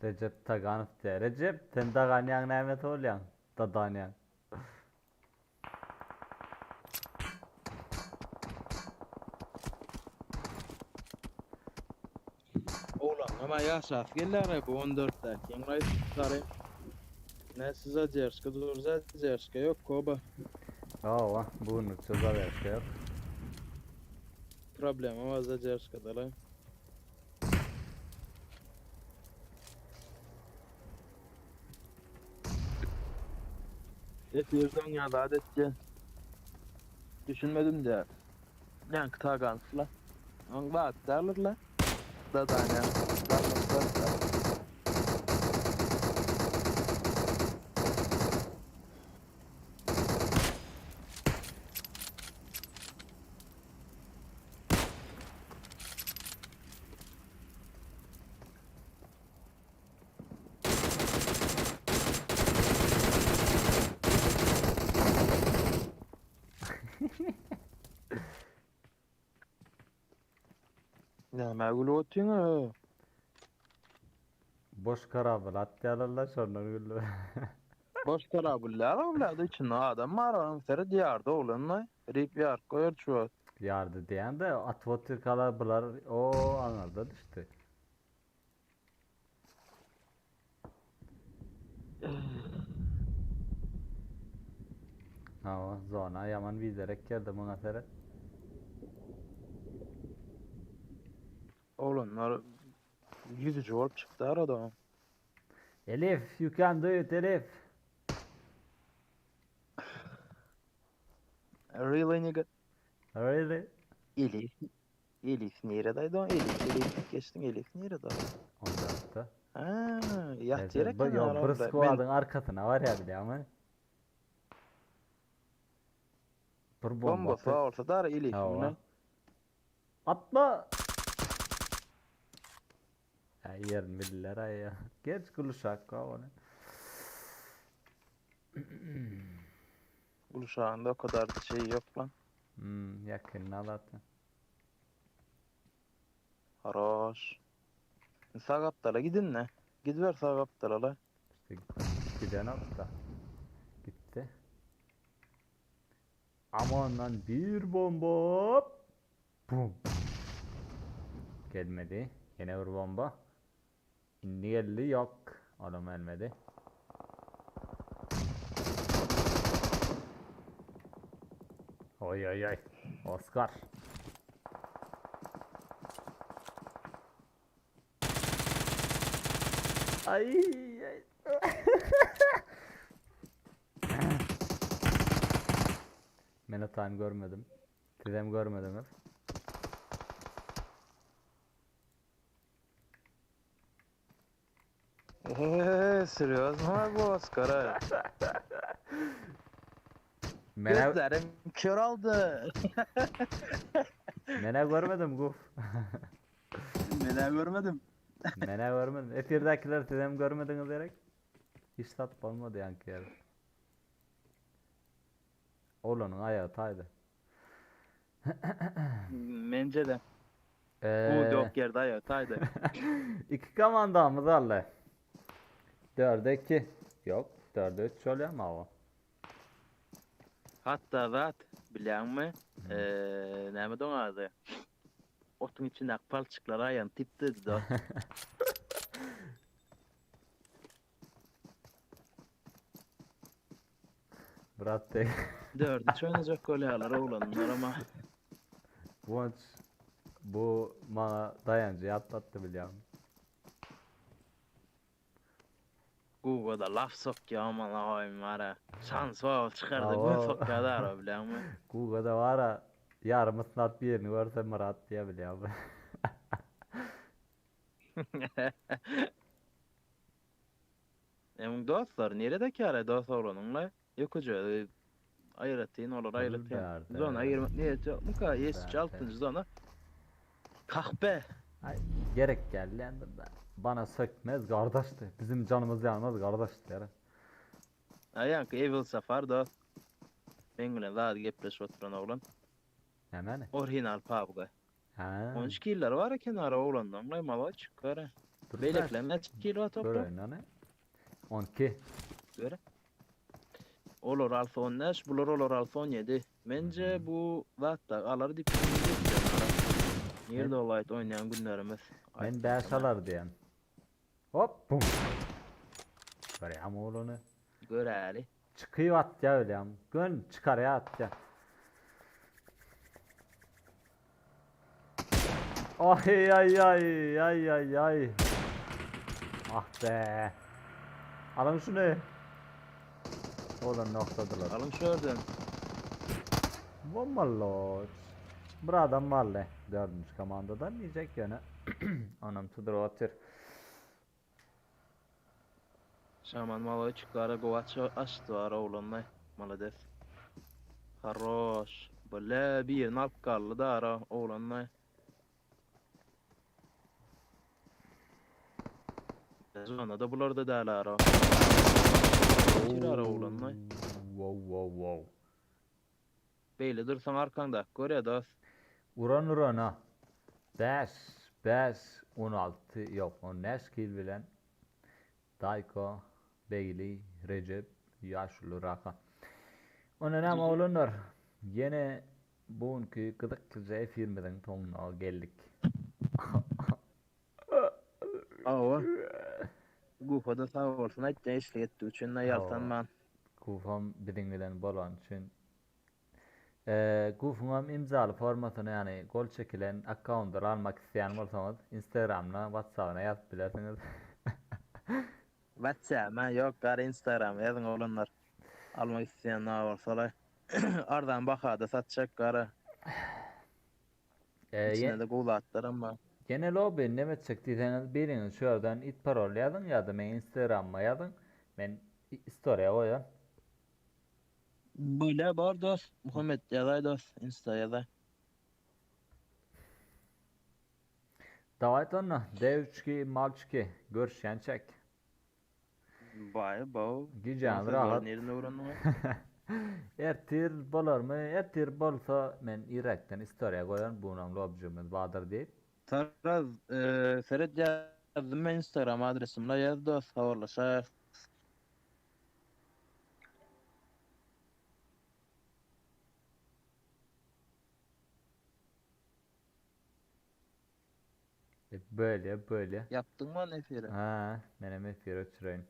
Recep Taganow diýýär. Recep, sen daganýaň nämesi bolýaň? Dadanýaň. Oglan ama ýaşasy gelýär bu 14-däki ýeňlaý sary. Ne siz zadержка dur zadержка ýok koba. Hawa, bu günlükçe zadержка ýok. Problema bar zadержkada la. Efirden ya da adetçe. Düşünmedim de. Yankı tagansla. Oň bat darlar Da da ne. Näme gülüp otyň ö? Boş karabyl atýarlar şondan güldüm. Boş karabyllar owlady içinde adam bar onuň seret ýardy oglanlaý. Rip ýaryp goýar şu wagt. Ýardy diýende atyp otyrkalar bular o aňyrda düşdi. Hawa, zona ýaman biderek geldi muňa seret. Oglanlar ýüzüji bolup çykdy arada. Elif, you can do it Elif. Really nigga? Really? Elif. Elif nirede o? Elif, Elif geçtin Elif nirede? 14'te. Ha, ýat Neyse, ýere bu, eken yo, bir arada. Men squad'ın arkasına var ya bilýärmi? Bir bomba bomba atyp. sağ olsa dar Elif Hawa. bilen. Atla! Ya yerini bildiler ay ya. Geç gülüşak ony. Gulşağında o kadar da şey yok lan. Hmm, yakynda zaten. Haroş. Sağ kaptala gidin ne? Gidiver sağ kaptala la. İşte giden da. Gitti. Aman lan bir bomba. Bum. Gelmedi. Yine bir bomba. Indi geldi yok. Adam gelmedi. Oy oy oy. Oscar. Ay ay. Men hatany görmedim. Sizem görmediňiz. Eee, serýozmy bu Oskara? Menä Gözlerim kör oldu. menä görmedim guf. Menä görmedim. Menä görmedim. Efirdäkiler sizem görmediňiz gerek. Hiç zat bolmady ýaňky ýerde. Oglanyň aýagy taýdy. Mence de. Bu Ee, dok yerde ayağı taydı. iki komandamyz aldy. 4'e 2. Yok, 4'e 3 bolýar ama. Hatta zat bilýäňmi? Eee, näme doň ady? Otuň içindäki palçyklar aýan tipdi da. Brat tek. Dördü oynayacak golyalar oglanlar ama. Bu bu maňa daýanjy atlatdy bilýän. Google'da laf sokýar aman aýym ara. Şans ol çykardy Awa. gün sokýar da ara bilýäňmi? Google'da var a ýarym ysnat birini görse Myrat diýe bilýär. Emuň dostlary nirede käre dost oglanyňla? Ýokeje aýratyn olar aýratyn. Zona girmek niýeti ýokmyka? Ýesji altynjy zona. Kahpe. Ay gerek geldi da. Bana sökmez kardeşti. Bizim canımız yanmaz kardeşti. Yara. Aýanky Evil Safar dost. Meň bilen zat gepleşip oturan oglan. Nämeni? Original PUBG. Ha. 13 killer bar eken ara oglandan. Lay malaç gara. Beýlekiler näçe kill bar toplam? Göreýin ony. 12. Göre. Olar alsa 15, bular olar alsa 17. Mence bu zatda alar diýip düşünýän. Nirde olaýt oýnaýan günlerimiz. Men 5 alar diýen. Hop bum. Görýän oglany. Göräli. Çykyp atýa bilýän. Gön çykarýa atýa. Ay ay ay ay ay ay. Ah be. Alın şunu. Oğlan noktadılar. Alın şu yerden. Bomballoç. Bir adam var le. Dördüncü komandadan diyecek yani. Anam tudur atır. Şaman maloy çykara gowaç açdy var oglanlar. Malades. Haroş. Bile birini alyp galdy da ara oglanlar. Zona da bular da däl ara. Otyr ara oglanlar. Wow wow wow. Beýle dursaň arkaňda görýä dost. Uran urana. 5 5 16 yok 15 kill bilen Dayko, Beyli, Recep, Yaşlı Raka. Ona näme oglanlar? Ýene bu günki gyzyklyja efirimiziň soňuna geldik. Awa. Gufa da sag bolsun aýtýan işlik etdi üçin ýaltanman. Gufam biziň bilen bolan üçin. Ee, Gufuňam imzaly formasyny ýagny gol çekilen akkauntlary almak isleýän bolsaňyz Instagramna, WhatsApp'na ýazyp bilersiňiz. WhatsApp ýok gary Instagram ýazyň oglanlar. Almak isleýän nä bolsalar. Arzan bahada satjak gara. Ee, İçinde de gowy zatlar bar. Ýene lobby neme etjek diýseňiz biriňiz şu ýerden it parol ýazyň ýa-da meň Instagramyma ýazyň. Men istoriýa goýan. Böyle bar dost. Muhammed ýazay dost. Insta ýazay. Dawayt onda D3 malçki görüşýänçek. Bay baw. Gijäňiz rahat. Nereden öwrendiň? Ertir bolarmy? Ertir bolsa men irekden istoriýa goýan bunam lobjumyz bardyr diýip. Taraz, e, seret ýazdym men Instagram adresimle ýaz dost habarlaşar. E, Böyle böyle. Yaptın mı neferi? Ha, menem efir öçüreýin.